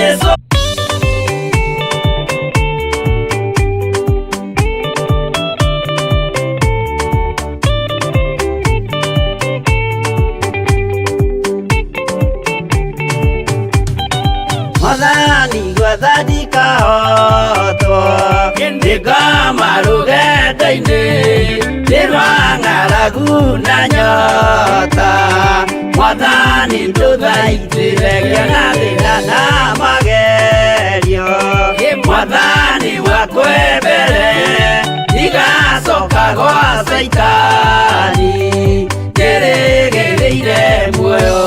Jesu. Mwathani gwetha ndikahotwo, ndĩngoma rũgendo-inĩ nĩ rwa ng'aragu na nyota. Mwathani ndũthaitĩre ngĩona thĩna na magerio. Mwathani wakwe mbere ndigacoka gwa Caitani, njĩrĩgĩrĩire muoyo.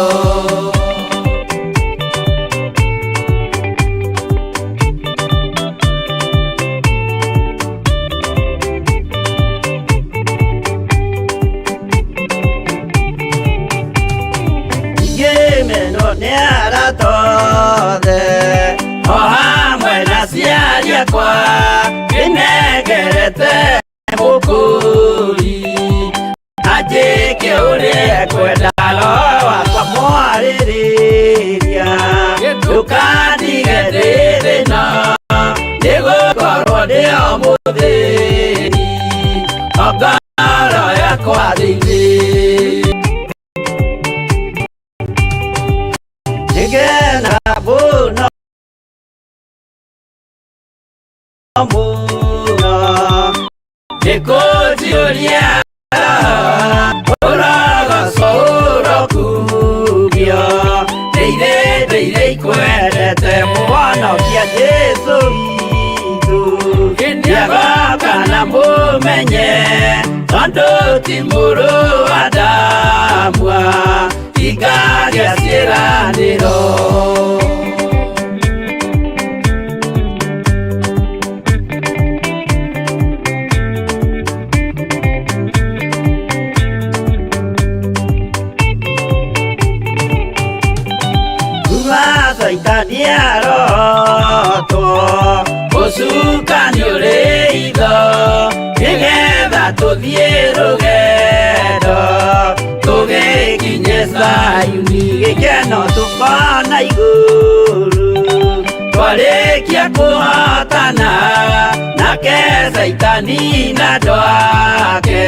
Ingĩmenwo nĩ arata othe o hamwe na aciari akwa, ndĩnengerete mũkũri anjĩke ũrĩa ekwenda. Roho wakwa mwarĩrĩria, ndũkandige ndĩ thĩna, nĩgũkorwo ndĩ o mũthĩni o ngoro yakwa thĩinĩ. Nĩngena mũno mũno nĩkũnjiyũria ũrogoco ũrokumio, ndĩire ndĩire ikwendete mũhonokia Jesũ witũ. Nĩagoka na mũmenye, tondũ ti mũrũ wa Adamu ingagĩa ciĩranĩro. Kuma Caitani arotwo, ũcukani ũrĩ itho, nĩgetha tũthiĩ rũgendo tũgĩkinye Zayuni, gĩkeno tũkona igũrũ twarĩkia kũhotana nake Caitani na andũ ake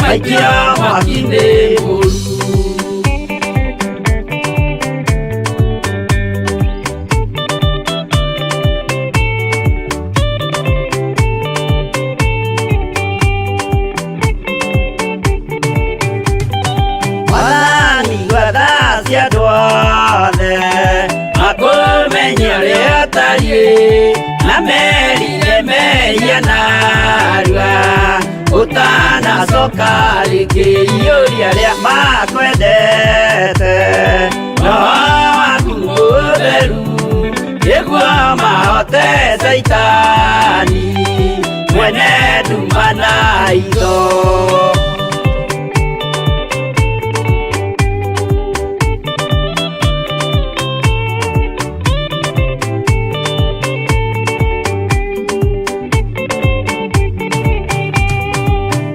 maikio mwaki-inĩ mũru. Mwathani gwetha cia andũ othe makũmenye ũrĩa ũtariĩ, na merire mehia narua ũtanacoka rĩngĩ. Iyũria arĩa makwendete roho waku mũtheru, nĩguo mahote Caitani mwene nduma na itho.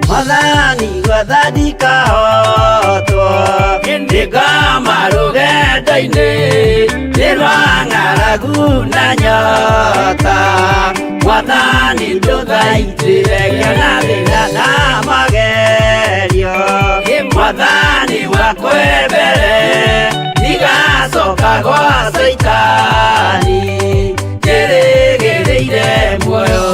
Mwathani gwetha ndikahotwo, ndĩngoma rũgendo-inĩ nĩ rwa ng'aragu na nyota. Mwathani ndũthaitĩre ngĩona thĩna na magerio. Mwathani wakwe mbere ndigacoka gwa Caitani, njĩrĩgĩrĩire muoyo.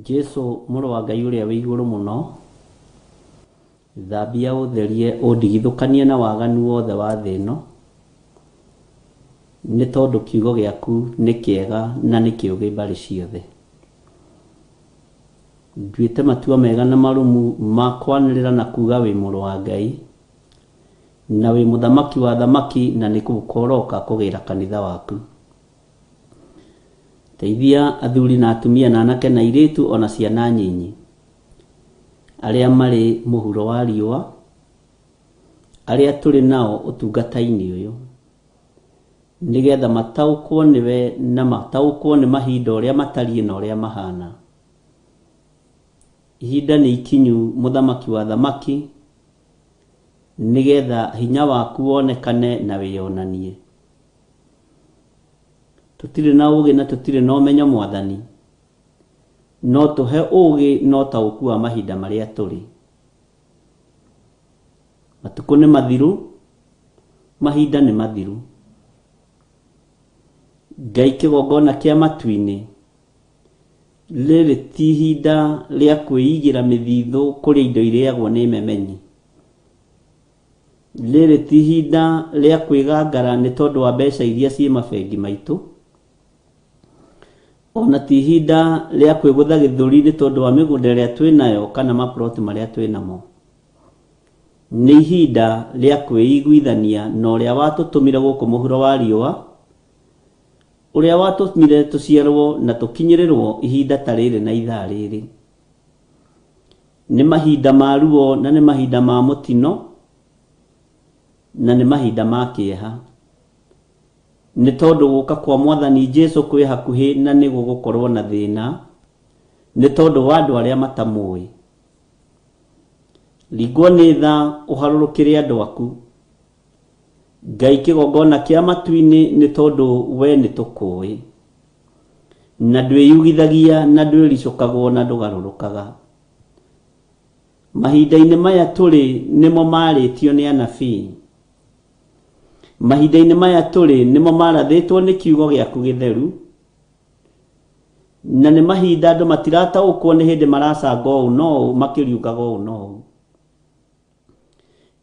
Jesu mũrũ wa Ngai ũrĩa wĩ igũrũ mũno, thambia ũtherie ũndigithũkanie na waganu wothe wa thĩ ĩno, nĩ tondũ kiugo gĩaku nĩ kĩega na nĩ kĩũgĩ mbarĩ ciothe. Nduĩte matua mega na marũmu ma kwanĩrĩra na kuga wĩ mũrũ wa Ngai, na wĩ mũthamaki wa thamaki, na nĩ gũka ũroka kũgĩra kanitha waku. Teithia athuri na atumia na anake na airĩtu ona ciana nyinyi. Arĩa marĩ mũhuro wa riũa, arĩa tũrĩ nao ũtungata-inĩ ũyũ, nĩgetha mataũkwo nĩwe na mataũkwo nĩ mahinda ũrĩa matariĩ na ũrĩa mahana. Ihinda nĩ ikinyu mũthamaki wa thamaki, nĩgetha hinya waku wonekane na wĩyonanie. Tũtirĩ na ũgĩ na tũtirĩ na ũmenyo mwathani, no tũhe ũgĩ na ũtaũku wa mahinda marĩa tũrĩ. Matukũ nĩ mathiru, mahinda nĩ mathiru. Ngai kĩgongona kĩa matu-inĩ, rĩrĩ ti ihinda rĩa kwĩigĩra mĩthithũ kũrĩa indo irĩagwo nĩ memenyi. Rĩrĩ ti ihinda rĩa kwĩgangara nĩ tondũ wa mbeca iria ciĩ mabengi maitũ. Ona ti ihinda rĩa kwĩgũtha gĩthũri nĩ tondũ wa mĩgũnda ĩrĩa twĩ nayo kana maploti marĩa twĩ namo. Nĩ ihinda rĩa kwĩiguithania na ũrĩa watũtũmire gũkũ mũhuro wa riũa, ũrĩa watũmire tũciarwo na tũkinyĩrĩrwo ihinda ta rĩrĩ na ithaa rĩrĩ. Nĩ mahinda ma ruo na nĩ mahinda ma mũtino na nĩ mahinda ma kĩeha. Nĩ tondũ gũka kwa mwathani Jesu kwĩ hakuhĩ na nĩ gũgũkorwo na thĩna, nĩ tondũ wa andũ arĩa matamũĩ. Ringwo nĩ tha ũharũrũkĩre andũ aku. Ngai kĩgongona kĩa matu-inĩ nĩ tondũ we nĩ tũkũĩ. Na ndwĩyugithagia na ndwĩricũkagwo na ndũgarũrũkaga. Mahinda-inĩ maya tũrĩ nĩmo marĩtio nĩ anabii. Mahinda-inĩ maya tũrĩ nĩmo marathĩtwo nĩ kiugo gĩaku gĩtheru. Na nĩ mahinda andũ matirataũkwo nĩ hĩndĩ maracanga ũũ na ũũ makĩriũkaga ũũ na ũũ.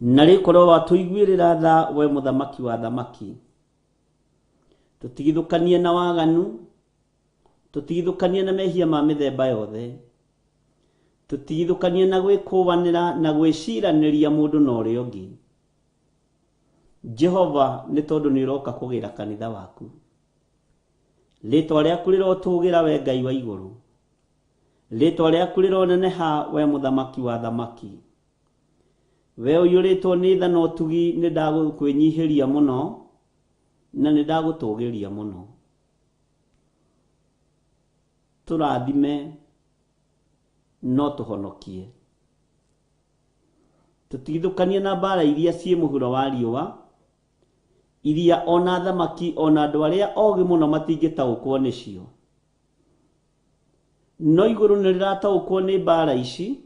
Na rĩkorwo watũiguĩrĩra tha we mũthamaki wa thamaki. Tũtigithũkanie na waganu, tũtigithũkanie na mehia ma mĩthemba yothe. Tũtigithũkanie na gwĩkũanĩra na gwĩciranĩria mũndũ na ũrĩa ũngĩ. Jehova nĩ tondũ nĩ ũroka kũgĩra kanitha waku. Rĩtwa rĩaku rĩrotũgĩra we Ngai wa igũrũ. Rĩtwa rĩaku rĩroneneha we mũthamaki wa thamaki. We ũiyũrĩtwo nĩ tha na ũtugi nĩ ndagũkwĩnyihĩria mũno na nĩ ndagũtũgĩria mũno. Tũrathime no tũhonokie. Tũtigithũkanie na mbara iria ciĩ mũhuro wa riũa, iria ona thamaki ona andũ arĩa ogĩ mũno matingĩtaũkwo nĩcio. No igũrũ nĩ rĩrataũkwo nĩ mbara ici,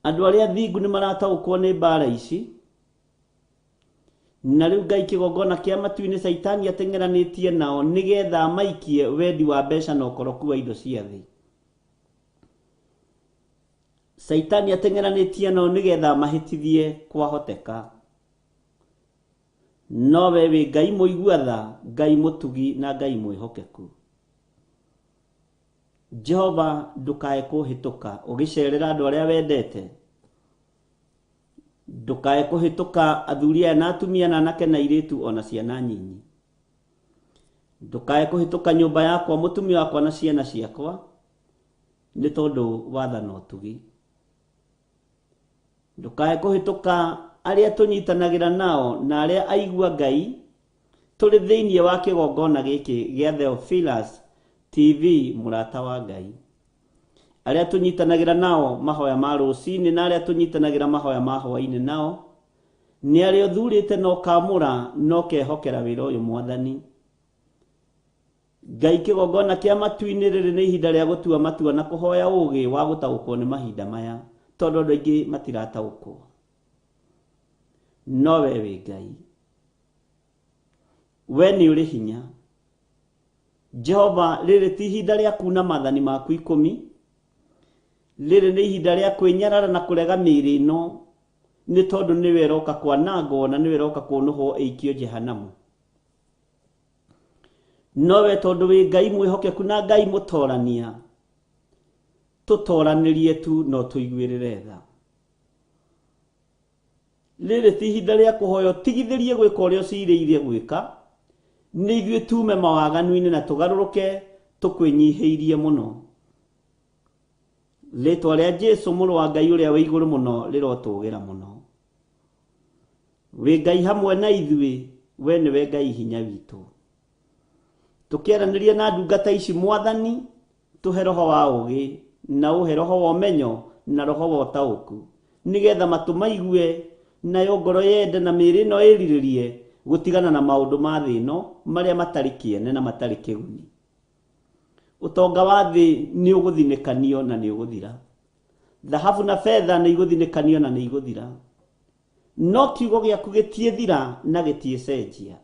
andũ arĩa thingu nĩ marataũkwo nĩ mbara ici, na rĩu Ngai kĩgongona kĩa matu-inĩ Caitani ateng'eranĩtie nao nĩgetha amaikie wendi wa mbeca na ũkoroku wa indo cia thĩ. Caitani ateng'eranĩtie nao nĩgetha amahĩtithie kwahoteka. No we wĩ Ngai mũigua tha, Ngai mũtugi na Ngai mwĩhokeku. Jehova ndũkae kũhĩtũka ũgĩcerera andũ arĩa wendete. Ndũkae kũhĩtũka athuri aya na atumia na anake na airĩtu ona ciana nyinyi. Ndũkae kũhĩtũka nyũmba yakwa, mũtumia wakwa na ciana ciakwa, nĩ tondũ wa tha na ũtugi. Ndũkae kũhĩtũka arĩa tũnyitanagĩra nao na arĩa aigua Ngai tũrĩ thĩinĩ wa kĩgongona gĩkĩ gĩa Theophilus TV mũrata wa Ngai. Arĩa tũnyitanagĩra nao mahoya ma rũcinĩ na arĩa tũnyitanagĩra mahoya ma hwaĩ-inĩ nao, nĩ arĩa ũthurĩte na ũkamũra na ũkehokera wĩra ũyũ mwathani. Ngai kĩgongona kĩa matu-inĩ rĩrĩ nĩ ihinda rĩa gũtua matua na kũhoya ũgĩ wa gũtaũkwo nĩ mahinda maya, tondũ andũ aingĩ matirataũkwo. No we wĩ Ngai. We nĩ ũrĩ hinya. Jehova, rĩrĩ ti ihinda rĩa kuuna maathani maku ikũmi. Rĩrĩ nĩ ihinda rĩa kwĩnyarara na kũrega mĩĩrĩ ĩno, nĩ tondũ nĩwe ĩroka kwanangwo na nĩwe ĩroka kũnũhwo ĩikio Jehanamu. No we tondũ wĩ Ngai mwĩhokeku na Ngai mũtorania, tũtoranĩrie tu no tũiguĩrĩre tha. Rĩrĩ ti ihinda rĩa kũhoya ũtigithĩrie gwĩka ũrĩa ũcirĩirie gwĩka, nĩ ithuĩ tume mawaganu-inĩ na tũgarũrũke tũkwĩnyihĩirie mũno. Rĩtwa rĩa Jesu mũrũ wa Ngai ũrĩa wĩ igũrũ mũno rĩrotũgĩra mũno. Wĩ Ngai hamwe na ithuĩ, we nĩwe Ngai hinya witũ. Tũkĩaranĩria na ndungata ici Mwathani, tũhe roho wa ũũgĩ na ũhe roho wa ũmenyo na roho wa ũtaũku, nĩgetha matũ maigue nayo ngoro yende na mĩĩrĩ ĩno ĩrirĩrie gũtigana na maũndũ ma thĩ ĩno marĩa matarĩ kĩene na matarĩ kĩguni. Ũtonga wa thĩ nĩ ũgũthinĩkanio na nĩ ũgũthira. Thahabu na betha nĩ igũthinĩkanio na nĩ igũthira. No kiugo gĩaku gĩtiĩthira na gĩtiĩcenjia.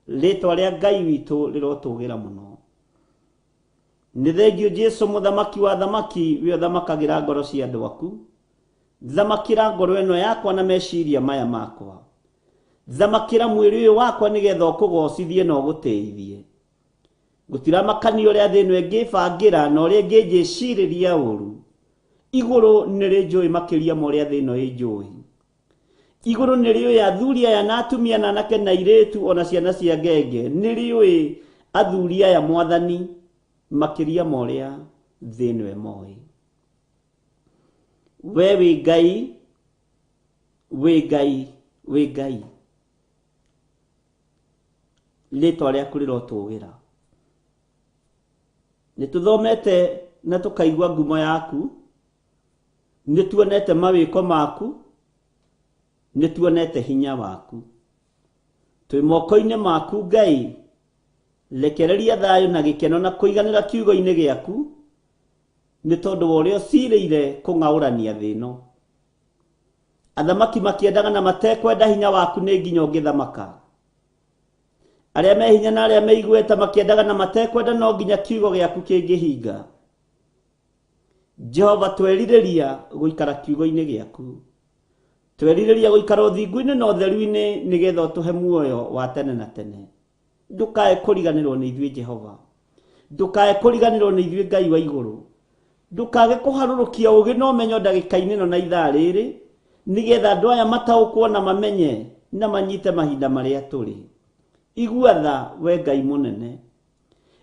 Rĩtwa rĩa Ngai witũ rĩrotũgĩra mũno. Nĩ thengio Jesu mũthamaki wa thamaki, we ũthamakagĩra ngoro cia andũ aku. Thamakĩra ngoro ĩno yakwa na meciria maya makwa. Thamakĩra mwĩrĩ ũyũ wakwa nĩgetha ũkũgocithie na ũgũtĩithie. Gũtiramakania ũrĩa thĩ ĩno ĩngĩbangĩra na ũrĩa ĩngĩnjĩcirĩria ũru. Igũrũ nĩ rĩnjũĩ makĩria ma ũrĩa thĩ ĩno ĩnjũĩ. Igũrũ nĩ rĩũĩ athuri aya na atumia na anake na airĩtu ona ciana cia ngenge. Nĩ rĩũĩ athuri aya Mwathani makĩria ma ũrĩa thĩ ĩno ĩmoĩ. We wĩ Ngai, wĩ Ngai, wĩ Ngai. Rĩtwa rĩaku rĩrotũgĩra. Nĩ tũthomete na tũkaigua ngumo yaku, nĩ tuonete mawĩko maku, nĩ tuonete hinya waku. Twĩ moko-inĩ maku Ngai, rekereria thayũ na gĩkeno na kũiganĩra kiugo-inĩ gĩaku, nĩ tondũ wa ũrĩa ũcirĩire kũng'aũrania thĩ ĩno. Athamaki makĩendaga na matekwenda hinya waku nĩ nginya ũngĩthamaka. Arĩa me hinya na arĩa me igweta makĩendaga na matekwenda no nginya kiugo gĩaku kĩngĩhinga. Jehova, twerirĩria gũikara kiugo-inĩ gĩaku. Twerirĩria gũikara ũthingu-inĩ na ũtheru-inĩ nĩgetha ũtũhe muoyo wa tene na tene. Ndũkae kũriganĩrwo nĩ ithuĩ Jehova. Ndũkae kũriganĩrwo nĩ ithuĩ Ngai wa igũrũ. Ndũkage kũharũrũkia ũũgĩ na ũmenyo ndagĩka-inĩ ĩno na ithaa rĩrĩ, nĩgetha andũ aya mataũkwo na mamenye na manyite mahinda marĩa tũrĩ. Igua tha we Ngai mũnene.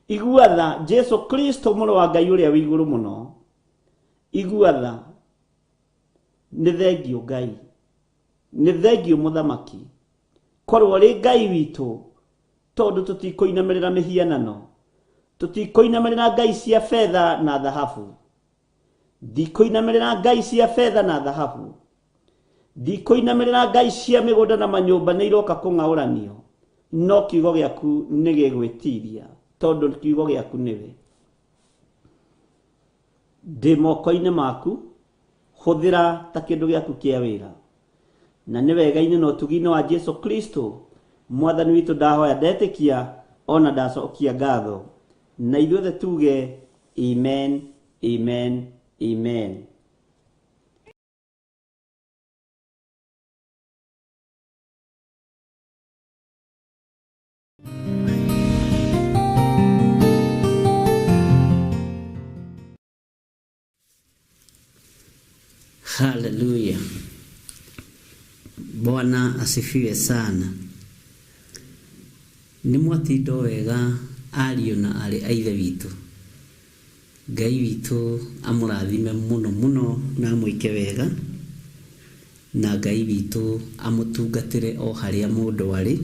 Igua tha Jesu Kristo mũrũ wa Ngai ũrĩa wĩ igũrũ mũno. Igua tha. Nĩ thengio Ngai. Nĩ thengio mũthamaki. Korwo ũrĩ Ngai witũ, tondũ tũtikũinamĩrĩra mĩhianano, tũtikũinamĩrĩra ngai cia betha na thahabu. Ndikũinamĩrĩra ngai cia betha na thahabu. Ndikũinamĩrĩra ngai cia mĩgũnda na manyũmba nĩ iroka kũng'aũranio. No kiugo gĩaku nĩ gĩgwĩtiria, tondũ kiugo gĩaku nĩwe. Ndĩ moko-inĩ maku, hũthĩra ta kĩndũ gĩaku kĩa wĩra. Na nĩ wega-inĩ na ũtugi-inĩ wa Jesu Kristo, Mwathani witũ, ndahoya ndetĩkia ona ndacokia ngatho. Na ithuothe tuge amen, amen, amen. Haleluya. Bwana asifiwe sana. Nĩ mwatindo wega ariũ na arĩ a ithe witũ. Ngai witũ amũrathime mũno mũno na amwĩke wega, na Ngai witũ amũtungatĩre o harĩa mũndũ arĩ,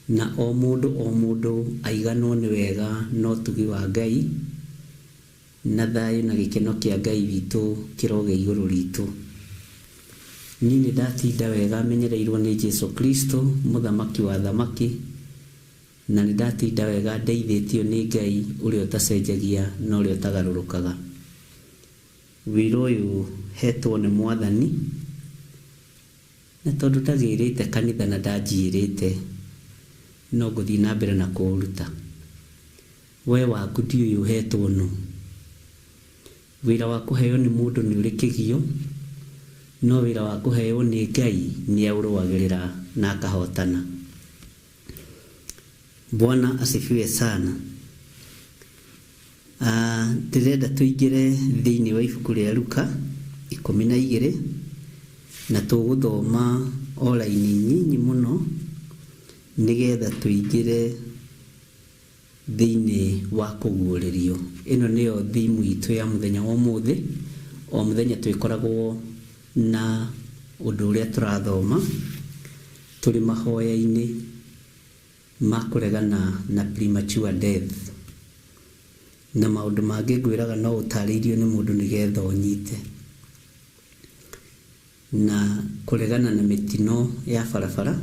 na o mũndũ o mũndũ aiganwo nĩ wega na ũtugi wa Ngai, na thayũ na gĩkeno kĩa Ngai witũ kĩroge igũrũ ritũ. Niĩ nĩ ndatinda wega menyereirwo nĩ Jesu Kristo mũthamaki wa thamaki, na nĩ ndatinda wega ndeithĩtio nĩ Ngai ũrĩa ũtacenjagia na ũrĩa ũtagarũrũkaga. Wĩra ũyũ hetwo nĩ Mwathani, na tondũ ndagĩrĩte kanitha na ndanjiyĩrĩte, no ngũthiĩ na mbere na kũũruta. We waku ndiũĩ ũhetwo nũ. Wĩra wa kũheo nĩ mũndũ nĩ ũrĩ kĩgio, no wĩra wa kũheo nĩ Ngai nĩ aũrũagĩrĩra na akahotana. Bwana asifiwe sana. Ndĩrenda tũingĩre thĩinĩ wa ibuku rĩa Luka 12, na tũgũthoma o raini nyinyi mũno nĩgetha tũingĩre thĩinĩ wa kũguũrĩrio. Ĩno nĩyo thimu itũ ya mũthenya wa ũmũthĩ, O mũthenya twĩkoragwo na ũndũ ũrĩa tũrathoma tũrĩ mahoya-inĩ ma kũregana na premature death na maũndũ mangĩ ngwĩraga no ũtarĩirio nĩ mũndũ nĩgetha ũnyite, na kũregana na mĩtino ya barabara,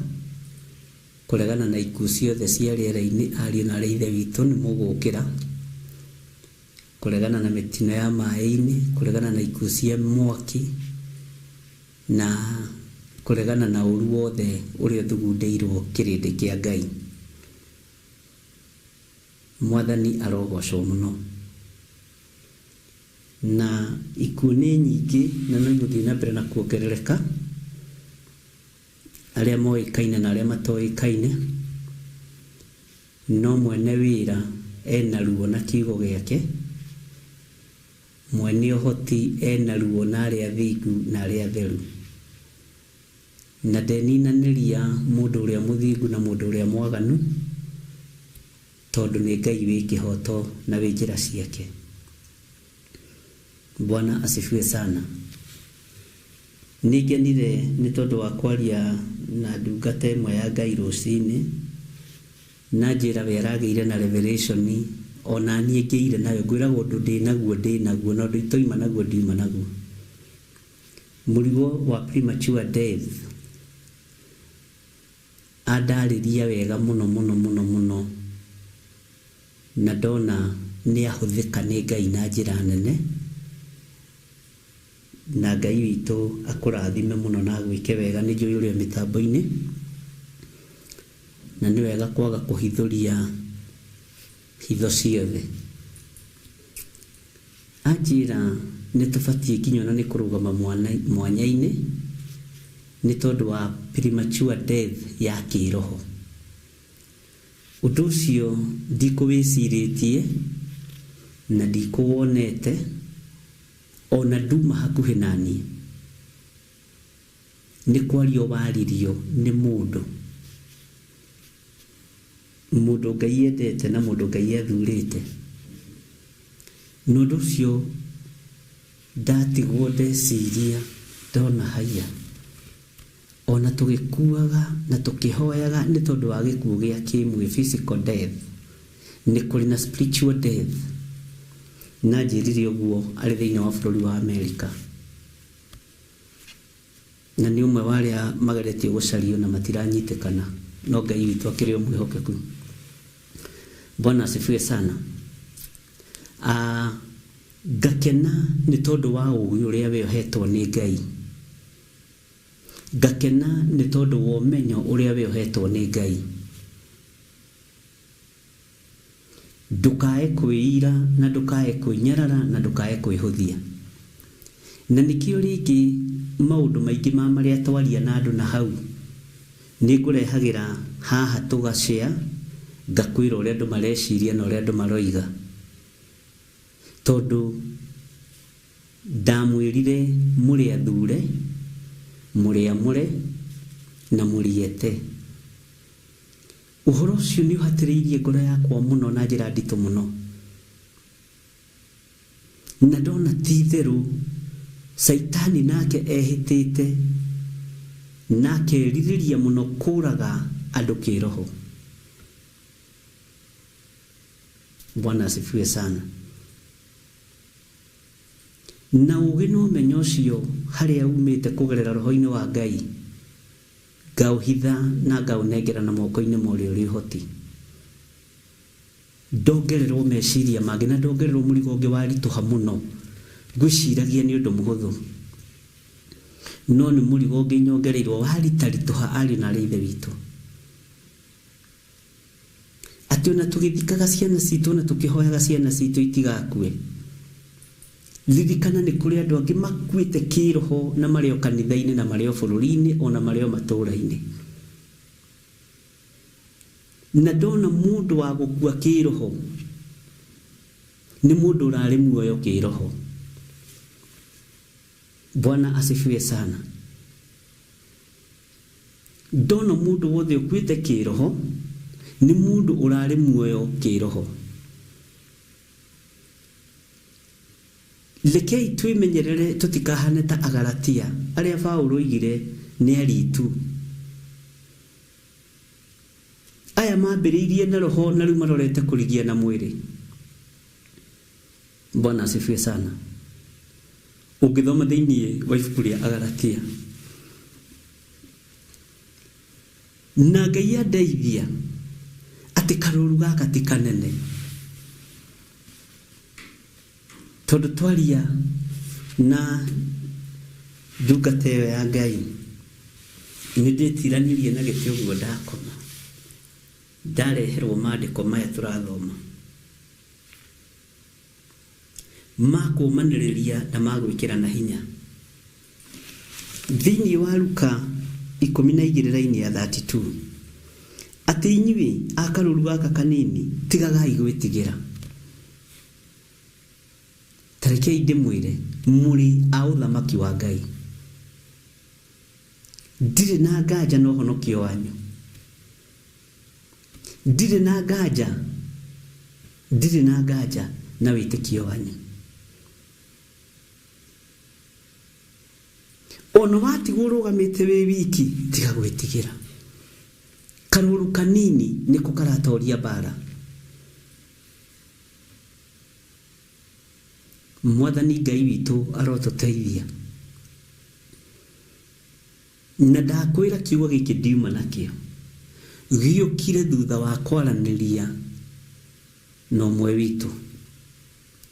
kũregana na ikuũ ciothe cia rĩera-inĩ, ariũ na aarĩ a Ithe witũ nĩ mũgũkĩra, kũregana na mĩtino ya maĩ-inĩ, kũregana na ikuũ cia mwaki, na kũregana na ũru wothe ũrĩa ũthugundĩirwo kĩrĩndĩ kĩa Ngai. Mwathani arogocwo mũno. Na ikuũ nĩ nyingĩ na no igũthiĩ na mbere na kuongerereka, arĩa moĩkaine na arĩa matoĩkaine, no mwene wĩra ena ruo na kiugo gĩake, mwene ũhoti ena ruo na arĩa athingu na arĩa atheru, na ndeninanĩria mũndũ ũrĩa mũthingu na mũndũ ũrĩa mwaganu, tondũ nĩ Ngai wĩ kĩhoto na wĩ njĩra ciake. Bwana asifiwe sana. Nĩ ngenire nĩ tondũ wa kwaria na ndungata ĩmwe ya Ngai rũcinĩ, na njĩra we aragĩire na revelation ona niĩ ngĩire nayo, ngwĩragwo ũndũ ndĩnaguo ndĩnaguo na ũndũ itoima naguo ndiuma naguo. Mũrigo wa premature death andarĩria wega mũno mũno mũno mũno, na ndona nĩ ahũthĩka nĩ Ngai na njĩra nene, na Ngai witũ akũrathime mũno na agwĩke wega. Nĩ njũĩ ũrĩa mĩtambo-inĩ, na nĩ wega kwaga kũhithũria hitho ciothe. Anjĩra nĩ tũbatiĩ nginya ona nĩ kũrũgama mwanya-inĩ nĩ tondũ wa premature death ya kĩroho. Ũndũ ũcio ndikũwĩcirĩtie na ndikũwonete, ona nduma hakuhĩ naniĩ. Nĩ kwario waririo nĩ mũndũ, mũndũ Ngai endete na mũndũ Ngai athurĩte. Na ũndũ ũcio ndatigwo ndeciria ndona haiya, ona tũgĩkuaga na tũkĩhoyaga nĩ tondũ wa gĩkuũ gĩa kĩmwĩrĩ, physical death, nĩ kũrĩ na spiritual death. Na njĩrire ũguo arĩ thĩinĩ wa bũrũri wa Amerika, na nĩ ũmwe wa arĩa mageretie gũcario na matiranyitĩkana, no Ngai witũ akĩrĩ o mwĩhokeku. Bwana asifiwe sana. Ngakena nĩ tondũ wa ũũgĩ ũrĩa we ũhetwo nĩ Ngai, ngakena nĩ tondũ wa ũmenyo ũrĩa we ũhetwo nĩ Ngai. Ndũkae kwĩira na ndũkae kwĩnyarara na ndũkae kwĩhũthia. Na nĩkĩo rĩngĩ maũndũ maingĩ ma marĩa twaria na andũ na hau nĩ ngũrehagĩra haha tũgacĩa, ngakwĩra ũrĩa andũ mareciria na ũrĩa andũ maroiga, tondũ ndamwĩrire mũrĩ athure, mũrĩ amũre na mũrĩete. Ũhoro ũcio nĩ ũhatĩrĩirie ngoro yakwa mũno na njĩra nditũ mũno, na ndona ti itherũ Caitani nake ehĩtĩte na akerirĩria mũno kũraga andũ kĩroho. Bwana asifiwe sana. Na ũũgĩ na ũmenyo ũcio harĩa umĩte kũgerera roho-inĩ wa Ngai, ngaũhitha na ngaũnengera na moko-inĩ ma ũrĩa ũrĩ ũhoti. Ndongererwo meciria mangĩ na ndongererwo mũrigo ũngĩ waritũha mũno, ngwĩciragia nĩ ũndũ mũhũthũ, no nĩ mũrigo ũngĩ nyongereirwo waritaritũha ariũ na arĩ Ithe witũ. Atĩ ona tũgĩthikaga ciana citũ na tũkĩhoyaga ciana citũ itigakue, ririkana nĩ kũrĩ andũ angĩ makuĩte kĩroho na marĩ o kanitha-inĩ na marĩ o bũrũri-inĩ ona marĩ o matũũra-inĩ. Na ndona mũndũ wa gũkua kĩroho nĩ mũndũ ũrarĩ muoyo kĩroho. Bwana asifiwe sana. Ndona mũndũ wothe ũkuĩte kĩroho nĩ mũndũ ũrarĩ muoyo kĩroho. Rekei twĩmenyerere tũtikahane ta Agalatia arĩa Paũlũ oigire nĩ aritu. Aya mambĩrĩirie na roho na rĩu marorete kũrigia na mwĩrĩ. Bwana asifiwe sana. Ũngĩthoma thĩinĩ wa ibuku rĩa Agalatia. Na Ngai andeithia atĩ karũru gaka ti kanene. Tondũ twaria na ndungata ĩyo ya Ngai nĩ ndĩtiranirie na gĩtĩ ũguo ndakoma. Ndareherwo maandĩko maya tũrathoma ma kũũmanĩrĩria na ma gwĩkĩrana hinya. Thĩinĩ wa Luka 12 raini ya 32 atĩ inyuĩ a karũru gaka kanini tigagai gwĩtigĩra. Ta rekei ndĩmwĩre mũrĩ a ũthamaki wa Ngai. Ndirĩ na nganja na ũhonokio wanyu. Ndirĩ na nganja, ndirĩ na nganja na wĩtĩkio wanyu. Ona watigwo ũrũgamĩte wĩ wiki tiga gwĩtigĩra. Karũru kanini nĩko karatoria mbara. Mwathani Ngai witũ arotũteithia. Na ndakwĩra kiugo gĩkĩ ndiuma nakĩo. Gĩũkire thutha wa kwaranĩria na ũmwe witũ.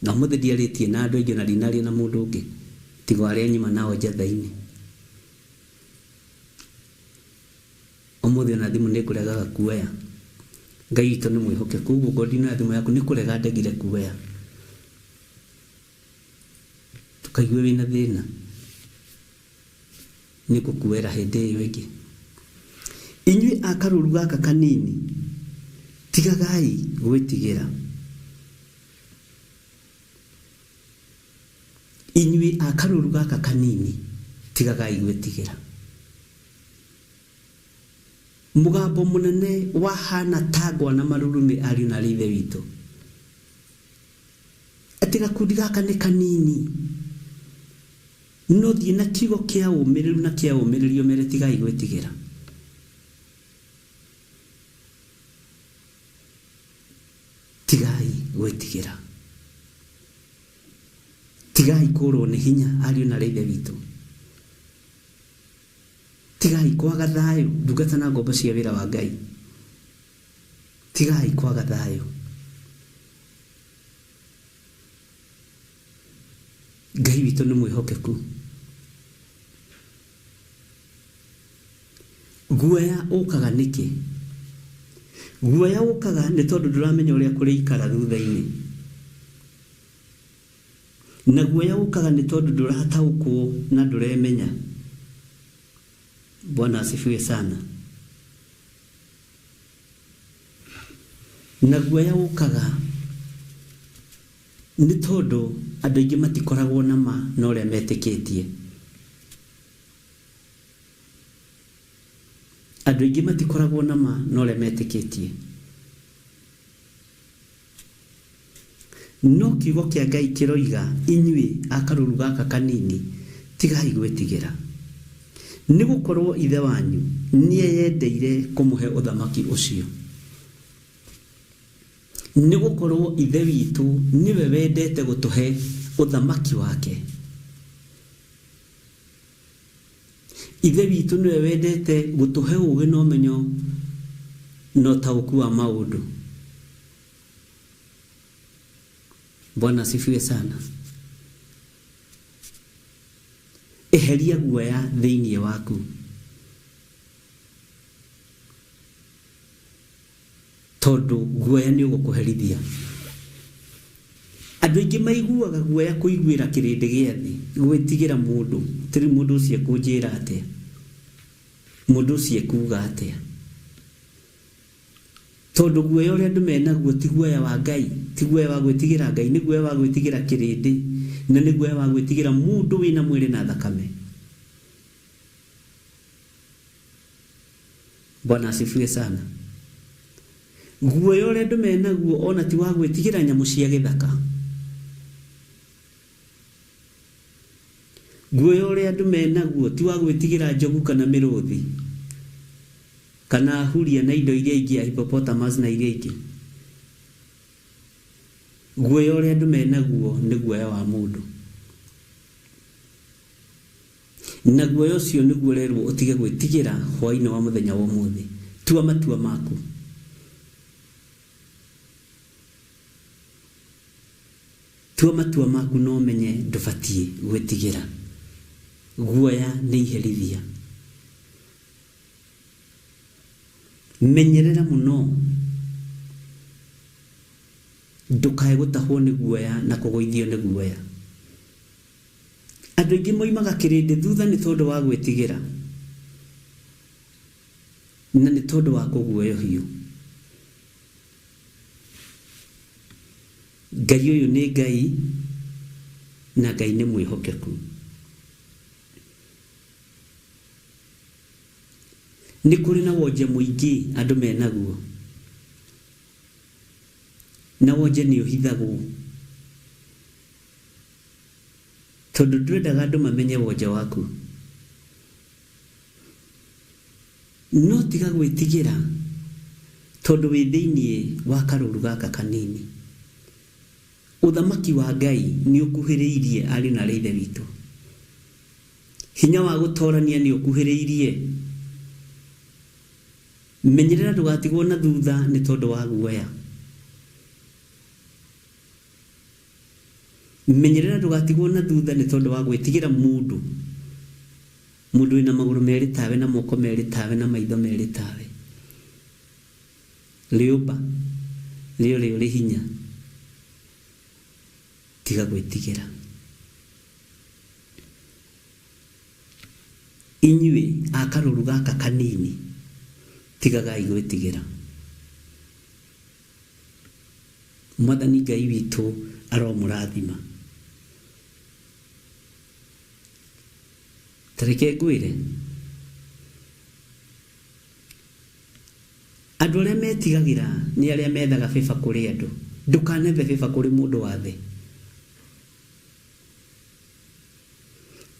Na ũmũthĩ ndiarĩtie na andũ aingĩ na ndinaria na mũndũ ũngĩ tiga arĩa nyuma nao njetha-inĩ. Ũmũthĩ ona thimũ nĩ ngũregaga kuoya. Ngai witũ nĩ mwĩhokeku, ũguo ngorwo ndinoya thimũ yaku nĩ kũrega ndegire kuoya. Tũkaigue wĩna thĩna. Nĩ ngũkuoera hĩndĩ ĩyo ĩngĩ. Inyuĩ a karũru gaka kanini tigagai gwĩtigĩra. Inyuĩ a karũru gaka kanini tigagai gwĩtigĩra. Mũgambo mũnene wahana ta ngwa na marurumĩ ariũ na ithe witũ. Atĩ gakundi gaka nĩ kanini. No thiĩ na kiugo kĩa ũmĩrĩru na kĩa ũmĩrĩrio mere tigai gwĩtigĩra. Tigai gwĩtigĩra. Tigai kũrwo nĩ hinya ariũ na ithe witũ. Tigai kwaga thayũ ndungata na ngombo cia wĩra wa Ngai. Tigai kwaga thayũ. Ngai witũ nĩ mwĩhokeku. Guoya ũkaga nĩkĩ? Guoya ũkaga nĩ tondũ ndũramenya ũrĩa kũrĩikara thutha-inĩ. Na guoya ũkaga nĩ tondũ ndũrataũkwo na ndũremenya. Bwana asifiwe sana. Na guoya ũkaga nĩ tondũ andũ aingĩ matikoragwo na ma na ũrĩa metĩkĩtie. Andũ aingĩ matikoragwo na ma na ũrĩa metĩkĩtie. No kiugo kĩa Ngai kĩroiga inyuĩ a karũru gaka kanini tigai gwĩtigĩra. Nĩ gũkorwo ithe wanyu nĩeyendeire kũmũhe ũthamaki ũcio. Nĩ gũkorwo ithe witũ nĩwe wendete gũtũhe ũthamaki wake. Ithe witũ nĩwe wendete gũtũhe ũũgĩ na ũmenyo na ũtaũku wa maũndũ. Bwana asifiwe sana. Eheria guoya thĩinĩ waku. Tondũ guoya nĩ ũgũkũherithia. Andũ aingĩ maiguaga guoya kũiguĩra kĩrĩndĩ gĩa thĩ, gwĩtigĩra mũndũ. Tĩrĩ mũndũ ũcio ekũnjĩra atĩa? Mũndũ ũcio ekuga atĩa? Tondũ guoya ũrĩa andũ menaguo ti guoya wa Ngai, ti guoya wa gwĩtigĩra Ngai, nĩ guoya wa gwĩtigĩra kĩrĩndĩ, na nĩ guoya wa gwĩtigĩra mũndũ wĩna mwĩrĩ na thakame. Bwana asifiwe sana. Guoya ũrĩa andũ menaguo ona ti wa gwĩtigĩra nyamũ cia gĩthaka. Guoya ũrĩa andũ menaguo ti wa gwĩtigĩra njogu kana mĩrũthi kana huria na indo iria ingĩ, hippopotamus na iria ingĩ. Guoya ũrĩa andũ menaguo nĩ guoya wa mũndũ, na guoya ũcio nĩguo ũrerwo ũtige gwĩtigĩra hwaĩ-inĩ wa mũthenya wa ũmũthĩ. Tua matua maku. Tua matua maku na ũmenye ndũbatiĩ gwĩtigĩra. Guoya nĩ iherithia. Menyerera mũno ndũkae gũtahwo nĩ guoya na kũgũithio nĩ guoya. Andũ aingĩ moimaga kĩrĩndĩ thutha nĩ tondũ wa gwĩtigĩra na nĩ tondũ wa kũguoyohio. Ngai ũyũ nĩ Ngai na Ngai nĩ mwĩhokeku. Nĩ kũrĩ na wonje mũingĩ andũ menaguo, na wonje nĩ ũhithagwo tondũ ndwendaga andũ mamenye wonje waku. No tiga gwĩtigĩra tondũ wĩ thĩinĩ wa karũru gaka kanini. Ũthamaki wa Ngai nĩ ũkuhĩrĩirie ariũ na aarĩ a Ithe witũ. Hinya wa gũtorania nĩ ũkuhĩrĩirie. Menyerera ndũgatigwo na thutha nĩ tondũ wa guoya. Menyerera ndũgatigwo na thutha nĩ tondũ wa gwĩtigĩra mũndũ. Mũndũ wĩna magũrũ merĩ tawe na moko merĩ tawe na maitho merĩ tawe. Rĩũmba rĩũrĩ ũrĩ hinya. Tiga gwĩtigĩra. Inyuĩ a karũru gaka kanini, tigagai gwĩtigĩra. Mwathani Ngai witũ aromũrathima. Ta reke ngwĩre, andũ arĩa metigagĩra nĩ arĩa methaga bĩba kũrĩ andũ. Ndũkanethe bĩba kũrĩ mũndũ wa thĩ.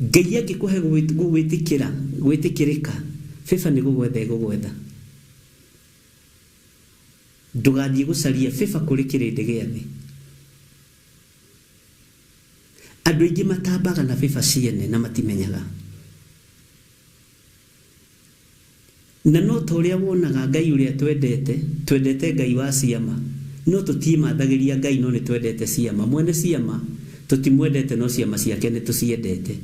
Ngai angĩkũhe gwĩtĩkĩra, gwĩtĩkĩrĩka, bĩba nĩ gũgwetha ĩgũgwetha. Ndũgathiĩ gũcaria bĩba kũrĩ kĩrĩndĩ gĩa thĩ. Andũ aingĩ matambaga na bĩba ciene na matimenyaga. Na no ta ũrĩa wonaga Ngai ũrĩa twendete, twendete Ngai wa ciama, no tũtiĩmathagĩria Ngai no nĩ twendete ciama. Mwene ciama tũtimwendete no ciama ciake nĩ tũciendete.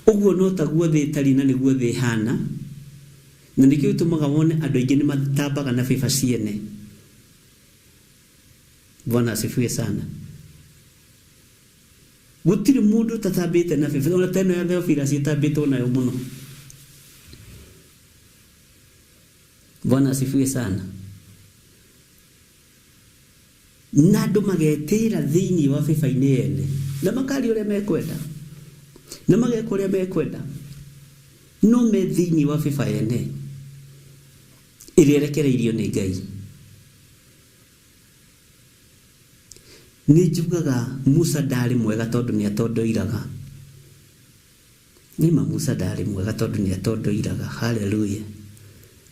Ũguo no taguo thĩ ĩtariĩ na nĩguo thĩ ĩhana. Na nĩkĩo gĩtũmaga wone andũ aingĩ nĩ matambaga na bĩba ciene. Bwana asifiwe sana. Gũtirĩ mũndũ ũtatambĩte na bĩba, ona ta ĩno ya Theophilus ĩtambĩtwo nayo mũno. Bwana asifiwe sana. Na andũ magetĩra thĩinĩ wa bĩba-inĩ ene na makaria ũrĩa mekwenda na mageka ũrĩa mekwenda, no me thĩinĩ wa bĩba ene ĩrĩa ĩrekereirio nĩ Ngai. Nĩ njugaga Musa ndarĩ mwega tondũ nĩ atondoiraga. Nĩma Musa ndarĩ mwega tondũ nĩ atondoiraga. Haleluya.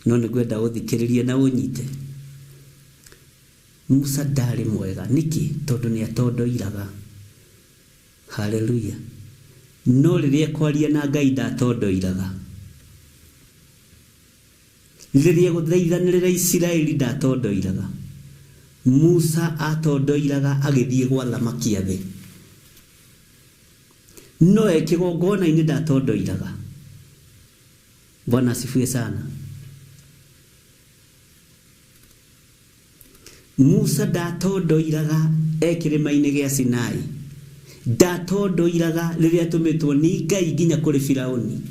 No nĩ ngwenda ũthikĩrĩrie na ũnyite. Musa ndarĩ mwega nĩkĩ? Tondũ nĩ atondoiraga. Haleluya. No rĩrĩa kwaria na Ngai ndatondoiraga. Rĩrĩa gũthaithanĩrĩra Isiraeli ndatondoiraga. Musa atondoiraga agĩthiĩ gwa thamaki a thĩ. No e kĩgongona-inĩ ndatondoiraga. Bwana asifiwe sana. Musa ndatondoiraga e kĩrĩma-inĩ gĩa Sinai. Ndatondoiraga rĩrĩa atũmĩtwo nĩ Ngai nginya kũrĩ Firaũni.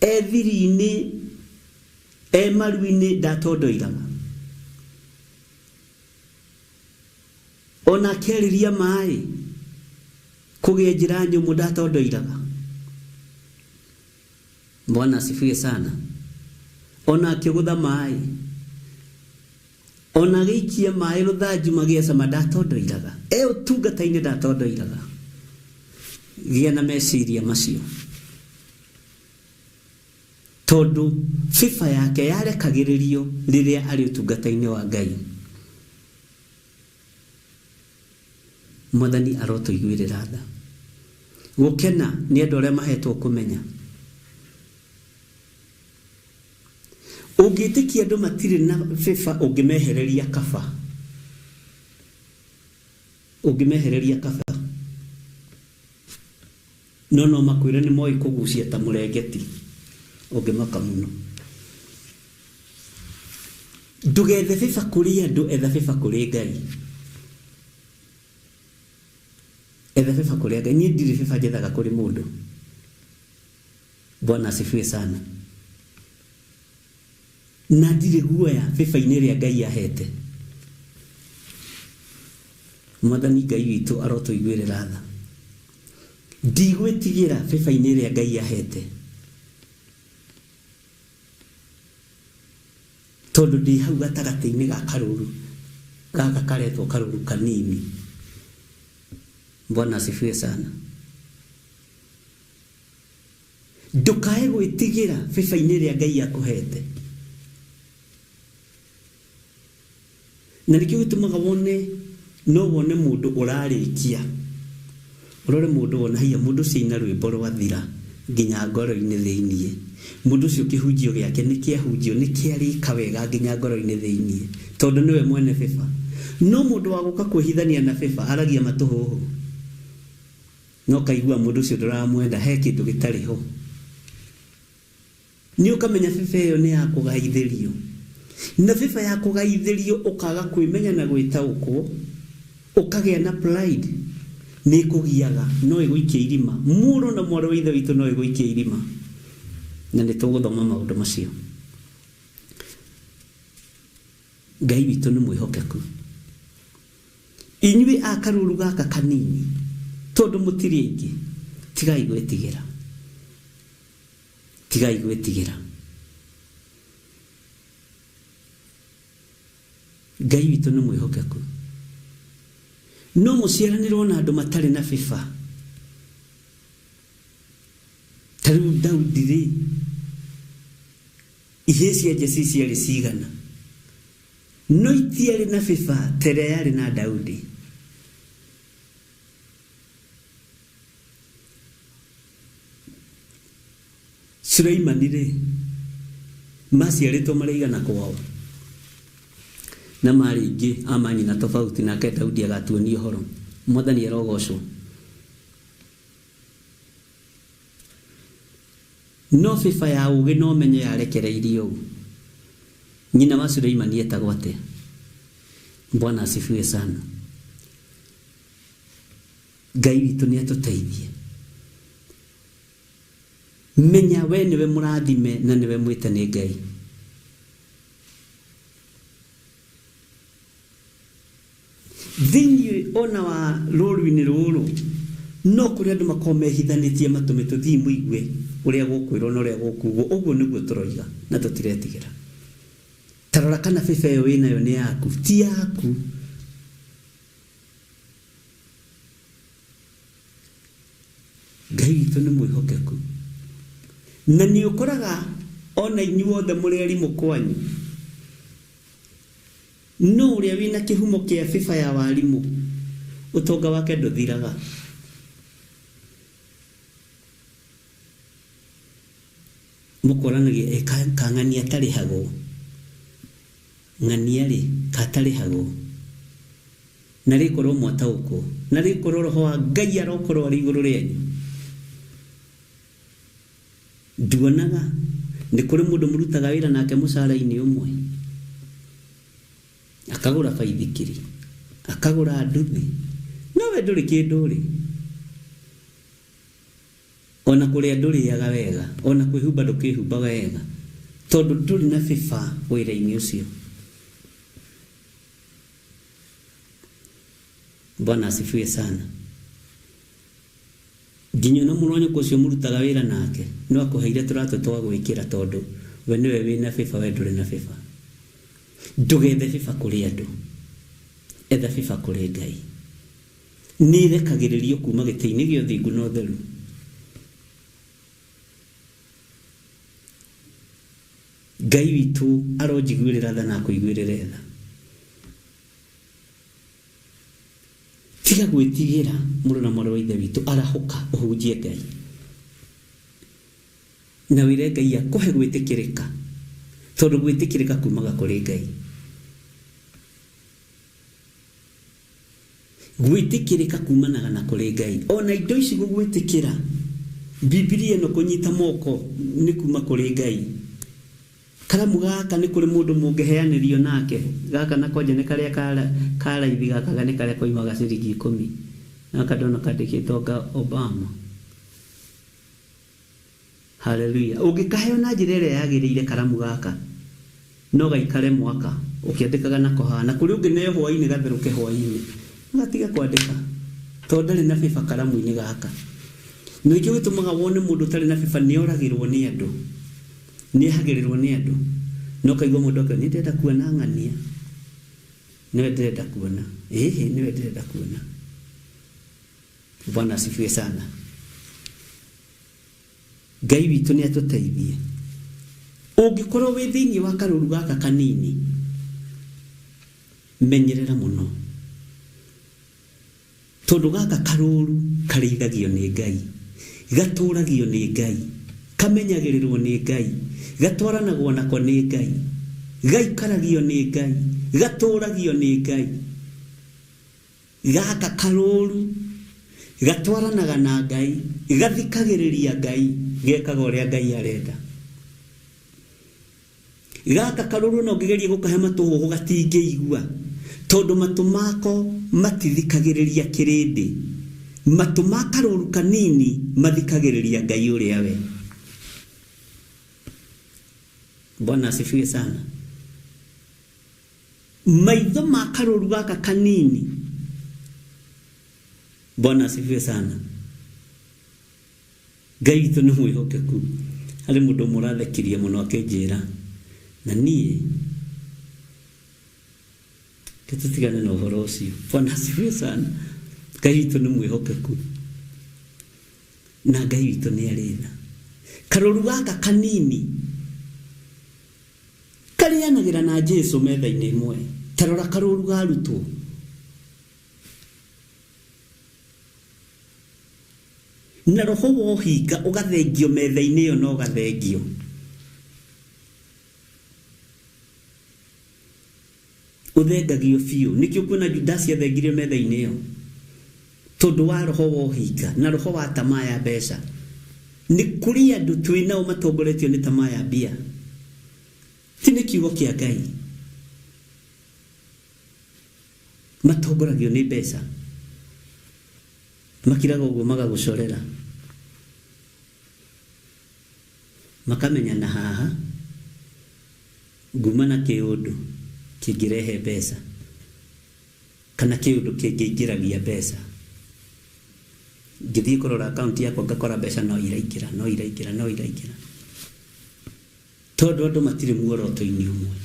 E thiri-inĩ, e maru-inĩ ndatondoiraga. Ona akĩarĩria maĩ kũgĩa njĩra nyũmũ ndatondoiraga. Bwana asifiwe sana. Ona akĩgũtha maĩ, ona agĩikia maĩ rũthanju magĩe cama ndatondoiraga. E ũtungata-inĩ ndatondoiraga. Gĩa na meciria macio tondũ favor yake yarekagĩrĩrio rĩrĩa arĩ ũtungata-inĩ wa Ngai. Mwathani arotũiguĩrĩra tha. Gũkena nĩ andũ arĩa mahetwo kũmenya. Ũngĩtĩkia andũ matirĩ na favor ũngĩmehereria kaba. Ũngĩmehereria kaba. No no makwĩre nĩ moĩ kũgucia ta mũrengeti. Ũngĩmaka mũno. Ndũgethe favor kũrĩ andũ, etha favor kũrĩ Ngai. Etha favor kũrĩ Ngai. Niĩ ndirĩ favor njethaga kũrĩ mũndũ. Bwana asifiwe sana. Na ndirĩ guoya favor-inĩ ĩrĩa Ngai ahete. Mwathani Ngai witũ arotũiguĩrĩra tha. Ndigwĩtigĩra favor-inĩ ĩrĩa Ngai ahete. Tondũ ndĩ hau gatagatĩ-inĩ ga karũru gaka karetwo karũru kanini. Bwana asifiwe sana. Ndũkae gwĩtigĩra favor-inĩ ĩrĩa Ngai akũhete. Na nĩkĩo gĩtũmaga wone no wone mũndũ ũrarĩkia. Ũrore mũndũ wona haiya mũndũ ũcio aina rwĩmbo rwathira nginya ngoro-inĩ thĩiniĩ. Mũndũ ũcio kĩhunjio gĩake nĩ kĩahunjio nĩ kĩarĩka wega nginya ngoro-inĩ thĩiniĩ tondũ nĩwe mwene favor. No mũndũ wa gũka kwĩhithania na favor aragia matũhũhũ. No kaigua mũndũ ũcio ndũramwenda he kĩndũ gĩtarĩ ho. Nĩ ũkamenya favor ĩyo nĩ ya kũgaithĩrio. Na favor ya kũgaithĩrio ũkaga kwĩmenya na gwĩtaũkwo, ũkagĩa na pride, nĩ ĩkũgiaga, no ĩgũikie irima. Mũrũ na mwarĩ wa ithe witũ no ĩgũikie irima. Na nĩ tũgũthoma maũndũ macio. Ngai witũ nĩ mwĩhokeku. Inyuĩ a karũru gaka kanini, tondũ mũtirĩ aingĩ, tigai gwĩtigĩra. Tigai gwĩtigĩra. Ngai witũ nĩ mwĩhokeku. No mũciaranĩrwo na andũ matarĩ na favor. Ta rĩu Daudi rĩ, ihĩĩ cia Jesii ciarĩ cigana? No itiarĩ na favor ta ĩrĩa yarĩ na Daudi. Suleimani rĩ, maciarĩtwo marĩ aigana kwao? Na marĩ aingĩ a manyina tofauti nake Daudi agatuonia ũhoro. Mwathani arogocwo. No favor ya ũgĩ no menyo yarekereirio ũ. Nyina wa Suleimani etagwo atĩa? Bwana asifiwe sana. Ngai witũ nĩ atũteithie. Menya we nĩwe mũrathime na nĩwe mwĩte nĩ Ngai. Thĩinĩ ona wa rũru-inĩ rũrũ no kũrĩ andũ makoragwo mehithanĩtie matũmĩtwo thiĩ mũigue ũrĩa gũkwĩrwo na ũrĩa gũkugwo. Ũguo nĩguo tũroiga na tũtiretigĩra. Ta rora kana favor ĩyo wĩnayo nĩ yaku, ti yaku. Ngai witũ nĩ mwĩhokeku. Na nĩ ũkoraga ona inyuothe mũrĩ arimũ kwanyu. No ũrĩa wĩna kĩhumo kĩa favor ya warimũ, ũtonga wake ndũthiraga. Mũkoranagia kang'ania atarĩhagwo. Ng'ania rĩ, katarĩhagwo. Na rĩkorwo mwataũkwo, na rĩkorwo roho wa Ngai arokorwo arĩ igũrũ rĩanyu. Nduonaga nĩ kũrĩ mũndũ mũrutaga wĩra nake mũcara-inĩ ũmwe. Akagũra baithikiri, akagũra nduthi. No we ndũrĩ kĩndũ rĩ. Ona kũrĩa ndũrĩaga wega, ona kwĩhumba ndũkĩhumbaga wega. Tondũ ndũrĩ na favor wĩra-inĩ ũcio. Bwana asifiwe sana. Nginya ona mũronyũkwa ũcio mũrutaga wĩra nake no akũheire tũratũ twa gwĩkĩra tondũ we nĩwe wĩna favor, we ndũrĩ na favor. Ndũgethe favor kũrĩ andũ, etha favor kũrĩ Ngai. Nĩ ĩrekagĩrĩrio kuma gĩtĩ-inĩ gĩa ũthingu na ũtheru. Ngai witũ aronjiguĩrĩra tha na akũiguĩrĩre tha. Tiga gwĩtigĩra mũrũ na mwarĩ wa Ithe witũ, arahũka ũhunjie Ngai. Na wĩre Ngai akũhe gwĩtĩkĩrĩka, tondũ gwĩtĩkĩrĩka kumaga kũrĩ Ngai. Gwĩtĩkĩrĩka kumanaga na kũrĩ Ngai. Ona indo ici gũgwĩtĩkĩra, Bibilia ĩno kũnyita moko nĩ kuma kũrĩ Ngai. Karamu gaka nĩ kũrĩ mũndũ mũngĩheanĩrio nake. Gaka na kwanja nĩ karĩa ka raithi, gaka nĩ karĩa koimaga ciringi 10. Gaka ndona kandĩkĩtwo nga Obama. Haleluya. Ũngĩkaheo na njĩra ĩrĩa yagĩrĩire karamu gaka, no gaikare mwaka ũkĩandĩkaga nako haha. Na kũrĩ ũngĩ neo hwaĩ-inĩ gatherũke hwaĩ-inĩ. Gatiga kwandĩka tondũ ndarĩ na bĩba karamu-inĩ gaka. Na nĩkĩo gĩtũmaga wone mũndũ ũtarĩ na bĩba nĩ oragĩrwo nĩ andũ. Nĩ ehagĩrĩrwo nĩ andũ. Na ũkaigua mũndũ akiuga, nĩ ndĩrenda kuona ng'ania. Nĩwe ndĩrenda kuona. Ĩhĩ, nĩwe ndĩrenda kuona. Bwana asifiwe sana. Ngai witũ nĩ atũteithie. Ũngĩkorwo wĩ thĩinĩ wa karũru gaka kanini, menyerera mũno. Tondũ gaka karũru karĩithagio nĩ Ngai, gatũragio nĩ Ngai, kamenyagĩrĩrwo nĩ Ngai, gatwaranagwo nako nĩ Ngai, gaikaragio nĩ Ngai, gatũragio nĩ Ngai. Gaka karũru gatwaranaga na Ngai, gathikagĩrĩria Ngai, gekaga ũrĩa Ngai arenda. Gaka karũru no ũngĩgeria gũkahe matũhũhũ gatingĩigua, tondũ matũ mako matithikagĩrĩria kĩrĩndĩ. Matũ ma karũru kanini mathikagĩrĩria Ngai ũrĩa we. Bwana asifiwe sana. Maitho ma karũru gaka kanini. Bwana asifiwe sana. Ngai witũ nĩ mwĩhokeku. Harĩ mũndũ ũmwe ũrathekirie mũno akĩnjĩra, na niĩ tũtigane na ũhoro ũcio. Bwana asifiwe sana. Ngai witũ nĩ mwĩhokeku. Na Ngai witũ nĩ arĩ tha. Karũru gaka kanini karĩanagĩra na Jesu metha-inĩ ĩmwe. Ta rora karũru ga arutwo. Na roho wa ũhinga ũgathengio metha-inĩ ĩyo na ũgathengio. Ũthengagio biũ. Nĩkĩo kuona Judasi athengirio metha-inĩ ĩyo. Tondũ wa roho wa ũhinga na roho wa tamaa ya mbeca. Nĩ kũrĩ andũ twĩ nao matongoretio nĩ tamaa ya mbia. Ti nĩ kiugo kĩa Ngai. Matongoragio nĩ mbeca. Makiraga ũguo magagũcorera. Makamenya na haha nguma na kĩũndũ kĩngĩrehe mbeca kana kĩũndũ kĩngĩingĩragia mbeca. Ngĩthiĩ kũrora akaunti yakwa ngakora mbeca no iraingĩra, no iraingĩra, no iraingĩra. Tondũ andũ matirĩ muoroto-inĩ ũmwe.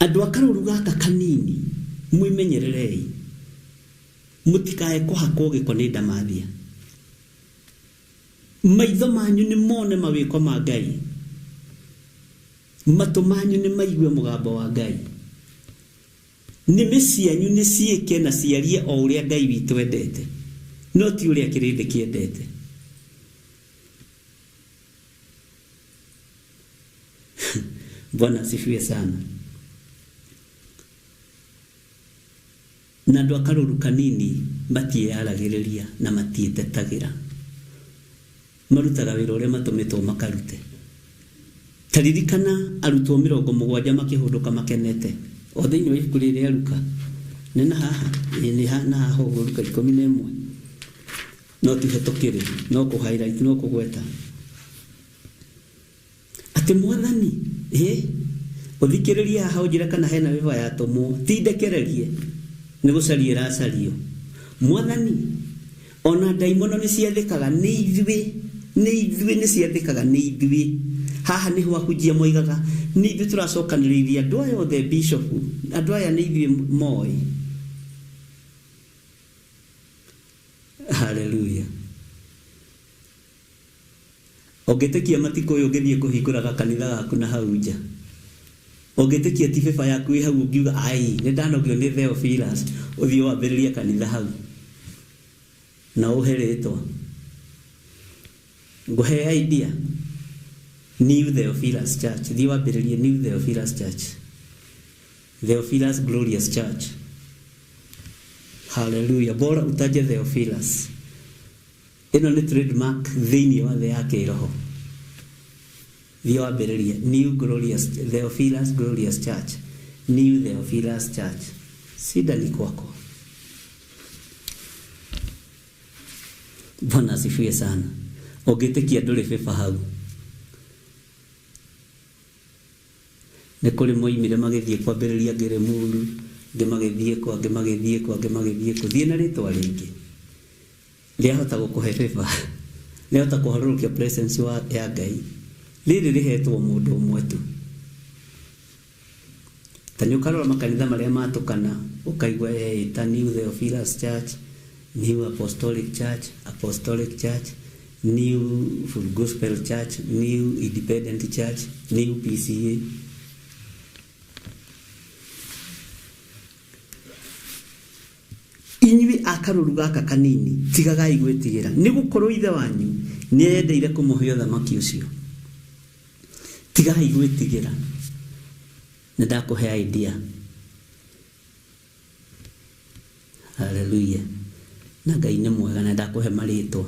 Andũ a karũru gaka kanini mwĩmenyererei, mũtikae kũhakwo gĩko nĩ ndamathia. Maitho manyu nĩ mone mawĩko ma Ngai, matũ manyu nĩ maigue mũgambo wa Ngai, nĩmĩ cianyu nĩ ciĩke na ciarie o ũrĩa Ngai witũ endete, no ti ũrĩa kĩrĩndĩ kĩendete. Bwana asifiwe sana. Na andũ a karũru kanini matiĩyaragĩrĩria na matiĩtetagĩra. Marutaga wĩra ũrĩa matũmĩtwo makarute. Ta ririkana arutwo 70 makĩhũndũka makenete. O thĩinĩ wa ibuku rĩrĩ rĩa Luka. Nĩ na haha, nĩ na haha ũguo Luka 11. No tiho tũkĩrĩ, no kũ highlight, no kũgweta. Atĩ Mwathani, ũthikĩrĩrie haha ũnjĩre kana hena bĩba yatũmwo, ti ndekererie, nĩ gũcaria ĩracario. Mwathani, ona ndaimono nĩ ciathĩkaga nĩ ithuĩ, nĩ ithuĩ nĩ ciathĩkaga nĩ ithuĩ. Haha nĩho ahunjia moigaga, nĩ ithuĩ tũracokanĩrĩirie andũ aya othe bishopu, andũ aya nĩ ithuĩ moĩ. Haleluya. Ũngĩtĩkia matikũ ũyũ ũngĩthiĩ kũhingũraga kanitha gaku na hau nja, ũngĩtĩkia ti bĩba yaku ĩ hau ũngiuga ai nĩ ndanogio nĩ Theophilus, ũthiĩ wambĩrĩrie kanitha hau na ũhe rĩtwa. Ngũhe idea, New Theophilus Church. Thiĩ wambĩrĩrie New Theophilus Church, Theophilus Glorious Church. Haleluya. Bora utaje Theophilus. Ĩno nĩ trademark thĩinĩ wa thĩ ya kĩroho. Thiĩ wambĩrĩrie New Glorious Theophilus Glorious Church, New Theophilus Church. Shida ni kwako. Bwana asifiwe sana. Ũngĩtĩkia ndũrĩ bĩba hau. Nĩ kũrĩ moimire magĩthiĩ kwambĩrĩria Ngeremuru, angĩ magĩthiĩ kũ, angĩ magĩthiĩ kũ, angĩ magĩthiĩ kũ. Thiĩ na rĩtwa rĩngĩ rĩahota gũkũhe bĩba, rĩahota kũharũrũkia presence ya Ngai. Rĩrĩ rĩhetwo mũndũ ũmwe tu. Ta nĩ ũkarora makanitha marĩa matũkana, ũkaigua ta New Theophilus Church, New Apostolic Church, Apostolic Church, New Full Gospel Church, New Independent Church, New PCA. Inyuĩ a karũru gaka kanini, tigagai gwĩtigĩra, nĩ gũkorwo Ithe wanyu nĩendeire kũmũhe ũthamaki ũcio. Tigai gwĩtigĩra. Nĩ ndakũhe idea. Haleluya. Na Ngai nĩ mwega na ndakũhe marĩtwa.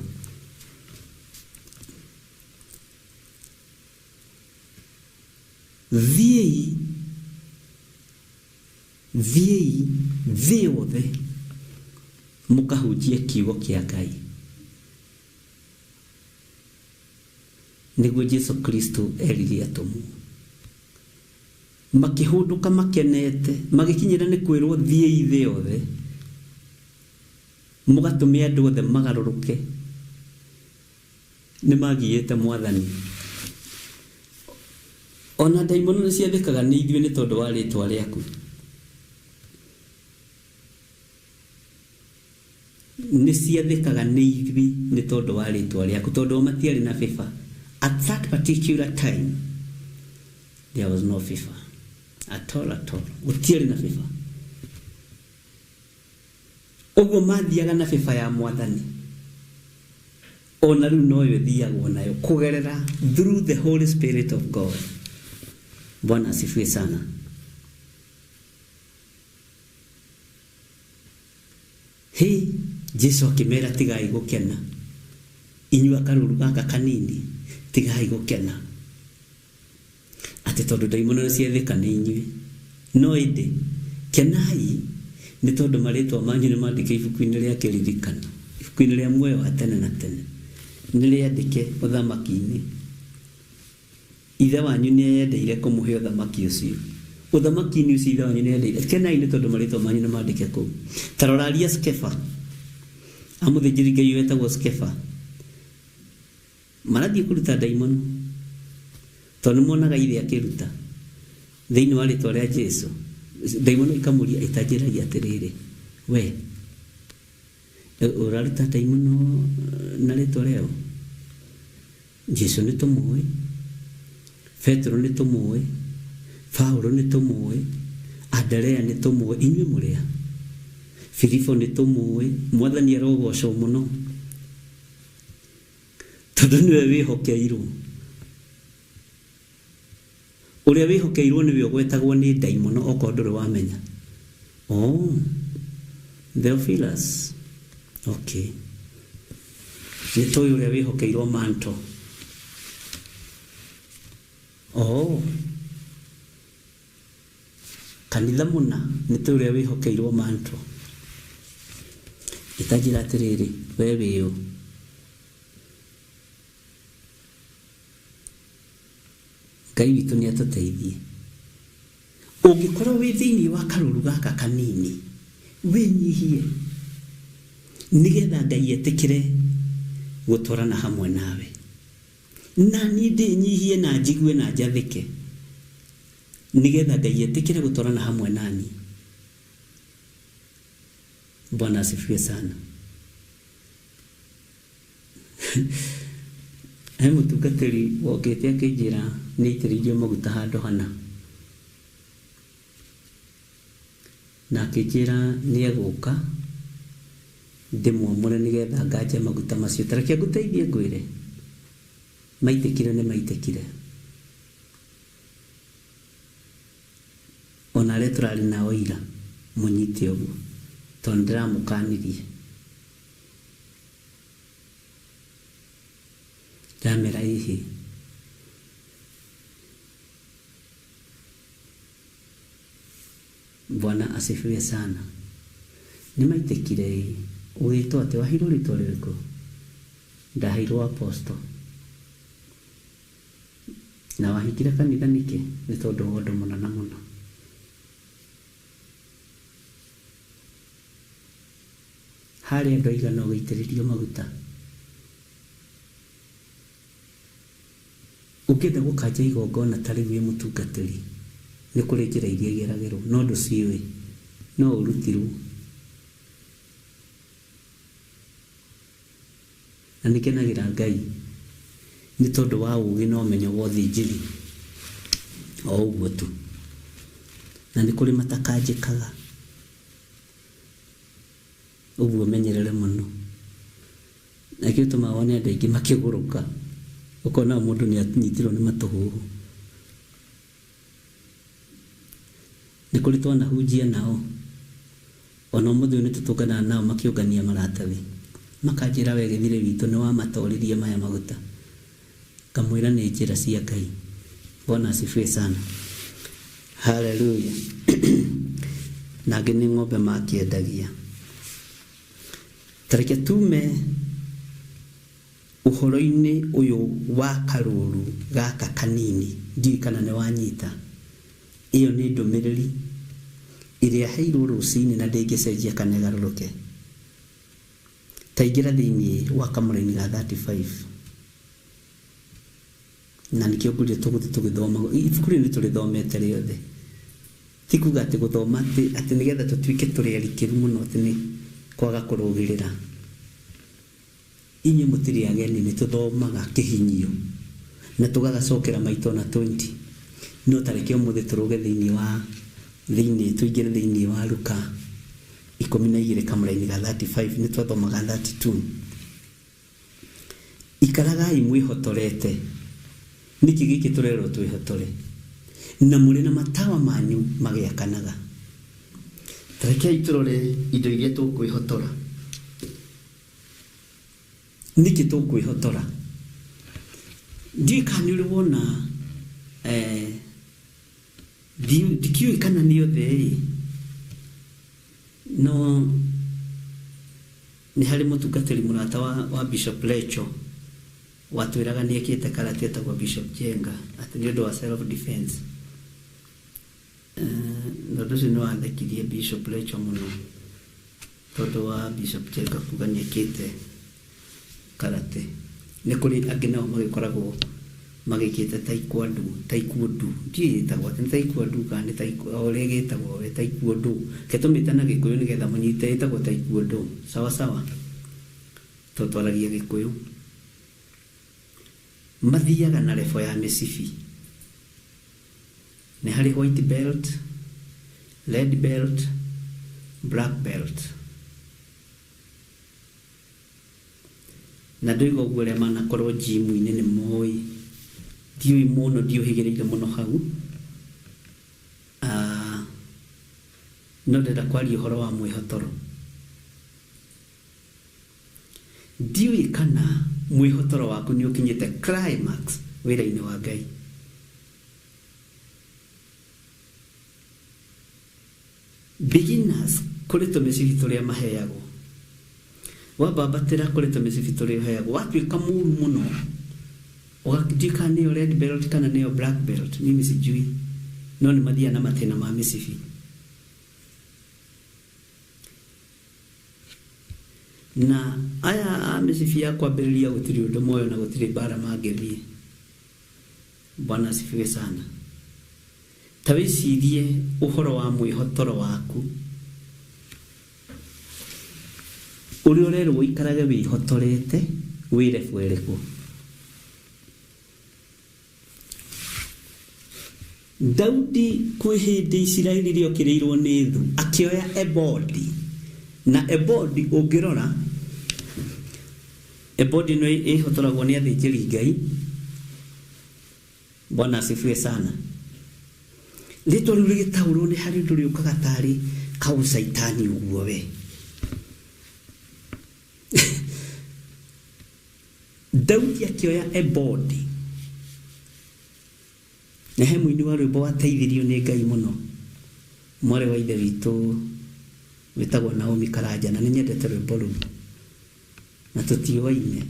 Thiĩi, thiĩi thĩ yothe mũkahunjie kiugo kĩa Ngai, nĩguo Jesu Kristo erire atũmwo. Makĩhũndũka makenete, magĩkinyĩra nĩ kwĩrwo thiĩi thĩ yothe mũgatũme andũ othe magarũrũke. Nĩ magiĩte Mwathani. Ona ndaimono nĩ ciathĩkaga nĩ ithuĩ nĩ tondũ wa rĩtwa rĩaku. Nĩ ciathĩkaga nĩ ithuĩ nĩ tondũ wa rĩtwa rĩaku, tondũ o matiarĩ na favor. At that particular time there was no favor at all, at all. Gũtiarĩ na favor. Ũguo mathiaga na favor ya Mwathani. Ona rĩu noyo ĩthiagwo nayo kũgerera through the Holy Spirit of God. Bwana asifiwe sana. Hĩ, Jesu akĩmera tigai gũkena. Inyuĩ akarũru gaka kanini, tigai gũkena. Atĩ tondũ ndaimono nĩ ciathĩka nĩ inyuĩ. No ĩndĩ, kenai nĩ tondũ marĩtwa manyu nĩ mandĩke ibuku-inĩ rĩa kĩririkano, ibuku-inĩ rĩa muoyo wa tene na tene. Nĩ rĩandĩke ũthamaki-inĩ. Ithe wanyu nĩ eyendeire kũmũhe ũthamaki ũcio. Ũthamaki-inĩ ũcio ithe wanyu nĩ eyendeire. Kenai nĩ tondũ marĩtwa manyu nĩ mandĩke kũu. Ta roraria Skefa. Amũthĩnjĩri Ngai wetagwo Skefa. Marathiĩ kũruta ndaimono. Tondũ nĩ monaga ithe akĩruta. Thĩinĩ wa rĩtwa rĩa Jesu. Ndaimono ikamũria itanjĩragia atĩrĩrĩ, we ũraruta ndaimono na rĩtwa rĩao? Jesu nĩ tũmũĩ, Petero nĩ tũmũĩ, Paulo nĩ tũmũĩ, Andrea nĩ tũmũĩ, inyuĩ mũrĩa Filipo nĩ tũmũĩ. Mwathani arogocwo mũno tondũ nĩwe wĩhokeirwo. Ũrĩa wĩhokeirwo nĩwe ũgwetagwo nĩ ndaimono okorwo ndũrĩ wamenya. Oh, Theophilus. Okay. Nĩ tũĩ ũrĩa wĩhokeirwo manto. Oh. Kanitha mũna nĩ tũĩ ũrĩa wĩhokeirwo manto. Ĩtanjĩra atĩrĩrĩ, we wĩũ? Ngai witũ nĩ atũteithie. Ũngĩkorwo wĩ thĩinĩ wa karũru gaka kanini, wĩnyihie nĩgetha Ngai etĩkĩre gũtwarana hamwe nawe. Na niĩ ndĩnyihie na njigue na njathĩke nĩgetha Ngai etĩkĩre gũtwarana hamwe nani. Bwana asifiwe sana. He mũtungatĩri wokĩte akĩnjĩra nĩ aitĩrĩirio maguta handũ hana, na akĩnjĩra nĩ egũka ndĩmwamũre nĩgetha nganje maguta macio. Ta reke ngũteithie ngwĩre, maitĩkire nĩ maitĩkire. Ona arĩa tũrarĩ nao ira mũnyite ũguo, tondũ ndĩramũkanirie. Ndamera ĩhĩ. Bwana asifiwe sana. Nĩ maitĩkire ĩ. Ũgĩtwo atĩ waheirwo rĩtwa rĩrĩkũ? Ndaheirwo apostle. Na wahingire kanitha nĩkĩ? Nĩ tondũ wa ũndũ mũna na mũna. Harĩ andũ aigana ũgĩitĩrĩrio maguta? Ũngĩenda gũkanja igongona ta rĩu wĩ mũtungatĩri, nĩ kũrĩ njĩra iria igeragĩrwo, no ndũciũĩ, no ũrutirwo. Na nĩ ngenagĩra Ngai nĩ tondũ wa ũgĩ na ũmenyo wa ũthĩnjĩri o ũguo tu. Na nĩ kũrĩ matakanjĩkaga, ũguo menyerere mũno. Na kĩo gĩtũmaga wone andũ aingĩ makĩgũrũka, ũkona mũndũ nĩ anyitirwo nĩ matũhũhũ. Nĩ kũrĩ twanahunjia nao, ona ũmũthĩ ũyũ nĩ tũtũnganaga nao makĩũngania maratathi, makanjĩra we gĩthirĩ witũ nĩ wamatoririe maya maguta. Ngamwĩra nĩ njĩra cia Ngai. Bwana asifiwe sana. Haleluya. Na angĩ nĩ ng'ombe makĩendagia. Ta reke tume ũhoro-inĩ ũyũ wa karũru gaka kanini, ndiũĩ kana nĩ wanyita. Ĩyo nĩ ndũmĩrĩri ĩrĩa heirwo rũcinĩ na ndĩngĩcenjia kana ĩgarũrũke. Ta ingĩra thĩinĩ wa kamũraini ga 35. Na nĩkĩo ngũria tũgũthiĩ tũgĩthoma. Ibuku rĩrĩ nĩ tũrĩthomete rĩothe. Ti kuga atĩ gũthoma atĩ nĩgetha tũtuĩke tũrĩ arikĩru mũno atĩ nĩ kwaga kũrũgĩrĩra. Inyuĩ mũtirĩ ageni, nĩ tũthomaga kĩhinyio na tũgagacokera maita ona 20. No ta reke ũmũthĩ tũrũge thĩinĩ wa thĩinĩ, tũingĩre thĩinĩ wa Luka 12 kamũraini ga 35, nĩ twathomaga 32. Ikaragai mwĩhotorete. Nĩkĩ gĩkĩ tũrerwo twĩhotore? Na mũrĩ na matawa manyu magĩakanaga. Ta rekei tũrore indo iria tũkwĩhotora. Nĩkĩ tũkwĩhotora? Ndiũĩ kana nĩ ũrĩ wona, ndikĩũĩ kana nĩ othe ĩ, no nĩ harĩ mũtungatĩri mũrata wa Bishop Lecho watwĩraga nĩ ekĩte karate etagwo Bishop Jenga atĩ nĩ ũndũ wa self defense. Na ũndũ ũcio nĩ wathekirie Bishop Lecho mũno tondũ wa Bishop Jenga kuga nĩ ekĩte karate. Nĩ kũrĩ angĩ nao magĩkoragwo magĩkĩte taekwondo, taekwondo. Ndiũĩ ĩtagwo atĩ nĩ taekwondo kana nĩ taekwondo, o ũrĩa ĩgĩtagwo we, taekwondo. Reke tũmĩte na Gĩkũyũ nĩgetha mũnyite, ĩtagwo taekwondo. Sawa sawa. Tondũ twaragia Gĩkũyũ. Mathiaga na level ya mĩcibi. Nĩ harĩ white belt, red belt, black belt. Na ndoiga ũguo arĩa manakorwo gym-inĩ nĩ moĩ. Ndiũĩ mũno, ndiũhĩgĩrĩire mũno hau. No ndĩrenda kwaria ũhoro wa mwĩhotoro. Ndiũĩ kana mwĩhotoro waku nĩ ũkinyĩte climax wĩra-inĩ wa Ngai. Beginners kũrĩ tũmĩcibi tũrĩa maheagwo. Wambambatĩra kũrĩ tũmĩcibi tũrĩa ũheagwo, watuĩka mũru mũno, ndiũĩ kana nĩyo red belt kana nĩyo black belt, mimi sijui, no nĩ mathiaga na mathĩna ma mĩcibi. Na aya a mĩcibi ya kwambĩrĩria gũtirĩ ũndũ moyo na gũtirĩ mbara mangĩthiĩ. Bwana asifiwe sana. Ta wĩcirie ũhoro wa mwĩhotoro waku ũrĩa ũrerwo ũikarage wĩhotorete Wĩ level ĩrĩkũ? Daudi kwĩ hĩndĩ Isiraeli rĩokĩrĩirwo nĩ thũ, akĩoya ebodi. Na ebodi ũngĩrora, ebodi ĩno ĩhotoragwo nĩ athĩnjĩri Ngai. Bwana asifiwe sana. Rĩtwa rĩu rĩgĩtaũrwo nĩ harĩ ũndũ rĩũkaga tarĩ kaũcaitani ũguo we. Daudi akĩoya ebodi. Na he mũini wa rwĩmbo wateithirio nĩ Ngai mũno, mwarĩ wa ithe witũ wĩtagwo Naomi Karanja, na nĩ nyendete rwĩmbo rũu na tũtiũaine.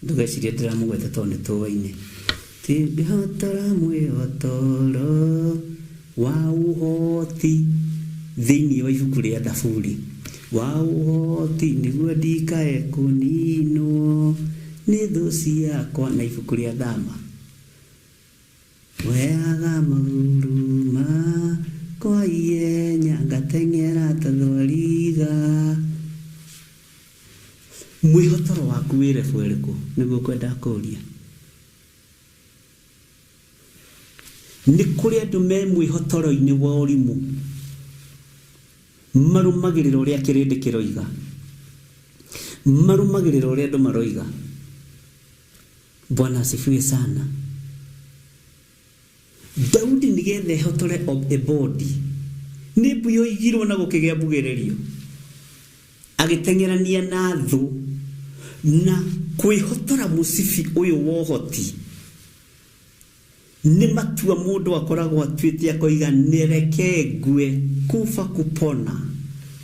Ndũgecirie ndĩramũgweta tondũ nĩ tũũaine. Tindĩhotora mwĩhotoro wa ũhoti thĩinĩ wa ibuku rĩa Thaburi wa ũhoti nĩguo ndikae kũninwo nĩ thũ ciakwa na ibuku rĩa Thama. Weaga magũrũ makwa ihenya ngateng'era ta thwariga. Mwĩhotoro waku wĩ level ĩrĩkũ? Nĩguo ngwendaga kũũria. Nĩ kũrĩ andũ me mwĩhotoro-inĩ wa ũrimũ, marũmagĩrĩra ũrĩa kĩrĩndĩ kĩroiga, marũmagĩrĩra ũrĩa andũ maroiga. Bwana asifiwe sana. Daudi nĩgetha ehotore ebodi, nĩ mbu yoigirwo na gũkĩgĩa mbugĩrĩrio, agĩteng'erania na thũ na kwĩhotora mũcibi ũyũ wa ũhoti. Nĩ matua mũndũ akoragwo atuĩte akoiga nĩreke ngue, kufa kupona,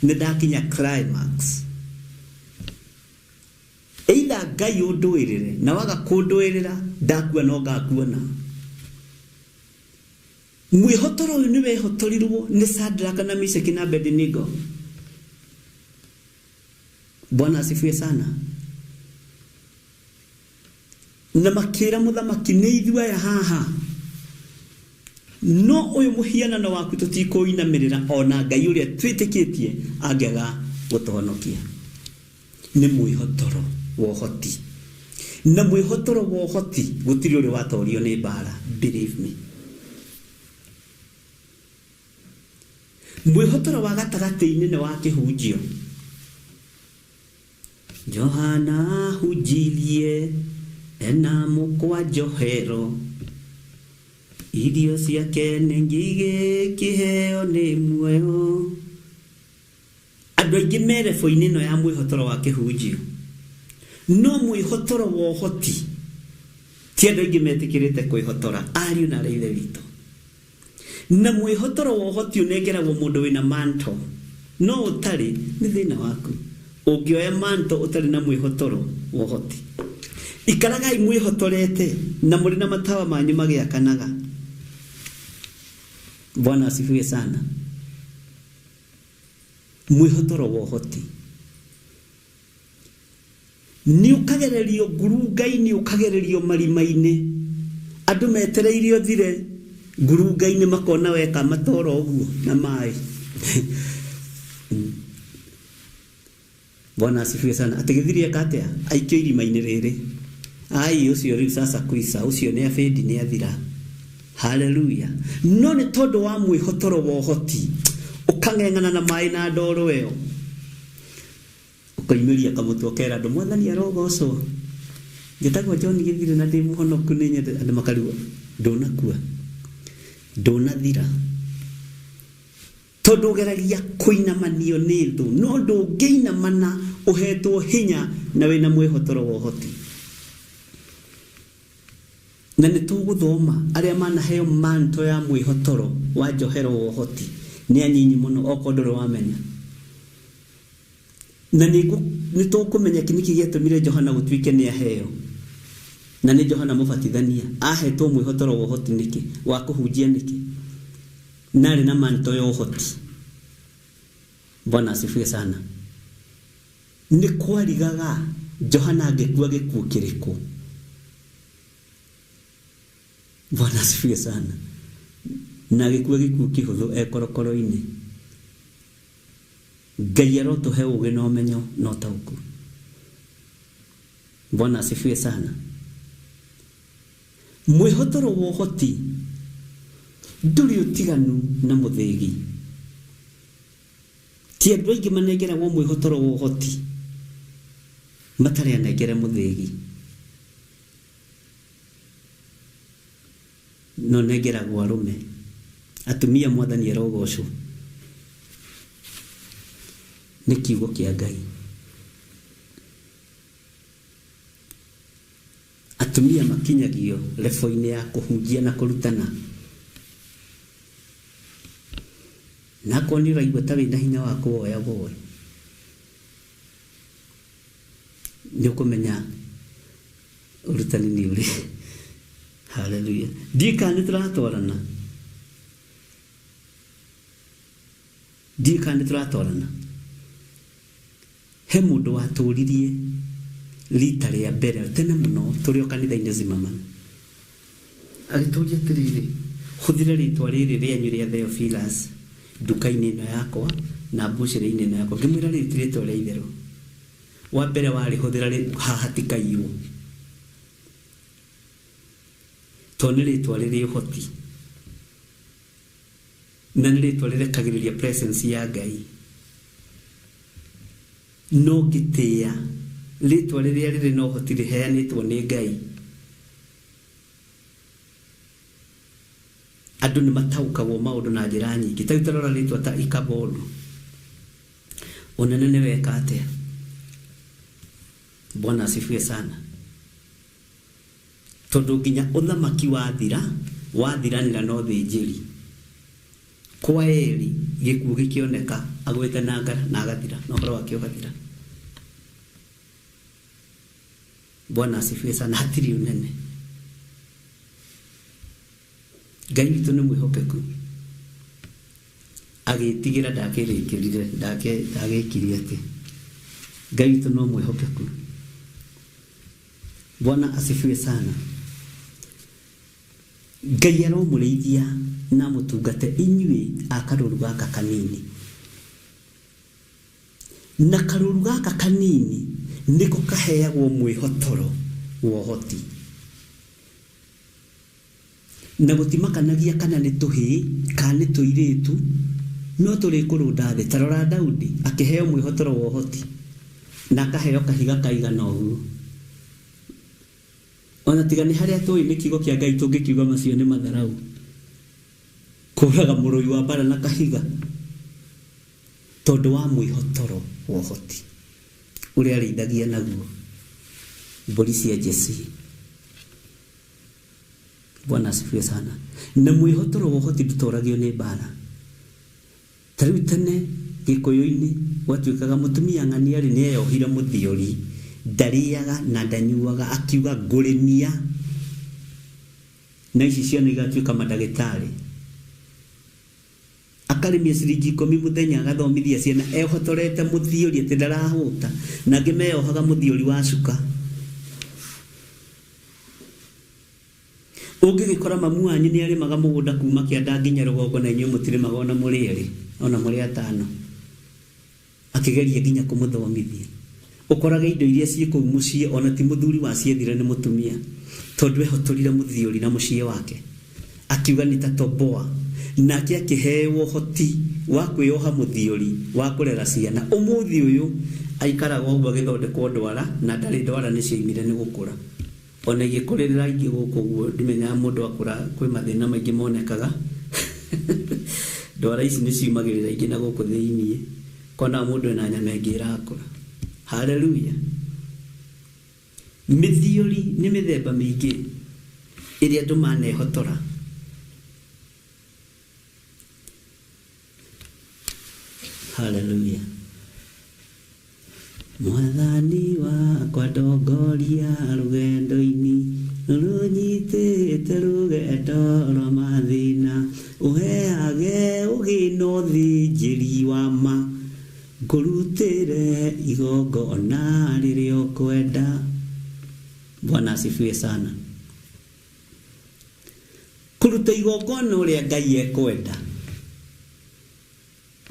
nĩ ndakinya climax. Either Ngai ũndũĩrĩre, na waga kũndũĩrĩra, ndakua no ngakuona. Mwĩhotoro ũyũ nĩ wehotorirwo nĩ Shadraka na Meshaki na Abednego. Bwana asifiwe sana. Na makĩra mũthamaki nĩ ithuĩ aya haha, no ũyũ mũhianano waku tũtikũinamĩrĩra, ona Ngai ũrĩa twĩtĩkĩtie angĩaga gũtũhonokia. Nĩ mwĩhotoro wa ũhoti. Na mwĩhotoro wa ũhoti gũtirĩ ũrĩ watorio nĩ mbara, believe me. Mwĩhotoro wa gatagatĩ-inĩ nĩ wa kĩhunjio. Johana ahunjirie ena mũkwa njohero, irio ciake nĩ ngigĩ kĩheo nĩ muoyo. Andũ aingĩ me level-inĩ ĩno ya mwĩhotoro wa kĩhunjio, no mwĩhotoro wa ũhoti ti andũ aingĩ metĩkĩrĩte kwĩhotora, ariũ na arĩa ithe witũ. Na mwĩhotoro wa ũhoti ũnengeragwo mũndũ wĩna manto, no ũtarĩ nĩ thĩna waku. Ũngĩoya manto ũtarĩ na mwĩhotoro wa ũhoti. Ikaragai mwĩhotorete na mũrĩ na matawa manyu magĩakanaga. Bwana asifiwe sana. Mwĩhotoro wa ũhoti nĩ ũkagererio ngurunga-inĩ, ũkagererio marima-inĩ. Andũ metereire ũthire ngurunga-inĩ makona weka matoro ũguo na maĩ. Bwana asifiwe sana. Atĩ gĩthiri eka atĩa? Aikio irima-inĩ rĩrĩ. Ai, ũcio rĩu sasa kuica, ũcio nĩ abĩndi nĩ athira. Haleluya. No nĩ tondũ wa mwĩhotoro wa ũhoti, ũkang'eng'ana na maĩ na ndoro ĩyo, ũkoimĩria kamũtwe ũkera andũ mwathani arogocwo. Njĩtagwo John Gĩthiri na ndĩ mũhonoku, nĩ nyende andũ makarigwo ndũnakua, ndũnathira, tondũ ũgeragia kũinamanio nĩ thũ, no ndũngĩinamana ũhetwo hinya na wĩna mwĩhotoro wa ũhoti. Na nĩ tũgũthoma arĩa manaheo manto ya mwĩhotoro wa njohero wa ũhoti nĩ anyinyi mũno, okorwo ndũrĩ wamenya. Na nĩ tũkũmenya nĩkĩ gĩatũmire Johana gũtuĩke nĩ aheo. Na nĩ Johana Mũbatithania ahetwo mwĩhotoro wa ũhoti nĩkĩ, wa kũhunjia nĩkĩ, na arĩ na manto ya ũhoti. Bwana asifiwe sana. Nĩ kwarigaga Johana angĩkua gĩkuũ kĩrĩkũ. Bwana asifiwe sana. Na agĩkua gĩkuũ kĩhũthũ e korokoro-inĩ. Ngai arotũhe ũũgĩ na ũmenyo na ũtaũku. Bwana asifiwe sana. Mwĩhotoro wa ũhoti ndũrĩ ũtiganu na mũthĩgi. Ti andũ aingĩ manengeragwo mwĩhotoro wa ũhoti matarĩ anengere mũthĩgi. No nengeragwo arũme. Atumia mwathani arogocwo. Nĩ kiugo kĩa Ngai. Atumia makinyagio lebo-inĩ ya kũhunjia na kũrutana. Na akorwo nĩ ũraigua ta wĩna hinya wa kũwoya woe, nĩ ũkũmenya ũrutani nĩ ũrĩ. Haleluya. Ndiũĩ kana nĩ tũratwarana. Ndiũĩ kana nĩ tũratwarana. He mũndũ watũririe rita rĩa mbere tene mũno tũrĩ o kanitha-inĩ Zimmerman. Agĩtũria atĩrĩrĩ, hũthĩra rĩtwa rĩrĩ rĩanyu rĩa Theophilus nduka-inĩ ĩno yakwa na mbucĩrĩ-inĩ ĩno yakwa. Ngĩmwĩra rĩrĩ ti rĩtwa rĩa itherũ. Wa mbere warĩhũthĩra haha hatikaiywo. Tondũ nĩ rĩtwa rĩrĩ ũhoti. Na nĩ rĩtwa rĩrekagĩrĩria presence ya Ngai. No ngĩtĩĩa rĩtwa rĩrĩa rĩrĩ na ũhoti rĩheanĩtwo nĩ Ngai. Andũ nĩ mataũkagwo maũndũ na njĩra nyingĩ. Ta rĩu ta rora rĩtwa ta Ikabodu. Ũnene nĩ weka atĩa? Bwana asifiwe sana. Tondũ nginya ũthamaki wathira, wathiranĩra na ũthĩnjĩri. Kwa Eli gĩkuũ gĩkĩoneka agwĩte na ngara na agathira na ũhoro wake ũgathira. Bwana asifiwe sana. Hatirĩ ũnene. Ngai witũ nĩ mwĩhokeku. Agĩtigĩra ndakĩrĩkĩrire, ndagĩkirie atĩ. Ngai witũ no mwĩhokeku. Bwana asifiwe sana. Ngai aromũrĩithia na mũtungate inyuĩ a karũru gaka kanini. Na karũru gaka kanini nĩko kaheagwo mwĩhotoro wa ũhoti. Na gũtimakanagia kana nĩ tũhĩĩ kana nĩ tũirĩtu, no tũrĩkũrũnda thĩ. Ta rora Daudi akĩheo mwĩhotoro wa ũhoti na akaheo kahiga kaigana ũguo. Ona tiga nĩ harĩa tũĩ nĩ kiugo kĩa Ngai tũngĩkiuga macio nĩ matharau. Kũraga mũrũi wa mbara na kahiga tondũ wa mwĩhotoro wa ũhoti ũrĩa arĩithagia naguo mbũri cia Jesse. Bwana asifiwe sana. Na mwĩhotoro wa ũhoti ndũtoragio nĩ mbara. Ta rĩu tene Gĩkũyũ-inĩ gwatuĩkaga mũtumia ng'ania rĩ nĩ eyohire mũthiori, ndarĩaga na ndanyuaga, akiuga ngũrĩmia. Na ici ciana igatuĩka mandagĩtarĩ. Akarĩmia ciringi 10 mũthenya agathomithia ciana ehotorete mũthiori atĩ ndarahũta, na angĩ meyohaga mũthiori wa cuka. Ũngĩgĩkora mamu wanyu nĩ arĩmaga mũgũnda kuma kĩanda nginya rũgongo na inyuĩ mũtirĩmaga ona mũrĩ erĩ, ona mũrĩ atano. Akĩgeria nginya kũmũthomithia. Ũkorage indo iria ciĩ kũu mũciĩ ona ti mũthuri waciethire nĩ mũtumia, tondũ ehotorire mũthiori na mũciĩ wake. Akiuga nĩ ta toboa. Nake akĩheo ũhoti wa kwĩyoha mũthiori wa kũrera ciana. Ũmũthĩ ũyũ aikaraga ũguo agĩthondekwo ndwara na ndarĩ ndwara nĩ ciaimire nĩ gũkũra. Ona igĩkũrĩrĩra ingĩ gũkũ ũguo ndimenyaga mũndũ akũra kwĩ mathĩna maingĩ monekaga. Ndwara ici nĩ ciumagĩrĩra ingĩ na gũkũ thĩiniĩ. Kona mũndũ ena nyama ĩngĩ ĩrakũra. Haleluya. Mĩthiori nĩ mĩthemba mĩingĩ ĩrĩa andũ manehotora. Haleluya. Mwathani wakwa ndongoria rũgendo-inĩ rũnyitĩte rũgendo rwa mathĩna, ũheage ũgĩ na ũthĩnjĩri wa ma, ngũrutĩre igongona rĩrĩa ũkwenda. Bwana asifiwe sana. Kũruta igongona ũrĩa Ngai ekwenda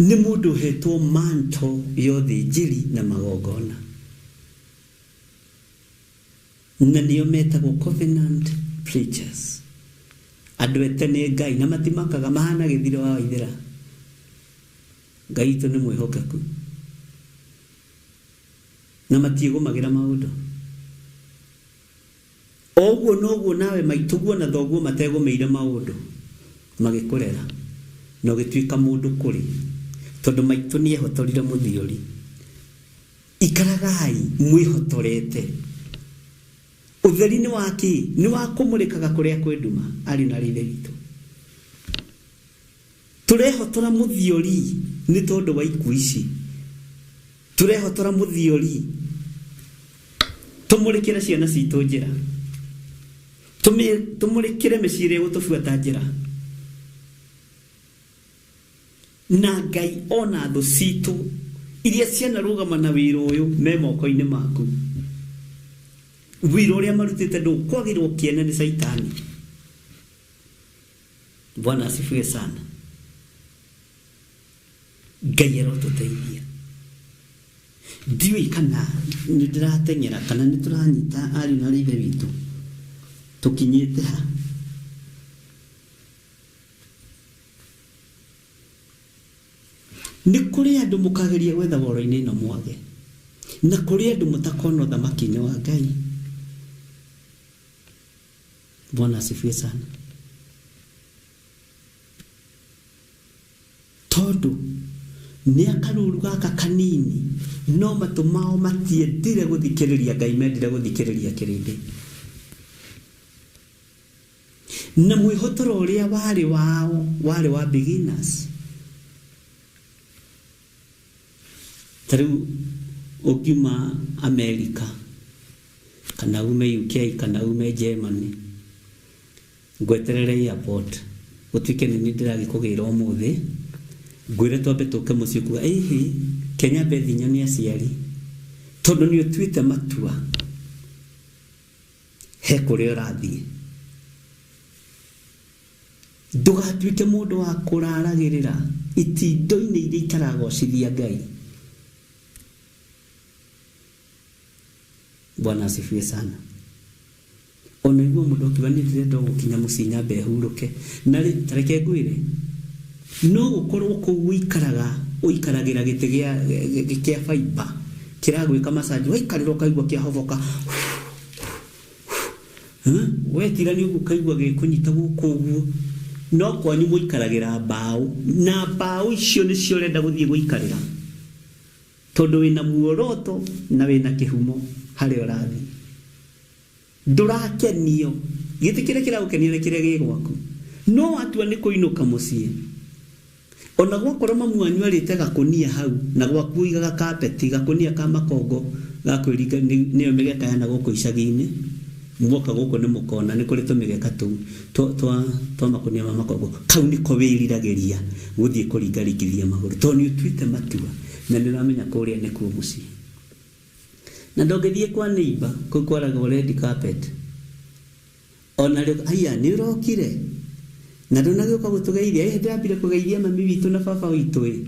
nĩ mũndũ ũhetwo manto ya ũthĩnjĩri na magongona. Na nĩo metagwo covenant preachers. Andũ ete nĩ Ngai na matimakaga mahana gĩthiro wa Waithĩra. Ngai witũ nĩ mwĩhokeku na matiĩgũmagĩra maũndũ. O ũguo noguo nawe maitũguo na thoguo mategũmĩire maũndũ magĩkũrera na ũgĩtuĩka mũndũ kũrĩ tondũ maitũ nĩ ehotorire mũthiori. Ikaragai mwĩhotorete. Ũtheri nĩ wa kĩ? Nĩ wa kũmũrĩkaga kũrĩa kwĩ nduma, ariũ na aarĩ a Ithe witũ. Tũrehotora mũthiori nĩ tondũ wa ikuũ ici. Tũrehotora mũthiori tũmũrĩkĩre ciana citũ njĩra. Tũmũrĩkĩre mĩciĩ ĩrĩa ĩgũtũbuata njĩra. Na Ngai ona thũ citũ iria cianarũgama na wĩra ũyũ me moko-inĩ maku. Wĩra ũrĩa marutĩte ndũkwagĩrwo kĩene nĩ Caitani. Bwana asifiwe sana. Ngai arotũteithia. Ndiũĩ kana nĩ ndĩrateng'era kana nĩ tũranyita ariũ na ithe witũ. Tũkinyĩte ha? Nĩ kũrĩ andũ mũkageria gwetha woro-inĩ ĩno mwage, na kũrĩ andũ mũtakona ũthamaki-inĩ wa Ngai. Bwana asifiwe sana. Tondũ nĩ akaruru gaka kanini no matũ mao matiendire gũthikĩrĩria Ngai, mendire gũthikĩrĩria kĩrĩndĩ. Na mwĩhotoro ũrĩa warĩ wao warĩ wa beginners. Ta rĩu ũngiuma America kana ume UK kana ume Germany, ngweterere airport gũtuĩke nĩ niĩ ndĩragĩkũgĩra ũmũthĩ, ngwĩre twambe tũke mũciĩ kuga ĩhĩ Kenya mbethi nyone aciari, tondũ nĩ ũtuĩte matua he kũrĩa ũrathiĩ. Ndũgatuĩke mũndũ wa kũraragĩrĩra itindo-inĩ iria itaragocithia Ngai. Bwana asifiwe sana. Ona iguo mũndũ akiuga niĩ ndĩrenda gũkinya mũciĩ nyambe hurũke. Na rĩ, ta reke ngwĩre, no gũkorwo kũu ũikaraga, ũikaragĩra gĩtĩ kĩa fiber kĩragwĩka massage, waikarĩra ũkaigua kĩahoboka. Wetirania ũguo ũkaigua gĩkũnyita gũkũ ũguo. No kwanyu mũikaragĩra mbaũ, na mbaũ icio nĩcio ũrenda gũthiĩ gũikarĩra, tondũ wĩna muoroto na wĩna kĩhumo harĩa ũrathiĩ. Ndũrakenio, gĩtĩ kĩrĩa kĩragũkenia nĩ kĩrĩa gĩ gwaku. No watua nĩ kũinũka mũciĩ, ona gwakorwo mamu wanyu arĩte gakũnia hau, na gwaku ũigaga kapeti, gakũnia ka makongo ga kwĩringa nĩyo mĩgeka ya na gũkũ icagi-inĩ. Mwoka gũkũ nĩ mũkona nĩ kũrĩ tũmĩgeka tũu twa makũnia ma makongo. Kau nĩko wĩriragĩria gũthiĩ kũringaringithia magũrũ, tondũ nĩ ũtuĩte matua na nĩ ũramenya kũrĩa nĩkuo mũciĩ. Na ndũngĩthiĩ kwa neighbor kũu kwaragwo red carpet. Ona rĩo, aya nĩ ũrokire na ndũnagĩũka gũtũgeithia, ĩ ndĩrambire kũgeithia mami witũ na baba witũ ĩ.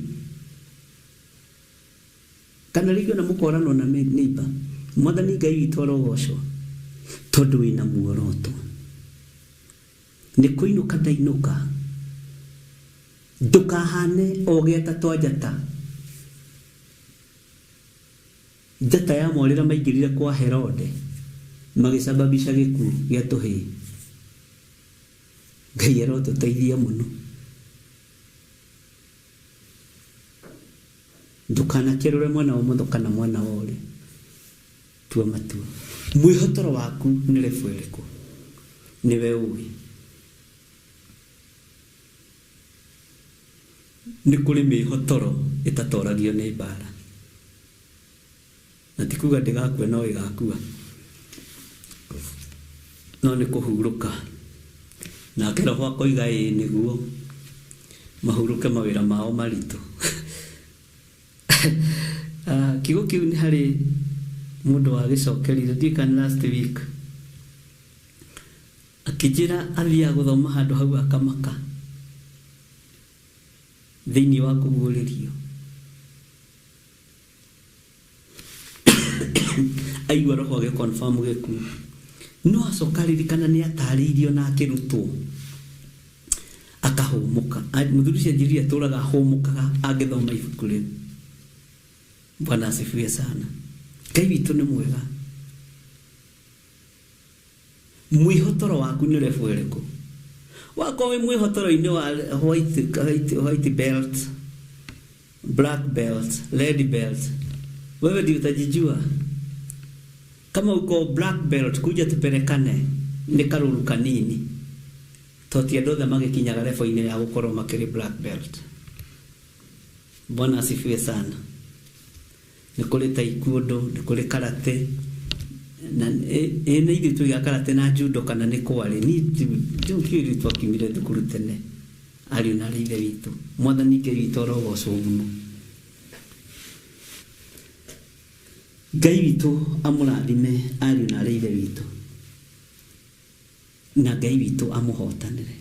Kana rĩngĩ ona mũkoranwo na neighbor. Mwathani Ngai witũ arogocwo tondũ wĩna muoroto. Nĩ kũinũka ndainũka, ndũkahane o gĩata twa njata. Njata ya morĩra maingĩrire kwa Herode magĩcababisha gĩkuũ gĩa tũhĩĩ. Ngai arotũteithia mũno. Ndũkanakĩrũre mwena wa ũmotho kana mwena wa ũrĩo. Tua matua. Mwĩhotoro waku nĩ rebu ĩrĩkũ? Nĩwe ũĩ. Nĩ kũrĩ mĩhotoro ĩtatoragio nĩ mbara. Na ti kuga ndĩgakua, no ĩgakua. No nĩ kũhurũka. Nake Roho akoiga ĩĩ nĩguo mahurũke mawĩra mao maritũ. Kiugo kĩu nĩ harĩ mũndũ wagĩcokerire, ndiũĩ kana last week. Akĩnjĩra athiaga gũthoma handũ hau akamaka thĩinĩ wa kũguũrĩrio. Aigua Roho agĩ confirm gĩkuũ. No acoka ririkana nĩ atarĩirio na akĩrutwo akahũmũka. Mũthuri ũcio anjĩrire atũraga ahũmũkaga angĩthoma ibuku rĩu. Bwana asifiwe sana. Ngai witũ nĩ mwega. Mwĩhotoro waku nĩ level ĩrĩkũ? Wakorwo wĩ mwĩhotoro-inĩ wa white belt, black belt, red belt, wewe ndio utajijua. Kama uko black belt, kuja tupelekane nĩ karũru kanini, to ti andũ othe magĩkinyaga level-inĩ ya gũkorwo makĩrĩ black belt. Bwana asifiwe sana. Nĩ kũrĩ taekwondo, nĩ kũrĩ karate, na ĩ nĩ ithuĩ tũiga karate na judo kana nĩ kwarĩ. Niĩ ndiũĩ twakiumire thukuru tene, ariũ na arĩ ithe witũ. Mwathani Ngai witũ arogocwo mũno. Ngai witũ amũrathime ariũ na arĩ ithe witũ, na Ngai witũ amũhotanĩre.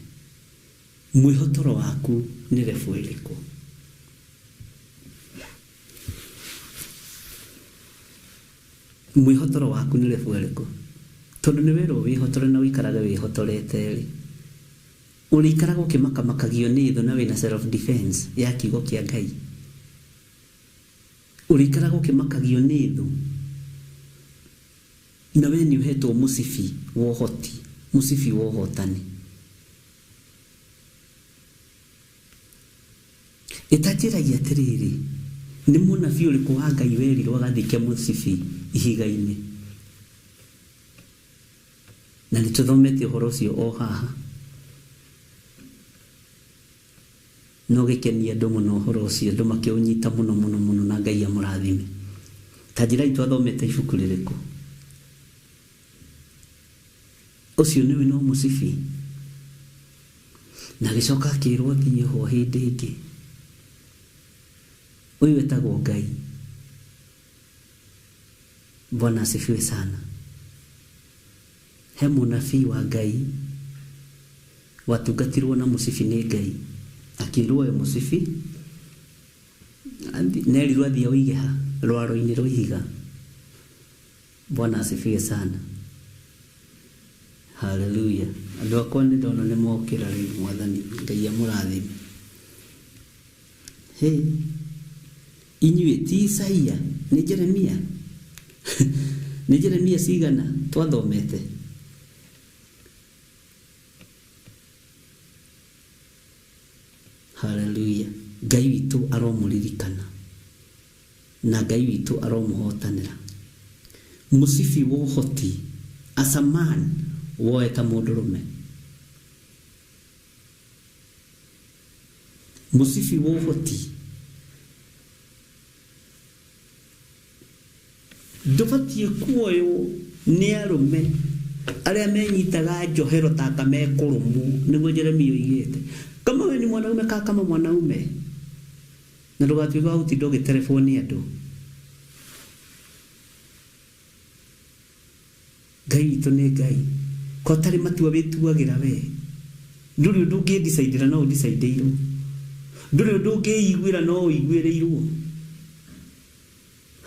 Mwĩhotoro waku nĩ level ĩrĩkũ? Mwĩhotoro waku nĩ level ĩrĩkũ? Tondũ nĩ werwo wĩhotore na ũikarage wĩhotorete rĩ, ũrĩikaraga ũkĩmakamakagio nĩ thũ na wĩna self defense ya kiugo kĩa Ngai. Ũrĩikaraga ũkĩmakagio nĩ thũ na we nĩ ũhetwo mũcibi wa ũhoti, mũcibi wa ũhotani. Ĩtanjĩragia atĩrĩrĩ, nĩ mũnabii ũrĩkũ wa Ngai werirwo agathike mũcibi ihiga-inĩ? Na nĩ tũthomete ũhoro ũcio o haha. No gĩkenie andũ mũno ũhoro ũcio, andũ makĩũnyita mũno mũno mũno, na Ngai amũrathime. Ta njĩra twathomete ibuku rĩrĩkũ? Ũcio nĩwe no mũcibi. Na agĩcoka akĩrwo athiĩ ho hĩndĩ ĩngĩ. Ũyũ wetagwo Ngai. Bwana asifiwe sana. He mũnabii wa Ngai watungatirwo na mũcibi nĩ Ngai. Akĩrwo oe mũcibi, nerirwo athiĩ aũige ha rwaro-inĩ rwa ihiga. Bwana asifiwe sana. Haleluya. Andũ akwa nĩ ndona nĩ mokĩra rĩu, Mwathani Ngai amũrathime. Hey, inyuĩ ti Isaia, nĩ Jeremia. Nĩ Jeremia cigana twathomete? Haleluya. Ngai witũ aromũririkana na Ngai witũ aromũhotanĩra. Mũcibi wa ũhoti as a man woe ta mũndũrũme. Mũcibi wa ũhoti ndũbatiĩ kuoywo nĩ arũme arĩa menyitaga njohero ta kamekũrũmwo, nĩguo Jeremia oigĩte. Kama we ni mwanaume, kaa kama mwanaume, na ndũgatuĩke wa gũtinda ũgĩterebwo nĩ andũ. Ngai witũ nĩ Ngai. Ko tarĩ matua wĩtuagĩra we, ndũrĩ ũndũ ũngĩndicaidĩra no ũndicaidĩirwo, ndũrĩ ũndũ ũngĩiguĩra no ũiguĩrĩirwo.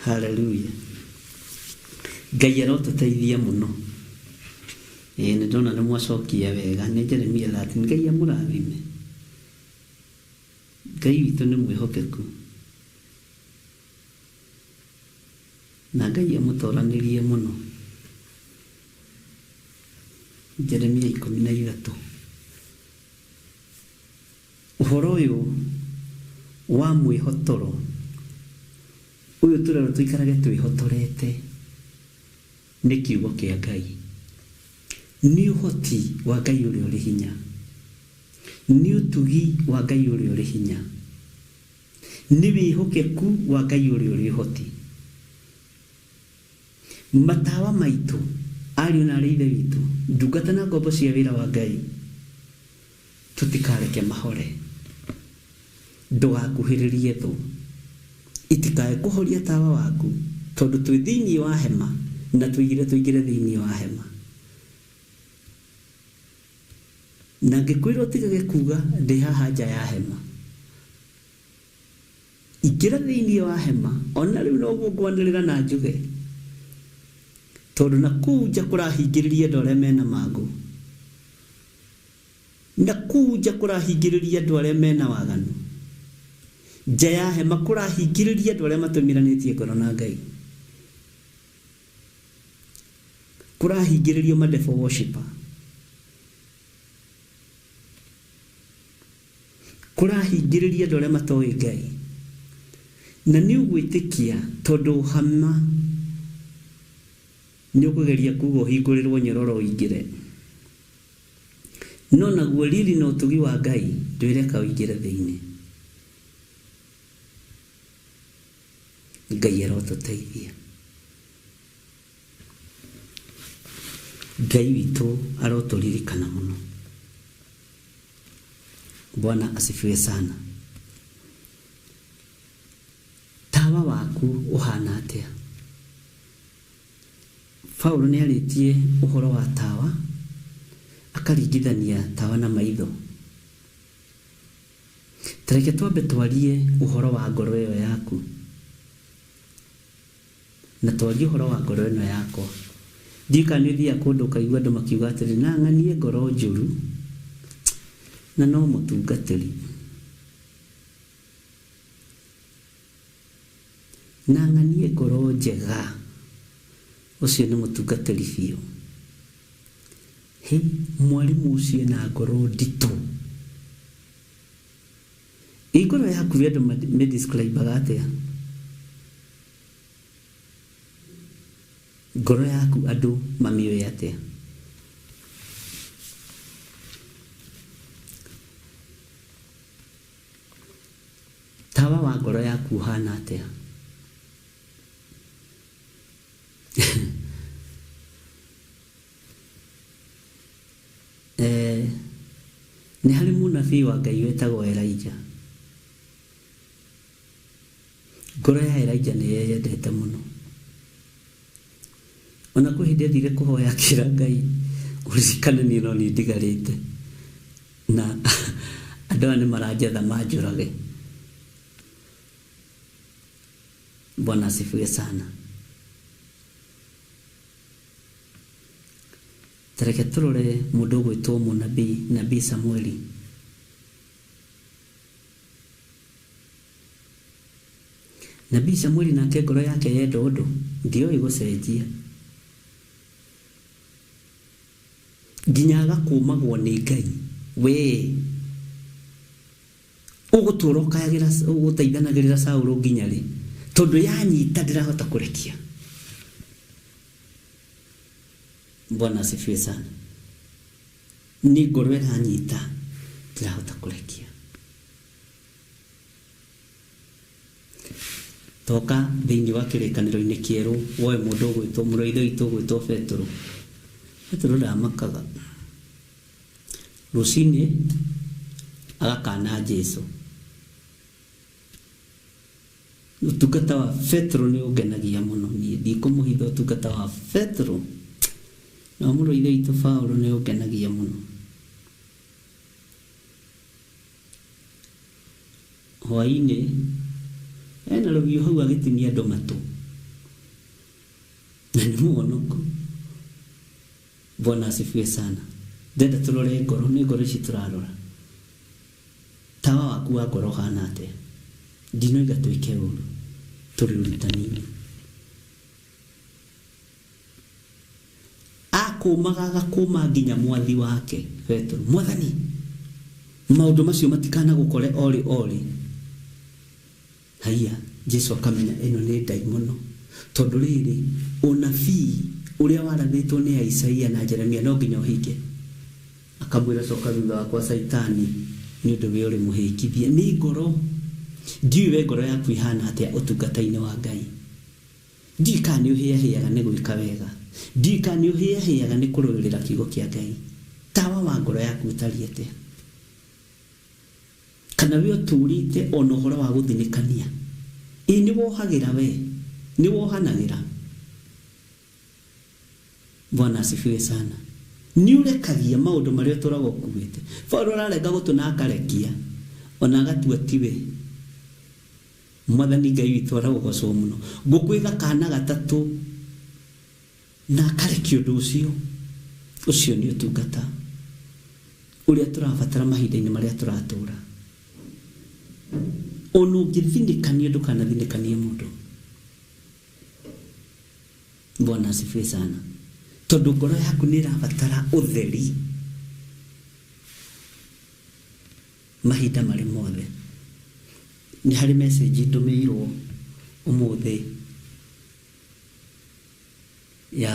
Haleluya. Ngai arotũteithia mũno. Ĩĩ nĩ ndona nĩ mwacokia wega. Nĩ Jeremia 13. Ngai amũrathime. Ngai witũ nĩ mwĩhokeku na Ngai amũtoranĩrie mũno. Jeremia 13. Ũhoro ũyũ wa mwĩhotoro ũyũ tũrerwo tũikarage twĩhotorete nĩ kiugo kĩa Ngai. Nĩ ũhoti wa Ngai ũrĩa ũrĩ hinya. Nĩ ũtugi wa Ngai ũrĩa ũrĩ hinya. Nĩ wĩhokeku wa Ngai ũrĩa ũrĩ ũhoti. Matawa maitũ, ariũ na arĩ ithe witũ, ndungata na ngombo cia wĩra wa Ngai, tũtikareke mahore. Ndũgakuhĩrĩrie thũ, itikae kũhoria tawa waku, tondũ twĩ thĩinĩ wa hema na tũigire tũingĩre thĩinĩ wa hema. Na ngĩkwĩra ũtigage kuga ndĩ haha nja ya hema, ingĩra thĩinĩ wa hema. Ona rĩu noguo ngwanĩrĩra na njuge. Tondũ na kũu nja kũrahingĩrĩria andũ arĩa mena mangũ, na kũu nja kũrahingĩrĩria andũ arĩa mena waganu, nja ya hema kũrahingĩrĩria andũ arĩa matũmiranĩtie ngoro na Ngai, kũrahingĩrĩrio ma devil worshipper, kũrahingĩrĩria andũ arĩa matoĩ Ngai. Na nĩ ũgwĩtĩkia tondũ hama nĩ ũkũgeria kuga ũhingũrĩrwo nyororo ũingĩre, no naguo riri na ũtugi wa Ngai ndwĩreka ũingĩre thĩinĩ. Ngai arotũteithia, Ngai witũ arotũririkana mũno. Bwana asifiwe sana. Tawa waku ũhana atĩa? Paulo nĩ arĩtie ũhoro wa tawa, akaringithania tawa na maitho. Ta reke twambe twarie ũhoro wa ngoro ĩyo yaku, na twarie ũhoro wa ngoro ĩno yakwa. Ndiũĩ kana nĩ ũthiaga kũndũ ũkaigua andũ makiuga atĩrĩ, na ng'anie ngoro njũru na no mũtungatĩri, na ng'anie ngoro njega, ũcio nĩ mũtungatĩri biũ. Hĩ, mwarimũ ũcio ena ngoro nditũ. Ĩ ngoro yaku andũ mĩdescribaga atĩa? Ngoro yaku andũ mamĩũĩ atĩa? Tawa wa ngoro yaku ũhana atĩa? Nĩ harĩ mũnabii wa Ngai wetagwo Elijah. Ngoro ya Elijah nĩ yeyendete mũno. Ona kwĩ hĩndĩ athire kũhoya akĩra Ngai, ũririkane niĩ no niĩ ndigarĩte, na andũ aya nĩ maranjetha manjũrage. Bwana asifiwe sana. Ta reke tũrore mũndũ ũgwĩtwo mũnabii, Nabii Samueli. Nabii Samueli nake ngoro yake yenda ũndũ, ndĩoĩ gũcenjia. Nginya agakũmagwo nĩ Ngai. We ũgũtũra ũkayagĩra, ũgũteithanagĩrĩra Saũlũ nginya rĩ? Tondũ yanyita ndĩrahota kũrekia. Bwana asifiwe sana. Nĩ ngoro ĩranyita ndĩrahota kũrekia. Toka thĩinĩ wa kĩrĩkanĩro-inĩ kĩerũ woe mũndũ ũgwĩtwo mũrũ wa ithe witũ ũgwĩtwo Petero. Petero ndamakaga. Rũcinĩ agakana Jesu. Ũtungata wa Petero nĩ ũngenagia mũno niĩ, ndikũmũhitha ũtungata wa Petero. Na mũrũ wa ithe witũ Paulo nĩ ũngenagia mũno. Hwaĩ-inĩ ena rũhiũ hau agĩtinia andũ matũ, na nĩ mũhonoku. Bwana asifiwe sana. Ndenda tũrore ngoro, nĩ ngoro ici tũrarora. Tawa waku wa ngoro ũhana atĩa? Ndinoiga twĩke ũru, tũrĩ ũrutani-inĩ. Akũmaga agakũma nginya mwathi wake Petero, mwathani, maũndũ macio matikanagũkore orĩ orĩ. Haiya, Jesu akamenya ĩno nĩ ndaimono, tondũ rĩrĩ ũnabii ũrĩa warathĩtwo nĩ Isaia na Jeremia no nginya ũhinge. Akamwĩra coka thutha wakwa Saitani, nĩ ũndũ we ũrĩ mũhĩkithia. Nĩ ngoro, ndiũĩ we ngoro yaku ihana atĩa ũtungata-inĩ wa Ngai. Ndiũĩ kana nĩ ũhĩahĩaga nĩ gwĩka wega, ndiũĩ kana nĩ ũhĩahĩaga nĩ kũrũĩrĩra kiugo kĩa Ngai. Tawa wa ngoro yaku ũtariĩ atĩa? Kana we ũtũrĩte ona ũhoro wa gũthinĩkania? Ĩ nĩ wohagĩra we, nĩ wohanagĩra. Bwana asifiwe sana. Nĩ ũrekagia maũndũ marĩa ũtũraga ũkuĩte. Paulo ararenga gũtũ na akarekia, ona agatua tiwe. Mwathani Ngai witũ aragũgocwo mũno. Ngũkwĩga kana gatatũ Na akarekia ũndũ ũcio, ũcio nĩ ũtungata ũrĩa tũrabatara mahinda-inĩ marĩa tũratũra. Ona ũngĩthinĩkania ndũkanathinĩkanie mũndũ. Bwana asifiwe sana. Tondũ ngoro yaku nĩ ĩrabatara ũtheri mahinda marĩ mothe. Nĩ harĩ message ndũmĩirwo ũmũthĩ ya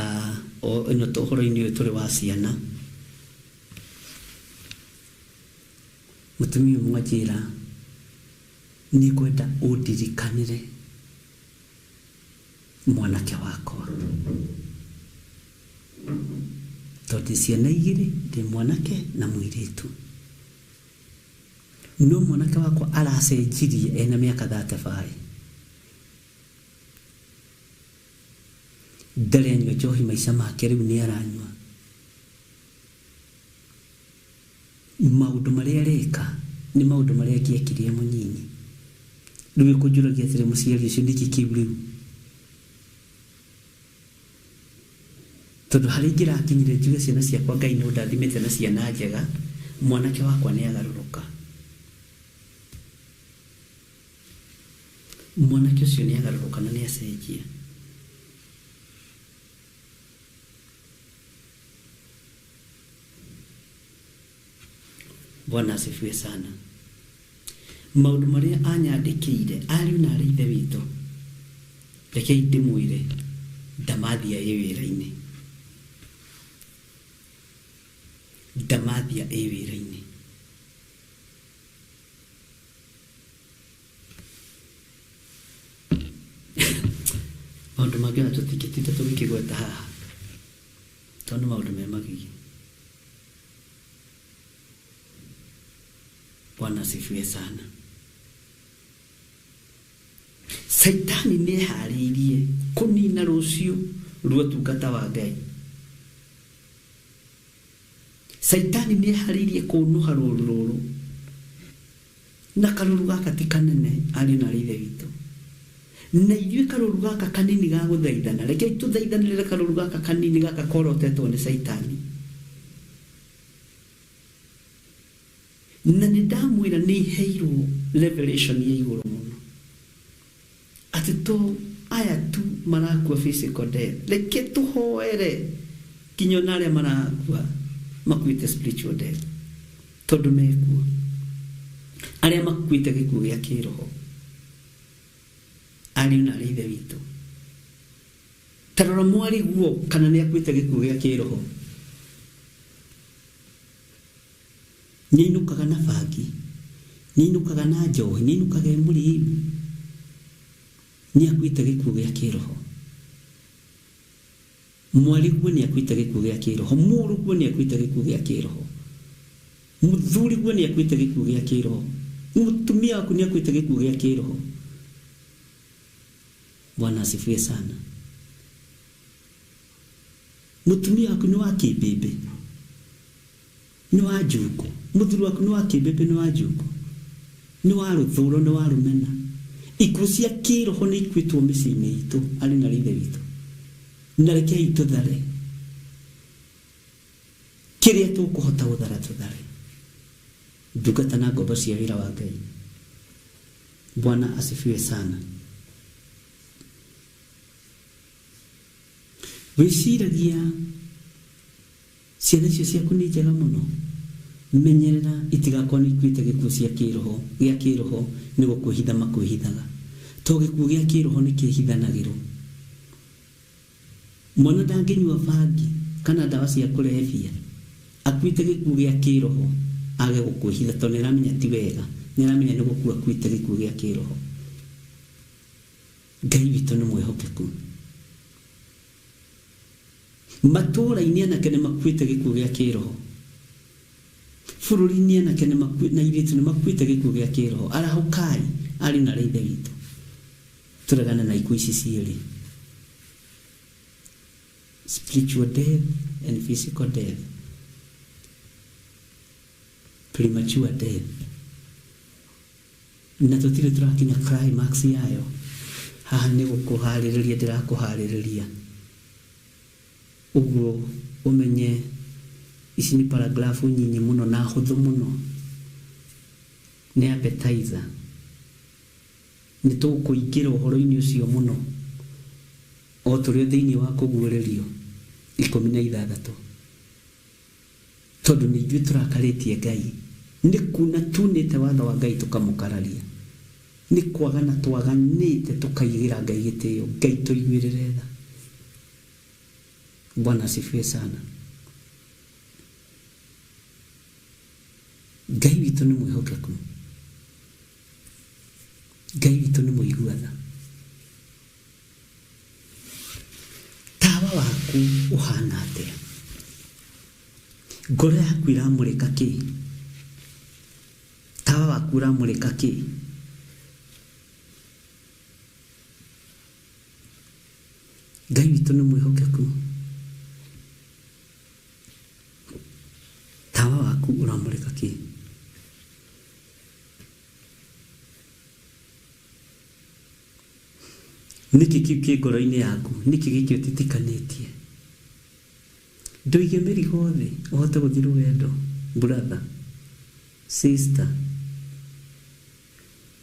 ĩno ũhoro-inĩ ũyũ tũrĩ wa ciana. Mũtumia ũmwe anjĩra nĩ ngwenda ũndirikanĩre mwanake wakwa, tondũ ciana igĩrĩ, ndĩ mwanake na mũirĩtu. No mwanake wakwa aracenjirie ena mĩaka 35. Ndarĩ anyua njohi maica make, rĩu nĩ aranyua. Maũndũ marĩa areka nĩ maũndũ marĩa angĩekire e mũnyinyi. Rĩu ĩkũnjũragia atĩrĩ, mũciari ũcio nĩkĩ kĩu rĩu? Tondũ harĩa ingĩrakinyire njuge ciana ciakwa Ngai nĩ ũndathimĩte na ciana njega, mwanake wakwa nĩ agarũrũka. Mwanake ũcio nĩ agarũrũka na nĩ acenjia. Bwana asifiwe sana. Maũndũ marĩa anyandĩkĩire ariũ na arĩ ithe witũ, rekei ndĩmwĩre ndamathia ĩ wĩra-inĩ. Ndamathia ĩ wĩra-inĩ. Maũndũ mangĩ ona tũtingĩtinda tũgĩkĩgweta haha, tondũ nĩ maũndũ me magigi. Bwana asifiwe sana. Saitani nĩ eharĩirie kũnina rũciũ rwa ũtungata wa Ngai. Saitani nĩ eharĩirie kũnũha rũru rũrũ. Na karũru gaka ti kanene ariũ na arĩ ithe witũ. Na ithuĩ karũru gaka kanini ga gũthaithana, rekei tũthaithanĩrĩre karũru gaka kanini gaka korotetwo nĩ Saitani. Na nĩ ndamwĩra nĩ iheirwo revelation ya igũrũ mũno. Atĩ to aya tu marakua physical death, reke tũhoere nginya ona arĩa marakua makuĩte spiritual death, tondũ mekuo. Arĩa makuĩte gĩkuũ gĩa kĩroho, ariũ na arĩ ithe witũ. Ta rora mwarĩguo kana nĩ akuĩte gĩkuũ gĩa kĩroho. Nĩainũkaga na bangi, nĩainũkaga na njohi, nĩainũkaga e mũrĩu. Nĩakuĩte gĩkuũ gĩa kĩroho. Mwarĩguo nĩakuĩte gĩkuũ gĩa kĩroho, mũrũguo nĩakuĩte gĩkuũ gĩa kĩroho, mũthuriguo nĩakuĩte gĩkuũ gĩa kĩroho, mũtumia waku nĩakuĩte gĩkuũ gĩa kĩroho. Bwana asifiwe sana. Mũtumia waku nĩ wa kĩmbĩmbĩ, nĩ wa njukũ. Mũthuri waku nĩ wa kĩmbĩmbĩ, nĩ wa njukũ, nĩ wa rũthũro, nĩ wa rũmena. Ikuũ cia kĩroho nĩ ikuĩtwo mĩciĩ-inĩ itũ, arĩ na ithe witũ. Na rekei tũthare kĩrĩa tũkũhota gũthara tũthare. Ndungata na ngombo cia wĩra wa Ngai. Bwana asifiwe sana. Wĩciragia ciana icio ciaku nĩ njega mũno, menyerera itigakorwo nĩ ikuĩte gĩkuũ cia kĩroho, gĩa kĩroho nĩ gũkwĩhitha makwĩhithaga. To gĩkuũ gĩa kĩroho nĩ kĩhithanagĩrwo. Mwana ndangĩnyua bangi kana ndawa cia kũrebia akuĩte gĩkuũ gĩa kĩroho age gũkwĩhitha, tondũ nĩaramenya ti wega, nĩaramenya nĩ gũkua akuĩte gĩkuũ gĩa kĩroho. Ngai witũ nĩ mwĩhokeku. Matũũra-inĩ anake nĩ makuĩte gĩkuũ gĩa kĩroho. Bũrũri-inĩ anake nĩ makuĩte, na airĩtu nĩ makuĩte gĩkuũ gĩa kĩroho. Arahũkai ariũ na arĩ ithe witũ, tũregane na ikuũ ici cierĩ, spiritual death and physical death, premature death. Na tũtirĩ tũrakinya climax yayo. Haha nĩ gũkũharĩrĩria ndĩrakũharĩrĩria. Ũguo ũmenye ici nĩ paragrafu nyinyi mũno na hũthũ mũno, nĩ appetizer. Nĩ tũkũingĩra ũhoro-inĩ ũcio mũno o tũrĩ thĩinĩ wa kũguũrĩrio 16, tondũ nĩ ithuĩ tũrakarĩtie Ngai, nĩ kuna tunĩte watho wa Ngai tũkamũkararia, nĩ kwagana twaganĩte tũkaigĩra Ngai gĩtĩo. Ngai tũiguĩrĩre tha. Bwana asifiwe sana. Ngai witũ nĩ mwĩhokeku, Ngai witũ nĩ mũigua tha. Tawa waku ũhana atĩa? Ngoro yaku ĩramũrĩka kĩ? Tawa waku ũramũrĩka kĩ? Ngai witũ nĩ mwĩhokeku. Tawa waku ũramũrĩka kĩ? Nĩkĩ kĩu kĩ ngoro-inĩ yaku? Nĩkĩ gĩkĩ ũtitikanĩtie? Ndũige mĩrigo thĩ ũhote gũthiĩ rũgendo, brother, sister.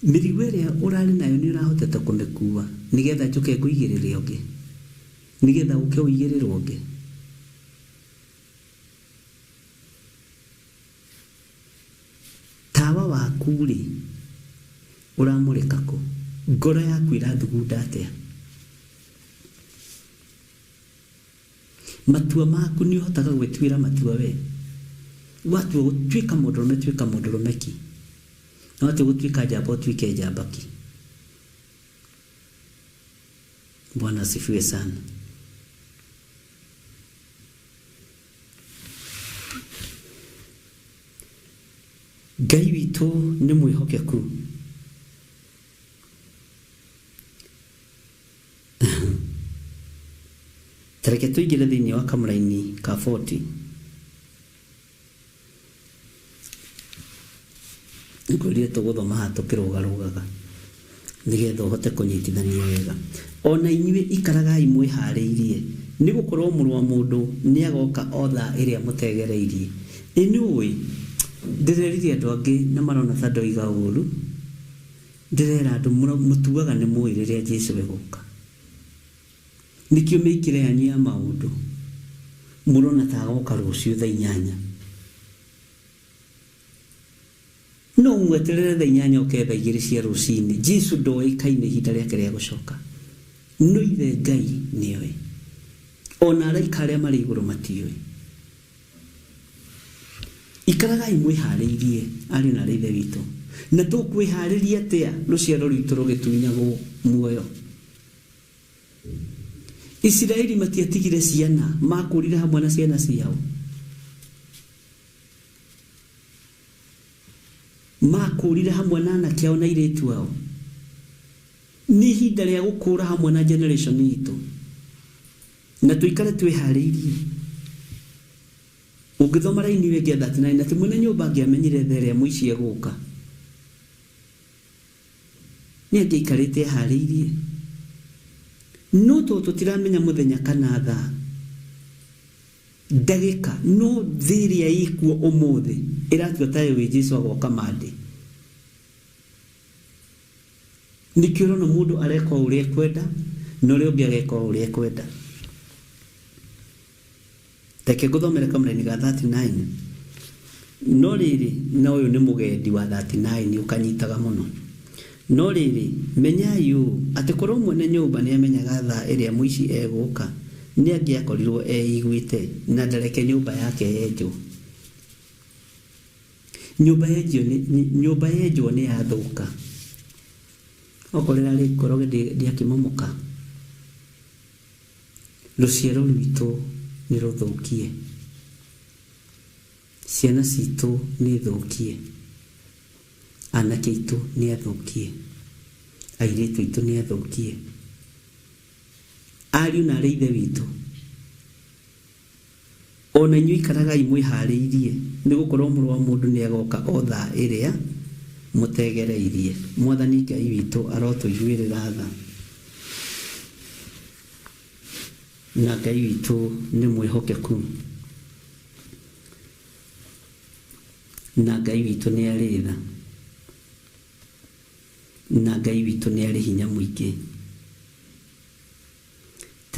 Mĩrigo ĩrĩa ũrarĩ nayo nĩ ũrahotete kũmĩkua nĩgetha njũke ngũigĩrĩre ũngĩ, nĩgetha ũke ũigĩrĩrwo ũngĩ. Tawa waku rĩ, ũramũrĩka kũ? Ngoro yaku ĩrathugunda atĩa? Matua maku nĩ ũhotaga gwĩtuĩra matua we? Watua gũtuĩka mũndũrũme, tuĩka mũndũrũme ki. Na watua gũtuĩka njamba, ũtuĩke njamba ki. Bwana asifiwe sana. Ngai witũ nĩ mwĩhokeku. Tareke tũingĩre thĩinĩ wa kamũraini ka 40. Ngwĩrire tũgũthoma haha tũkĩrũgarũgaga nĩgetha ũhote kũnyitithania wega. Ona inyuĩ ikaragai mwĩharĩirie, nĩ gũkorwo mũrũ wa mũndũ nĩ agoka o thaa ĩrĩa mũtegereirie. Ĩ nĩ ũĩ, ndĩrerire andũ angĩ na marona ta ndoiga ũru, ndĩrera andũ mũtuaga nĩ mũĩ rĩrĩa Jesu egũka. Nĩkĩo mĩikĩre yanyu ya maũndũ mũrona ta agoka rũciũ thaa 8. No mweterere thaa 8 oke thaa 2 cia rũcinĩ. Jesu ndoĩkaine ihinda rĩake rĩa gũcoka, no ithe Ngai nĩoĩ, ona araika arĩa marĩ igũrũ matiũĩ. Ikaragai mwĩharĩirie ariũ na ithe witũ. Na tũkwĩharĩria atĩa rũciaro rwitũ rũgĩtunyagwo muoyo? Isiraeli matiatigire ciana, makũrire hamwe na ciana ciao. Makũrire hamwe na anake ao na airĩtu ao. Nĩ ihinda rĩa gũkũra hamwe na generation itũ, na tũikare twĩharĩirie. Ũngĩthoma raini ĩngĩ ya 39, atĩ mwene nyũmba angĩamenyire thaa ĩrĩa mũici egũka, nĩ angĩaikarĩte eharĩirie. No tondũ tũtiramenya mũthenya kana thaa, ndagĩka, no thĩ ĩrĩa ĩkuo ũmũthĩ ĩratua ta ĩũĩ Jesu agoka Monday. Nĩkĩo ũrona mũndũ areka o ũrĩa ekwenda na ũrĩa ũngĩ ageka o ũrĩa ekwenda. Reke ngũthomere kamũraini ga 39. No rĩrĩ, na ũyũ nĩ mũgendi wa 39 ũkanyitaga mũno. No rĩrĩ, menyai ũũ, atĩ korwo mwene nyũmba nĩamenyaga thaa ĩrĩa mũici egũka, nĩ angĩakorirwo eiguĩte na ndareke nyũmba yake yenjwo. Nyũmba yenjwo nĩ yathũka. Okorwo ĩrarĩ ngoro ndĩakĩmomoka. Rũciaro rwitũ nĩ rũthũkie, ciana citũ nĩ thũkie, anake aitũ nĩ athũkie, airĩtu aitũ nĩ athũkie, ariũ na arĩ ithe witũ. Ona inyuĩ ikaragai mwĩharĩirie, nĩ gũkorwo mũrũ wa mũndũ nĩ agoka o thaa ĩrĩa mũtegereirie. Mwathani Ngai witũ arotũiguĩrĩra tha. Na Ngai witũ nĩ mwĩhokeku. Na Ngai witũ nĩ arĩ tha. Na Ngai witũ nĩ arĩ hinya mũingĩ.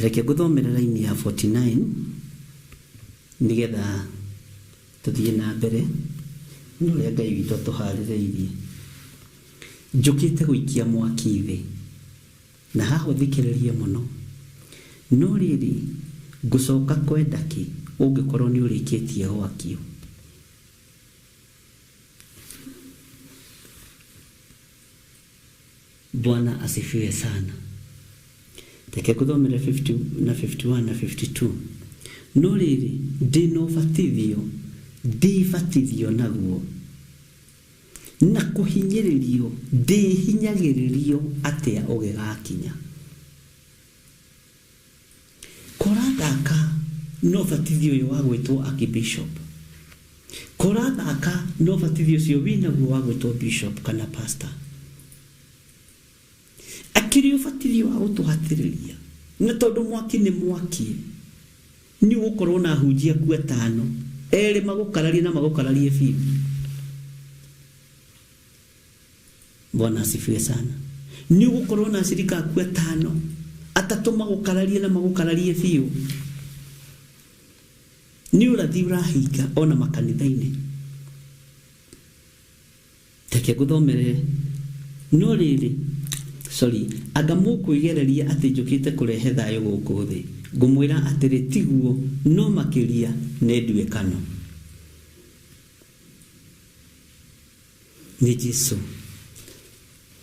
Reke ngũthomere raini ya 49 nĩgetha tũthiĩ na mbere na ũrĩa Ngai witũ atũharĩrĩirie. Njũkĩte gũikia mwaki thĩ, na haha ũthikĩrĩrie mũno. No rĩrĩ, ngũcoka kwenda kĩ ũngĩkorwo nĩ ũrĩkĩtie gwakio? Bwana asifiwe sana. Reke ngũthomere 50 na 51 na 52. No rĩrĩ, ndĩ na ũbatithio, ndĩbatithio naguo, na kũhinyĩrĩrio ndĩhinyagĩrĩrio atĩa ũgĩgakinya. Kũrathaka no ũbatithio ũyũ wa gwĩtwo archbishop. Kũrathaka no ũbatithio ũcio wĩnaguo wa gwĩtwo bishop kana pastor. Akĩrĩ ũbatithio wa gũtũhatĩrĩria, na tondũ mwaki nĩ mwaki, nĩ ũgũkorwo na ahunjia aku atano, erĩ magũkararie na magũkararie biũ. Bwana asifiwe sana. Nĩ ũgũkorwo na acirika aku atano, atatũ magũkararie na magũkararie biũ. Nĩ ũrathi ũrahinga ona makanitha-inĩ. Reke ngũthomere. No rĩrĩ, sorry, anga mũkwĩgereria atĩ njũkĩte kũrehe thayũ gũkũ thĩ. Ngũmwĩra atĩrĩ tiguo, no makĩria nĩ nduĩkano. Nĩ Jesu,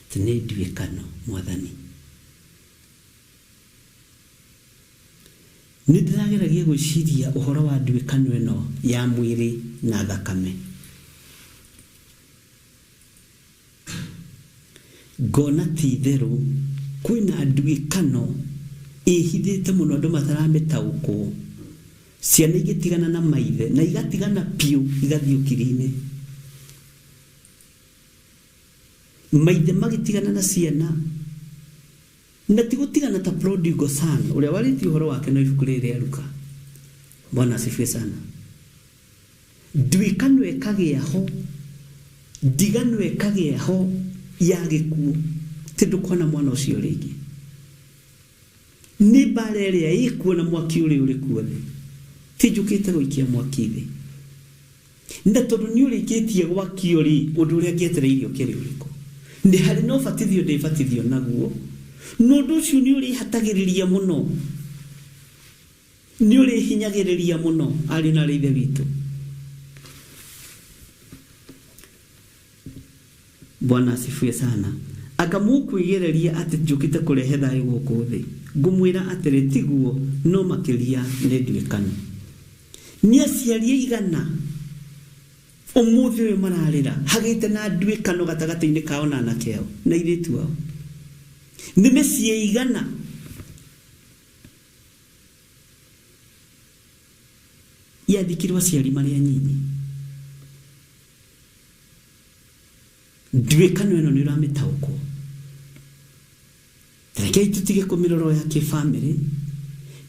atĩ nĩ nduĩkano mwathani. Nĩ ndĩrageragia gwĩciria ũhoro wa nduĩkano ĩno ya mwĩrĩ na thakame. Ngona ti itherũ kwĩna nduĩkano ĩhithĩte mũno andũ mataramĩtaũkwo. Ciana igĩtigana na maithe na igatigana biũ igathiĩ ũkiri-inĩ. Maithe magĩtigana na ciana na ti gũtigana ta prodigal son ũrĩa warĩtie ũhoro wake na ibuku rĩrĩ rĩa Luka. Bwana asifiwe sana. Nduĩkano ĩkagĩa ho, ndigano ĩkagĩa ho ya gĩkuũ, ti ndũkona mwana ũcio rĩngĩ. Nĩ mbara ĩrĩa ĩkuo na mwaki ũrĩa ũrĩ kuo thĩ. Ti njũkĩte gũikia mwaki thĩ. Na tondũ nĩ ũrĩkĩtie gwakio rĩ, ũndũ ũrĩa ngĩetereire ũkĩrĩ ũrĩkũ? Nĩ harĩ na ũbatithio ndĩbatithio naguo, na ũndũ ũcio nĩ ũrĩhatagĩrĩria mũno, nĩ ũrĩhinyagĩrĩria mũno ariũ na aarĩ a Ithe witũ. Bwana asifiwe sana. Anga mũkwĩgereria atĩ njũkĩte kũrehe thayũ gũkũ thĩ. Ngũmwĩra atĩrĩ tiguo, no makĩria nĩ nduĩkano. Nĩ aciari aigana ũmũthĩ ũyũ mararĩra hagĩte na nduĩkano gatagatĩ-inĩ kao na anake ao na airĩtu ao. Nĩ mĩciĩ igana yathikirwo aciari marĩ anyinyi. Nduĩkano ĩno nĩ ũramĩtaũkwo. Rekei tũtige kũmĩrora ya kĩbamĩrĩ,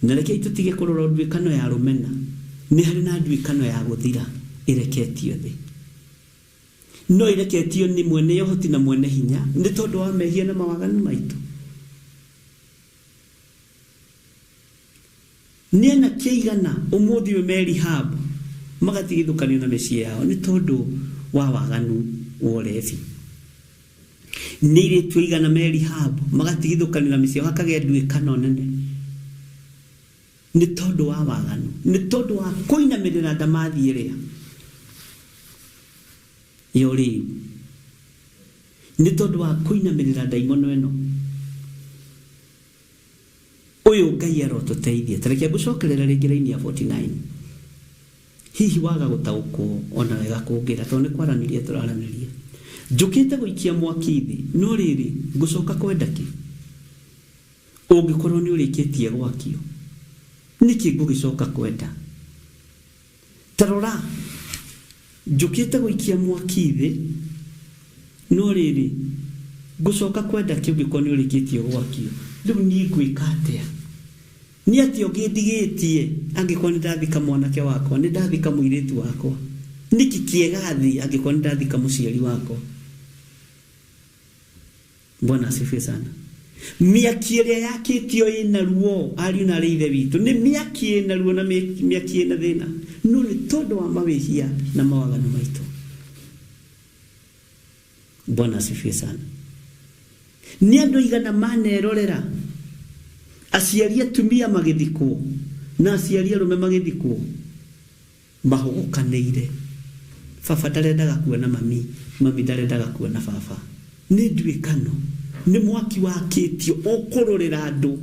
na rekei tũtige kũrora nduĩkano ya rũmena. Nĩ harĩ na nduĩkano ya gũthira ĩreketio thĩ. No ĩreketio nĩ mwene ũhoti na mwene hinya nĩ tondũ wa mehia na mawaganu maitũ. Nĩ anake aigana ũmũthĩ ũyũ me rehab magatigithũkanio na mĩciĩ yao nĩ tondũ wa waganu wa ũrebi. Nĩ airĩtu aigana me rehab magatigithũkanio na mĩciĩ yao hakagĩa nduĩkano nene nĩ tondũ wa waganu, nĩ tondũ wa kũinamĩrĩra ndamathi ĩrĩa ya ũrĩu, nĩ tondũ wa kũinamĩrĩra ndaimono ĩno. Ũyũ Ngai arotũteithia. Ta reke ngũcokerera rĩngĩ raini ya 49. Hihi waga gũtaũkwo ona wega kũngĩra, tondũ nĩ kwaranĩria tũraranĩria. Njũkĩte gũikia mwaki thĩ, no rĩrĩ ngũcoka kwenda kĩ? Ũngĩkorwo nĩ ũrĩkĩtie gwakio, nĩkĩ ngũgĩcoka kwenda? Ta rora, njũkĩte gũikia mwaki thĩ, no rĩrĩ ngũcoka kwenda kĩ ũngĩkorwo nĩ ũrĩkĩtie gwakio? Rĩu niĩ ngwĩka atĩa? Nĩ atĩa ũngĩ ndigĩtie angĩkorwo nĩ ndathika mwanake wakwa, nĩ ndathika mũirĩtu wakwa? Nĩkĩ kĩega thĩ angĩkorwo nĩ ndathika mũciari wakwa? Bwana asifiwe sana. Mĩaki ĩrĩa yakĩtio ĩna ruo, ariũ na arĩ ithe witũ, nĩ mĩaki ĩna ruo na mĩaki ĩna thĩna, no nĩ tondũ wa mawĩhia na mawaganu maitũ. Bwana asifiwe sana. Nĩ andũ aigana manerorera aciari atumia magĩthikwo na aciari arũme magĩthikwo mahũgũkanĩire. Baba ndarendaga kuona mami, mami ndarendaga kuona baba. Nĩ nduĩkano, nĩ mwaki wakĩtio ũkũrũrĩra andũ.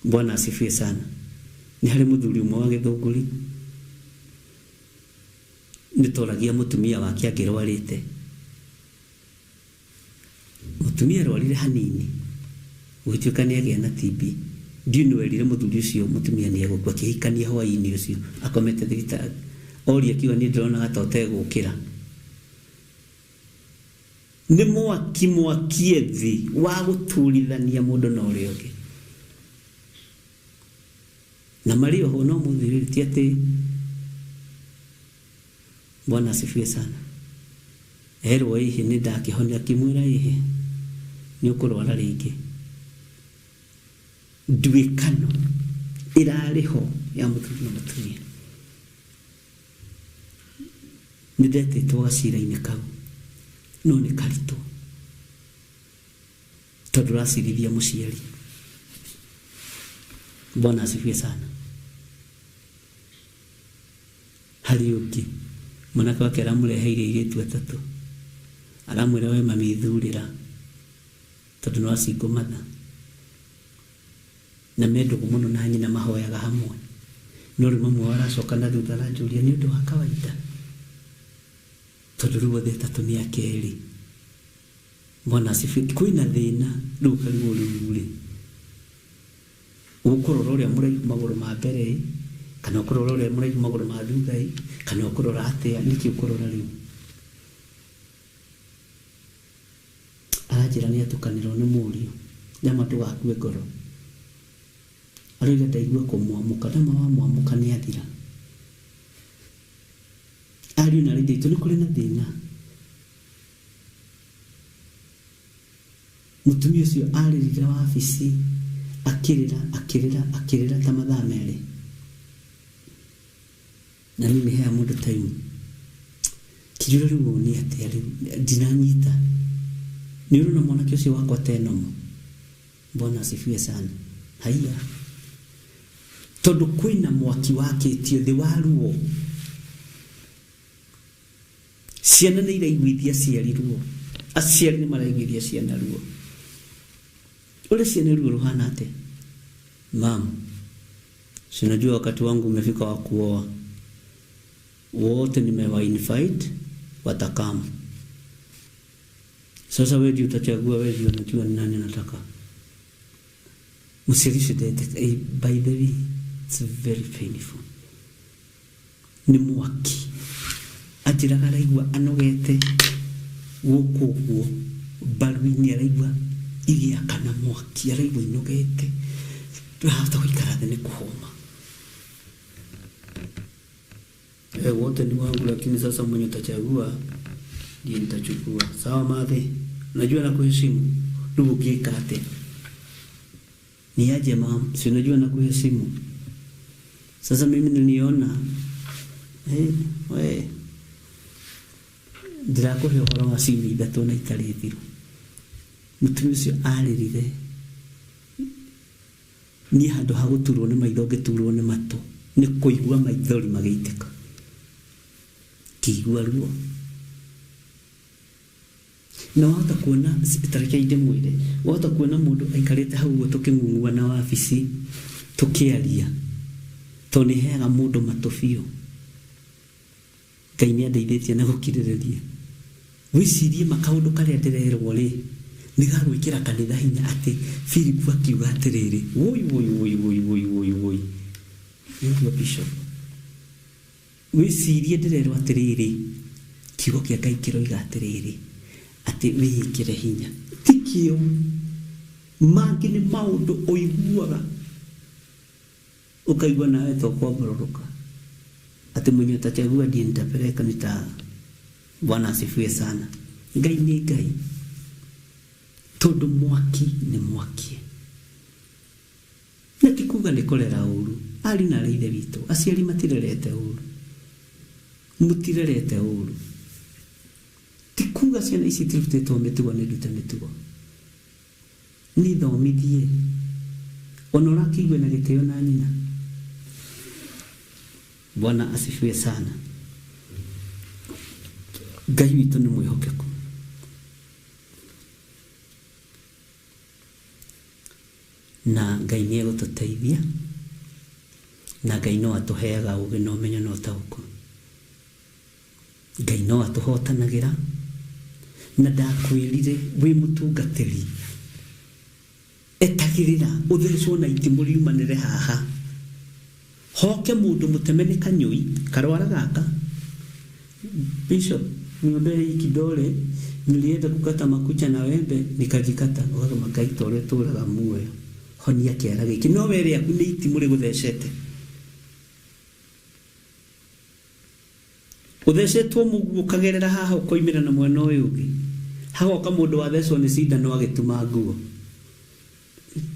Bwana asifiwe sana. Nĩ harĩ mũthuri ũmwe wa Gĩthũngũri nĩ toragia mũtumia wake angĩrwarĩte. Mũtumia arwarire hanini gũgĩtuĩka nĩ agĩa na TB. Ndiũ nĩ werire mũthuri ũcio mũtumia nĩ egũkua, akĩhikania hwaĩ-inĩ ũcio akomete thibitarĩ. Oria akiuga niĩ ndĩronaga ta ũtegũkĩra. Nĩ mwaki mwakie thĩ wa gũturithania mũndũ na ũrĩa ũngĩ. Na marĩ oho no mũthĩ rĩrĩ ti atĩ. Bwana asifiwe sana. Erwo ĩhĩ nĩ ndakĩhonia, akĩmwĩra ĩhĩ nĩ ũkũrwara rĩngĩ. Nduĩkano ĩrarĩ ho ya mũthuri na mũtumia. Nĩ ndetĩtwo gacira-inĩ kau, no nĩ karitũ tondũ ũracirithia mũciari. Bwana asifiwe sana. Harĩ ũngĩ mwanake wake aramũreheire airĩtu atatũ, aramwĩra we mami thurĩra tondũ no single mother, na me ndũgũ mũno na nyina, mahoyaga hamwe. No rĩu mamwe wao aracoka na thutha aranjũria nĩ ũndũ wa kawaida tondũ rĩu othe atatũ nĩ akerĩ. Bwana asifiwe. Kwĩna thĩna rĩu ũkarigwo rĩu rĩ ũkũrora ũrĩa mũraihu magũrũ ma mbere ĩ, kana ũkũrora ũrĩa mũraihu magũrũ ma thutha ĩ, kana ũkũrora atĩa? Nĩkĩ ũkũrora rĩu? Aranjĩra nĩ atukanĩrwo nĩ mũriũ. Ndama ndũgakue ngoro. Aroiga ndaigua kũmwamũka, ndama wamwamũka nĩ athira. Ariũ na arĩ itũ nĩ kũrĩ na thĩna. Mũtumia ũcio arĩrire wabici akĩrĩra akĩrĩra akĩrĩra ta mathaa merĩ. Na niĩ nĩ heaga mũndũ time. Kĩnjũra rĩu ũũ nĩ atĩa rĩu ndinanyita. Nĩ ũrona mwanake ũcio wakwa tenomo. Bwana asifiwe sana. Haiya. Tondũ kwĩna mwaki wakĩtio thĩ wa ruo. Ciana nĩ iraiguithia aciari ruo. Aciari nĩ maraiguithia ciana ruo. Ũrĩa ciana ruo ruhana atĩa? Mam, si unajua wakati wangu umefika wa kuoa. Wote nimewa invite watakam. Sasa wewe ndio utachagua, wewe ndio unajua ni nani nataka. Mũciari ũcio ndetĩka, by the way, it's very painful. Nĩ mwaki. Anjĩraga araigua anogete gũkũ ũguo mbaru-inĩ, araigua igĩakana mwaki, araigua inogete, ndahota gũikara thĩ nĩ kũhũma. Wote ni wangu, lakini sasa mwenye utachagua ndiye nitachukua. Sawa madhe, najua nakuheshimu. Rĩu ũngĩka atĩa? Ni aje mam, si unajua nakuheshimu. Sasa mimi niliona we ndĩrakũhe ũhoro wa ciumia ithatũ na itarĩ thiru. Mũtumia ũcio arĩrire niĩ handũ ha gũturwo nĩ maitho ngĩturwo nĩ matũ, nĩ kũigua maithori magĩitĩka, ngĩigua ruo. Na wahota kuona, ta reke ndĩmwĩre, wahota kuona mũndũ aikarĩte hau ũguo tũkĩng'ung'ua na wabici tũkĩaria, tondũ nĩ heaga mũndũ matũ biũ. Ngai nĩ andeithĩtie na gũkirĩrĩria. Wĩcirie ma kaũndũ karĩa ndĩrerwo rĩ, nĩ gagwĩkĩra kanitha hinya atĩ Philip akiuga atĩrĩrĩ, woi woi woi woi woi woi woi. Nĩũguo bishop. Wĩcirie ndĩrerwo atĩrĩrĩ, kiugo kĩa Ngai kĩroiga atĩrĩrĩ, atĩ wĩĩkĩre hinya. Ti kĩo. Mangĩ nĩ maũndũ ũiguaga ũkaigua nawe to kwambororoka atĩ mwenye utachagua ndiye nitapeleka nita. Bwana asifiwe sana. Ngai nĩ Ngai, tondũ mwaki nĩ mwaki, na ti kuga nĩ kũrera ũru. Ari na arĩ ithe witũ, aciari matirerete ũru, mũtirerete ũru. Ti kuga ciana ici itirutĩtwo mĩtugo, nĩ ndute mĩtugo, nĩ thomithie, ona ũrakĩigue na gĩtĩo na nyina. Bwana asifiwe sana. Ngai witũ nĩ mwĩhokeku. Na Ngai nĩ egũtũteithia, na Ngai no atũheaga ũũgĩ na ũmenyo na ũtaũku. Ngai no atũhotanagĩra. Na ndakwĩrire wĩ mũtungatĩri, etagĩrĩra ũthecwo na itimũ riumanĩre haha, hoke mũndũ mũteme nĩ kanyũi karwara gaka. Bishop, niombee hii kidole, nilienda kukata makucha na wembe nikajikata. Ũgagema Ngai ta ũrĩa ũtũraga muoyo, honia kĩara gĩkĩ. No we rĩaku nĩ itimũ rĩgũthecete, ũthecetwo mũguo ũkagerera haha ũkoimĩra na mwena ũyũ ũngĩ, hagoka mũndũ wathecwo nĩ cindano agĩtuma nguo.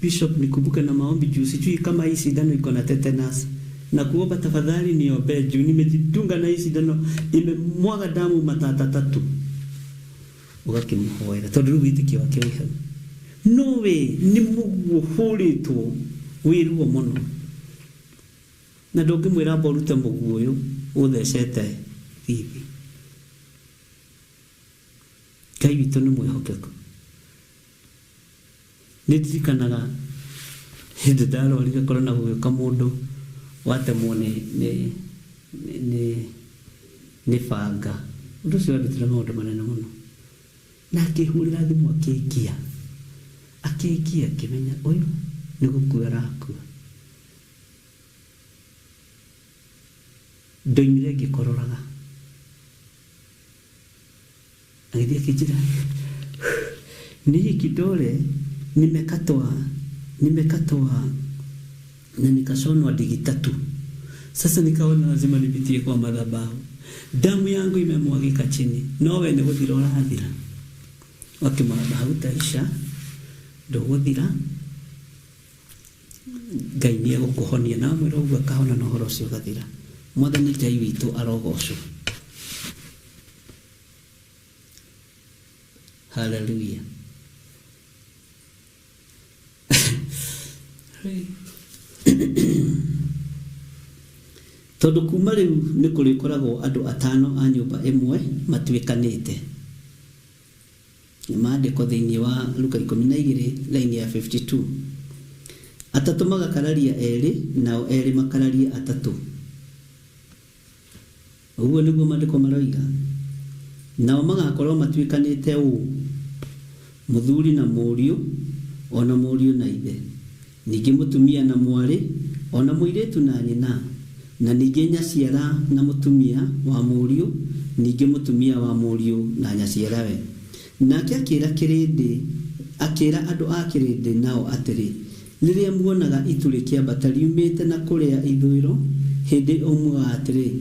Bishop, nikumbuke na maombi juu sijui kama hii sindano iko na tetanus, na kuomba tafadhali niombee juu nimejidunga na hii sindano imemwaga damu matata tatu. Ũgakĩmũhoera tondũ rĩu wĩtĩkio wake wĩ hau. No we nĩ mũguo hũrĩtwo wĩ ruo mũno, na ndũngĩmwĩra amba ũrute mũguo ũyũ ũthecete thithi. Ngai witũ nĩ mwĩhokeku. Nĩ ndirikanaga hĩndĩ ndarwarire korona, gũgĩũka mũndũ watemwo nĩ banga. Ũndũ ũcio wandutire maũndũ manene mũno. Na akĩhũrĩra thimũ akĩngia, akĩngia, ngĩmenya ũyũ nĩ gũkua arakua. Ndoimire ngĩkororaga, agĩthiĩ akĩnjĩra ni hii kidole nimekatwa, nimekatwa na nikashonwa ndigi tatu. Sasa nikaona lazima nipitie kwa madhabahu, damu yangu imemwagika chini, nowe nĩ gũthira ũrathira. Wakĩmwamba hautaisha, ndũgũthira, Ngai nĩ egũkũhonia. Na wamwĩra ũguo akahona na ũhoro ũcio ũgathira. Mwathani Ngai witũ arogocwo. Haleluya. Tondũ kuma rĩu nĩ kũrĩkoragwo andũ atano a nyũmba ĩmwe matuĩkanĩte. Nĩ maandĩko thĩinĩ wa Luka 12 line ya 52. Atatũ magakararia erĩ, nao erĩ makararie atatũ. Ũguo nĩguo maandĩko maroiga. Nao magakorwo matuĩkanĩte ũũ: mũthuri na mũriũ, ona mũriũ na ithe, ningĩ mũtumia na mwarĩ, ona mũirĩtu na nyina, na ningĩ nyaciara na mũtumia wa mũriũ, ningĩ mũtumia wa mũriũ na nyaciarawe. Nake akĩra kĩrĩndĩ, akĩra andũ a kĩrĩndĩ nao atĩrĩ, rĩrĩa muonaga itu rĩkĩambata riumĩte na kũrĩa ithũĩro, hĩndĩ ĩyo mugaga atĩrĩ,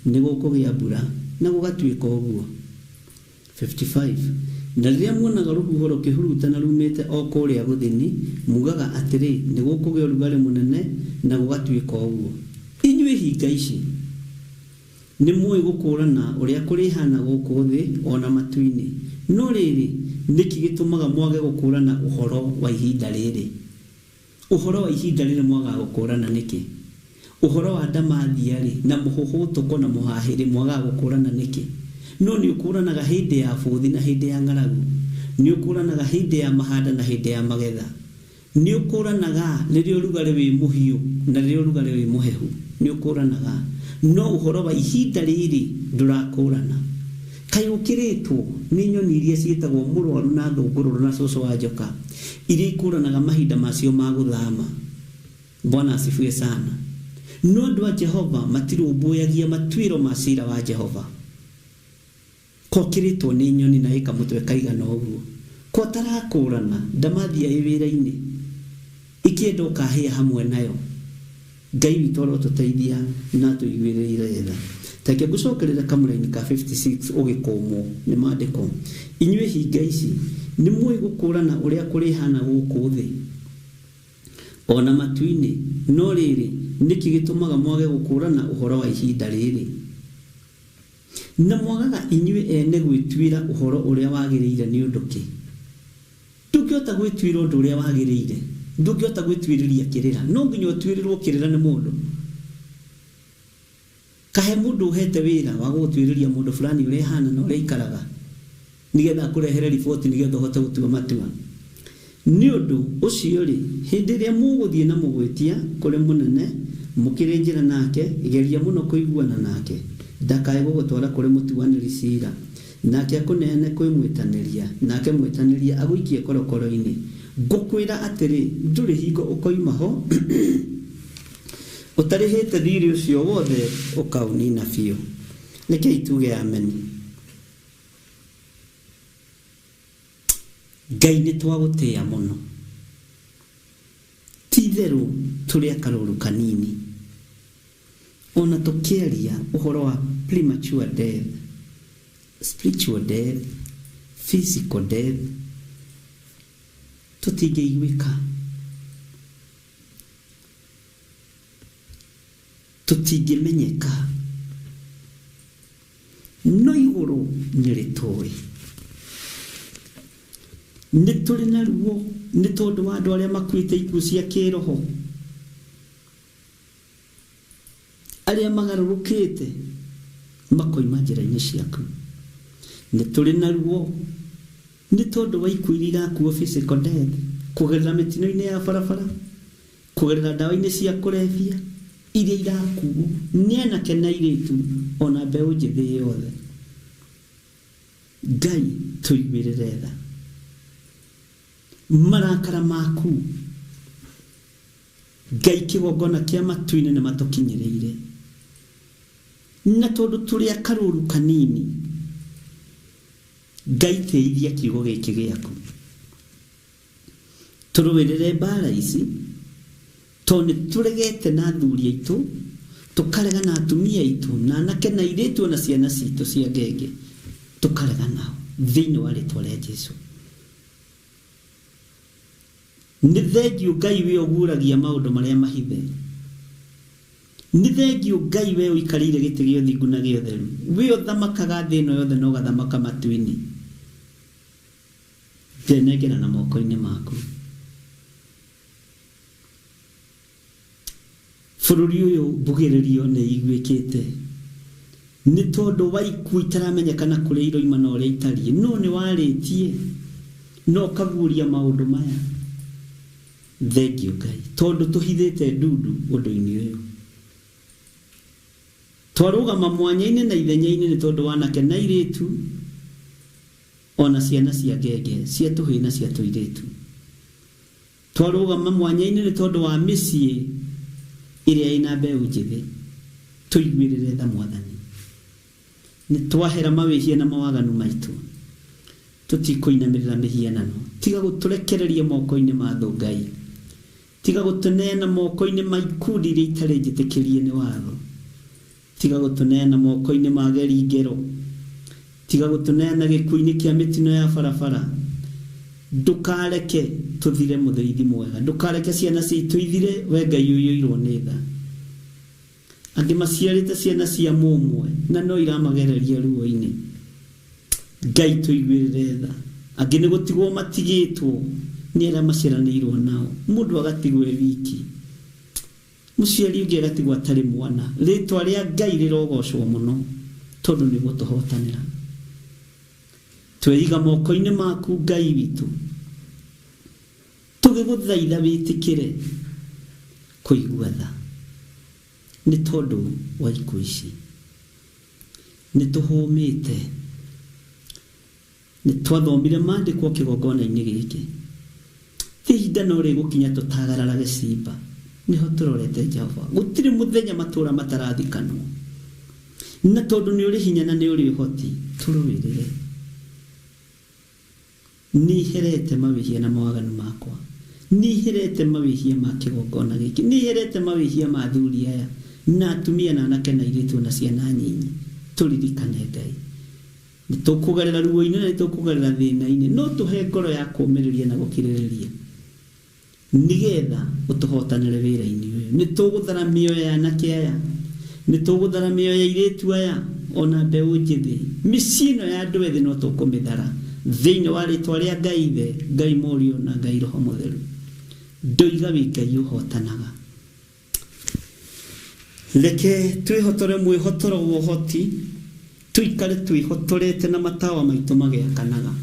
nĩ gũkũgĩa mbura, na gũgatuĩka ũguo. 55. Na rĩrĩa muonaga rũhuho rũkĩhurutana rumĩte o kũrĩa gũthini, mugaga atĩrĩ, nĩ gũkũgĩa ũrugarĩ mũnene, na gũgatuĩka ũguo. Inyuĩ hinga ici, nĩ mũĩ gũkũrana ũrĩa kũrĩhana gũkũ thĩ ona matu-inĩ, no rĩrĩ, nĩkĩ gĩtũmaga mwage gũkũrana ũhoro wa ihinda rĩrĩ? Ũhoro wa ihinda rĩrĩ mwagaga gũkũrana nĩkĩ? Ũhoro wa ndamathia rĩ, na mũhũhũtũko na mũhahĩrĩ mwagaga gũkũrana nĩkĩ? No nĩ ũkũranaga hĩndĩ ya bũthi na hĩndĩ ya ng'aragu, nĩ ũkũranaga hĩndĩ ya mahanda na hĩndĩ ya magetha, nĩ ũkũranaga rĩrĩa ũrugarĩ wĩ mũhiũ na rĩrĩa ũrugarĩ wĩ mũhehu, nĩ ũkũranaga. No ũhoro wa ihinda rĩrĩ ndũrakũrana. Kaĩ ũkĩrĩtwo nĩ nyoni iria ciĩtagwo mũrwaru na thũngũrũrũ na cũcũ wa njoka, iria ikũranaga mahinda macio ma gũthama. Bwana asifiwe sana. No andũ a Jehova matirũmbũyagia matuĩro ma cira wa Jehova. Kokĩrĩtwo nĩ nyoni na ĩkamũtwe kaigana ũguo. Ko atarakũrana ndamathia ĩ wĩra-inĩ ikĩenda ũkahĩa hamwe nayo. Ngai witũ arotũteithia na atũiguĩrĩire tha. Tareke ngũcokerere kamũraini ka 56 ũgĩkũmwo nĩ maandĩko. Inyuĩ hinga ici, nĩ mũĩ gũkũrana ũrĩa kũrĩhana gũkũ thĩ o na matu-inĩ, no rĩrĩ, nĩkĩ gĩtũmaga mwage gũkũrana ũhoro wa ihinda rĩrĩ? Na mwagaga inyuĩ ene gwĩtuĩra ũhoro ũrĩa wagĩrĩire nĩ ũndũ kĩ? Ndũngĩhota gwĩtuĩra ũndũ ũrĩa wagĩrĩire, ndũngĩhota gwĩtuĩrĩria kĩrĩra, no nginya ũtuĩrĩrwo kĩrĩra nĩ mũndũ. Kahe mũndũ ũhete wĩra wa gũgũtuĩrĩria mũndũ fulani ũrĩa ahana na ũrĩa aikaraga, nĩgetha akũrehere riboti nĩgetha ũhote gũtua matua. Nĩ ũndũ ũcio-rĩ, hĩndĩ ĩrĩa mũgũthiĩ na mũgwĩtia kũrĩ mũnene mũkĩrĩ njĩra nake, geria mũno kũiguana nake, ndakae gũgũtwara kũrĩ mũtuanĩri ciira, nake akũneane kwĩ mwĩtanĩria, nake mwĩtanĩria agũikie korokoro-inĩ. Ngũkwĩra atĩrĩ, ndũrĩ hingo ũkoima ho ũtarĩhĩte thiirĩ ũcio wothe ũkaũnina biũ. Rekei tuge ameni. Ngai nĩ twagũtĩa mũno. Ti itherũ tũrĩ akarũrũ kanini. Ona tũkĩaria ũhoro wa premature death, spiritual death, physical death, tũtingĩiguĩka. Tũtingĩmenyeka. No igũrũ nĩ rĩtũĩ. Nĩ tũrĩ na ruo nĩ tondũ wa andũ arĩa makuĩte ikuũ cia kĩroho, arĩa magarũrũkĩte makoima njĩra-inĩ ciaku. Nĩ tũrĩ na ruo nĩ tondũ wa ikuũ iria irakuo physical death, kũgerera mĩtino-inĩ ya barabara, kũgerera ndawa-inĩ cia kũrebia, iria irakuo nĩ anake na airĩtu ona mbeũ njĩthĩ yothe. Ngai tũiguĩrĩre tha. Marakara maku Ngai kĩgongona kĩa matu-inĩ nĩ matũkinyĩrĩire. Na tondũ tũrĩ akarũru kanini, Ngai tĩithia kiugo gĩkĩ gĩaku. Tũrũĩrĩre mbara ici, tondũ nĩ tũregete na athuri aitũ, tũkarega na atumia aitũ, na anake na airĩtu ona ciana citũ cia ngenge, tũkarega nao thĩinĩ wa rĩtwa rĩa Jesu. Nĩ thengiũ Ngai we ũguũragia maũndũ marĩa mahithe. Nĩ thengiũ Ngai we ũikarĩire gĩtĩ gĩa ũthingu na gĩa ũtheru, we ũthamakaga thĩ ĩno yothe na ũgathamaka matu-inĩ. Ndenengera na moko-inĩ maku. Bũrũri ũyũ mbugĩrĩrio nĩ iguĩkĩte nĩ tondũ wa ikuũ itaramenyekana kũrĩa iroima na ũrĩa itariĩ, no nĩ warĩtie na ũkaguũria maũndũ maya. Thengiũ Ngai, tondũ tũhithĩte ndundu ũndũ-inĩ ũyũ. Twarũgama mwanya-inĩ na ithenya-inĩ nĩ tondũ wa anake na airĩtu, ona ciana cia ngenge, cia tũhĩĩ na cia tũirĩtu. Twarũgama mwanya-inĩ nĩ tondũ wa mĩciĩ ĩrĩa ĩna mbeũ njĩthĩ. Tũiguĩrĩre tha Mwathani. Nĩ twahera mawĩhia na mawaganu maitũ. Tũtikũinamĩrĩra mĩhianano. Tiga gũtũrekereria moko-inĩ ma thũ Ngai. Tiga gũtũneana moko-inĩ ma ikundi iria itarĩ njĩtĩkĩrie nĩ watho. Tiga gũtũneana moko-inĩ ma ageri ngero. Tiga gũtũneana gĩkuũ-inĩ kĩa mĩtino ya barabara. Ndũkareke tũthire mũthĩithi mwega. Ndũkareke ciana citũ ithire, we Ngai ũiyũirwo nĩ tha. Angĩ maciarĩte ciana cia mũmwe na no iramagereria ruo-inĩ. Ngai tũiguĩrĩre tha. Angĩ nĩ gũtigwo matigĩtwo nĩ arĩa maciaranĩirwo nao. Mũndũ agatigwo e wiki. Mũciari ũngĩ agatigwo atarĩ mwana. Rĩtwa rĩa Ngai rĩrogocwo mũno tondũ nĩ ũgũtũhotanĩra. Tweiga moko-inĩ maku Ngai witũ, tũgĩgũthaitha wĩtĩkĩre kũigua tha nĩ tondũ wa ikuũ ici. Nĩ tũhũmĩte, nĩ twathomire maandĩko kĩgongona-inĩ gĩkĩ. Ti ihinda no rĩgũkinya tũtagararage ciimba. Nĩho tũrorete Jehova. Gũtirĩ mũthenya matũũra matarathikanwo. Na tondũ nĩ ũrĩ hinya na nĩ ũrĩ ũhoti, tũrũĩrĩre. Nĩherete mawĩhia na mawaganu makwa, nĩherete mawĩhia ma kĩgongona gĩkĩ, nĩherete mawĩhia ma athuri aya na atumia na anake na airĩtu na ciana nyinyi. Tũririkane Ngai, nĩtũkũgerera ruo-inĩ na nĩtũkũgerera thĩna-inĩ, no tũhe ngoro ya kũũmĩrĩria na gũkirĩrĩria nĩgetha ũtũhotanĩre wĩra-inĩ ũyũ. Nĩtũgũthara mĩoyo ya anake aya, nĩtũgũthara mĩoyo ya airĩtu aya ona mbeũ njĩthĩ, mĩciĩ ĩno ya andũ ethĩ no tũkũmĩthara thĩinĩ wa rĩtwa rĩa Ngai Ithe, Ngai Mũriũ na Ngai Roho Mũtheru. Ndoiga wĩ Ngai ũhotanaga. Reke twĩhotore mwĩhotoro wa ũhoti, tũikare twĩhotorete na matawa maitũ magĩakanaga.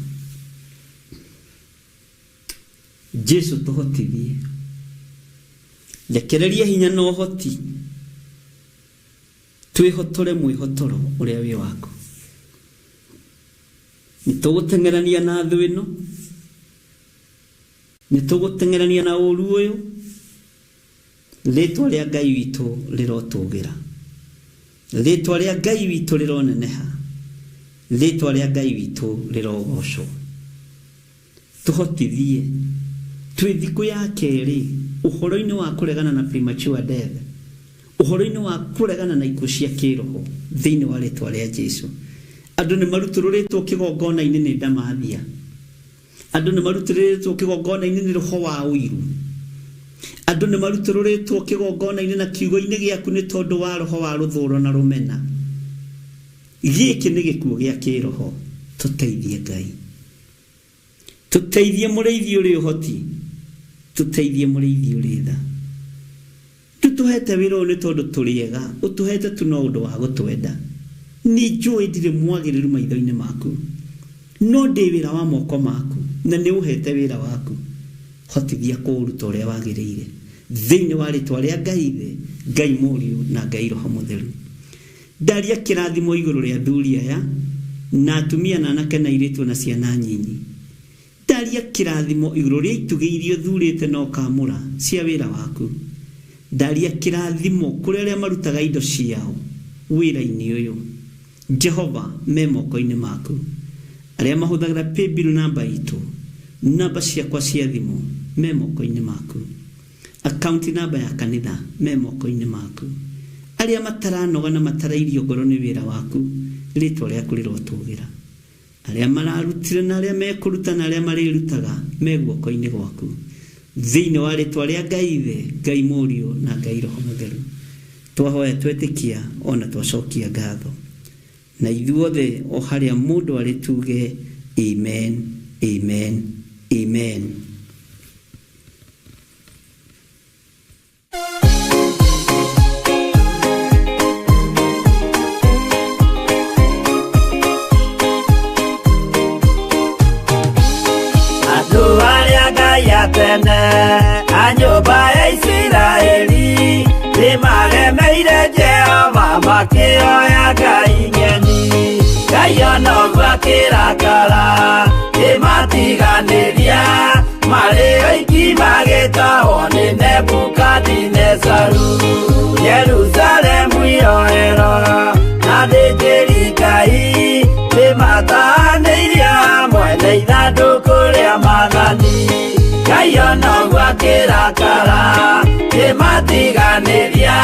Jesu tũhotithie, rekereria hinya na ũhoti, twĩhotore mwĩhotoro ũrĩa wĩ waku. Nĩtũgũteng'erania na thũ ĩno, nĩtũgũteng'erania na ũru ũyũ, rĩtwa rĩa Ngai witũ rĩrotũgĩra, rĩtwa rĩa Ngai witũ rĩroneneha, rĩtwa rĩa Ngai witũ rĩrogocwo. Tũhotithie twĩ thikũ ya kerĩ ũhoro-inĩ wa kũregana na premature death, ũhoro-inĩ wa kũregana na ikuũ cia kĩroho thĩinĩ wa rĩtwa rĩa Jesu. Andũ nĩ marutũrũrĩtwo kĩgongona-inĩ nĩ ndamathia, andũ nĩ marutũrũrĩtwo kĩgongona-inĩ nĩ roho wa ũiru, andũ nĩ marutũrũrĩtwo kĩgongona-inĩ na kiugo-inĩ gĩaku nĩ tondũ wa roho wa rũthũro na rũmena. Gĩkĩ nĩ gĩkuũ gĩa kĩroho. Tũteithie Ngai, tũteithie mũrĩithi ũrĩ ũhoti, tũteithie mũrĩithi ũrĩ tha. Tũtũhete wĩra ũyũ nĩ tondũ tũrĩ ega, ũtũhete tu no ũndũ wa gũtwenda. Nĩ njũĩ ndirĩ mwagĩrĩru maitho-inĩ maku, no ndĩ wĩra wa moko maku na nĩ ũhete wĩra waku. Hotithia kũũruta ũrĩa wagĩrĩire thĩinĩ wa rĩtwa rĩa Ngai Ithe, Ngai Mũriũ na Ngai Roho Mũtheru. Ndaria kĩrathimo igũrũ rĩa athuri aya na atumia na anake na airĩtu na ciana nyinyi. Ndaria kĩrathimo igũrũ rĩa itugĩ iria ũthurĩte na ũkamũra cia wĩra waku. Ndaria kĩrathimo kũrĩ arĩa marutaga indo ciao wĩra-inĩ ũyũ. Jehova, me moko-inĩ maku. Arĩa mahũthagĩra paybill namba itũ, namba ciakwa cia thimũ, me moko-inĩ maku. Akaunti namba ya kanitha, me moko-inĩ maku. Arĩa mataranoga na matarairio ngoro nĩ wĩra waku, rĩtwa rĩaku rĩrotũgĩra. Arĩa mararutire na arĩa mekũruta na arĩa marĩrutaga, me guoko-inĩ gwaku. Thĩinĩ wa rĩtwa rĩa Ngai Ithe, Ngai Mũriũ na Ngai Roho Mũtheru. Twahoya twetĩkia ona twacokia ngatho. Na ithuothe o harĩa mũndũ arĩ tuge amen, amen, amen. Andũ arĩa Ngai atene a nyũmba ya Isiraeli nĩmaremeire Jehova makĩoya Ngai ng'eni. Ngai ona ũguo akĩrakara kĩmatiganĩria, marĩ oiki magĩtahwo nĩ Nebukadinezaru. Jerusalemu iroero na athĩnjĩri Ngai nĩmatahanĩirie hamwe na ithandũkũ rĩa maathani. Ngai ona ũguo akĩrakara kĩmatiganĩria,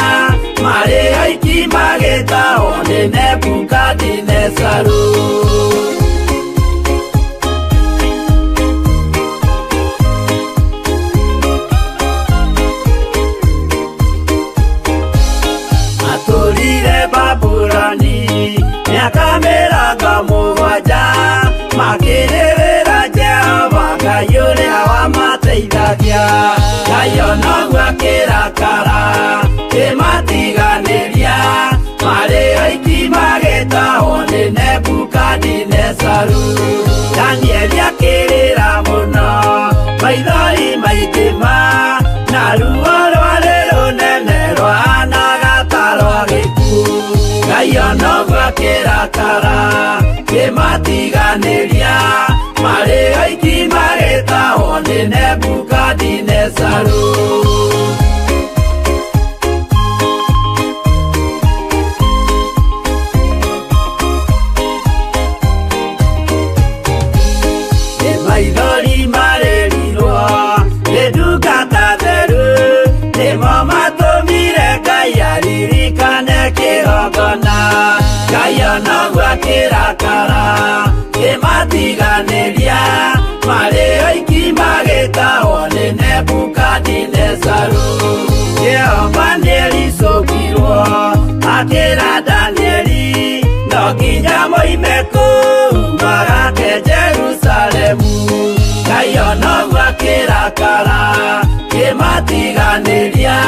marĩ oiki magĩtahwo nĩ Nebukadinezaru. Matũrire Babuloni mĩaka mĩrongo mũgwanja, makĩrĩrĩra Jehova Ngai ũrĩa wamateithagia. Ngai ona ũguo akĩrakara kĩmatiganĩria, marĩ oiki magĩtahwo nĩ Nebukadinezaru. Danieli akĩrĩra mũno, maithori maingĩ ma, na ruo rwarĩ rũnene rwahanaga ta rwa gĩkuũ. Ngai ona ũguo akĩrakara kĩmatiganĩria, marĩ oiki magĩtahwo nĩ Nebukadinezaru. Nĩ maitho Babilona. Ngai onoguo akĩrakara kĩmatiganĩria marĩ oiki magĩtahwo nĩ Nebukadinezaru. Jehova nĩericũkirwo akĩra Danieli no nginya moime kũu magake Jerusalemu. Ngai onoguo akĩrakara kĩmatiganĩria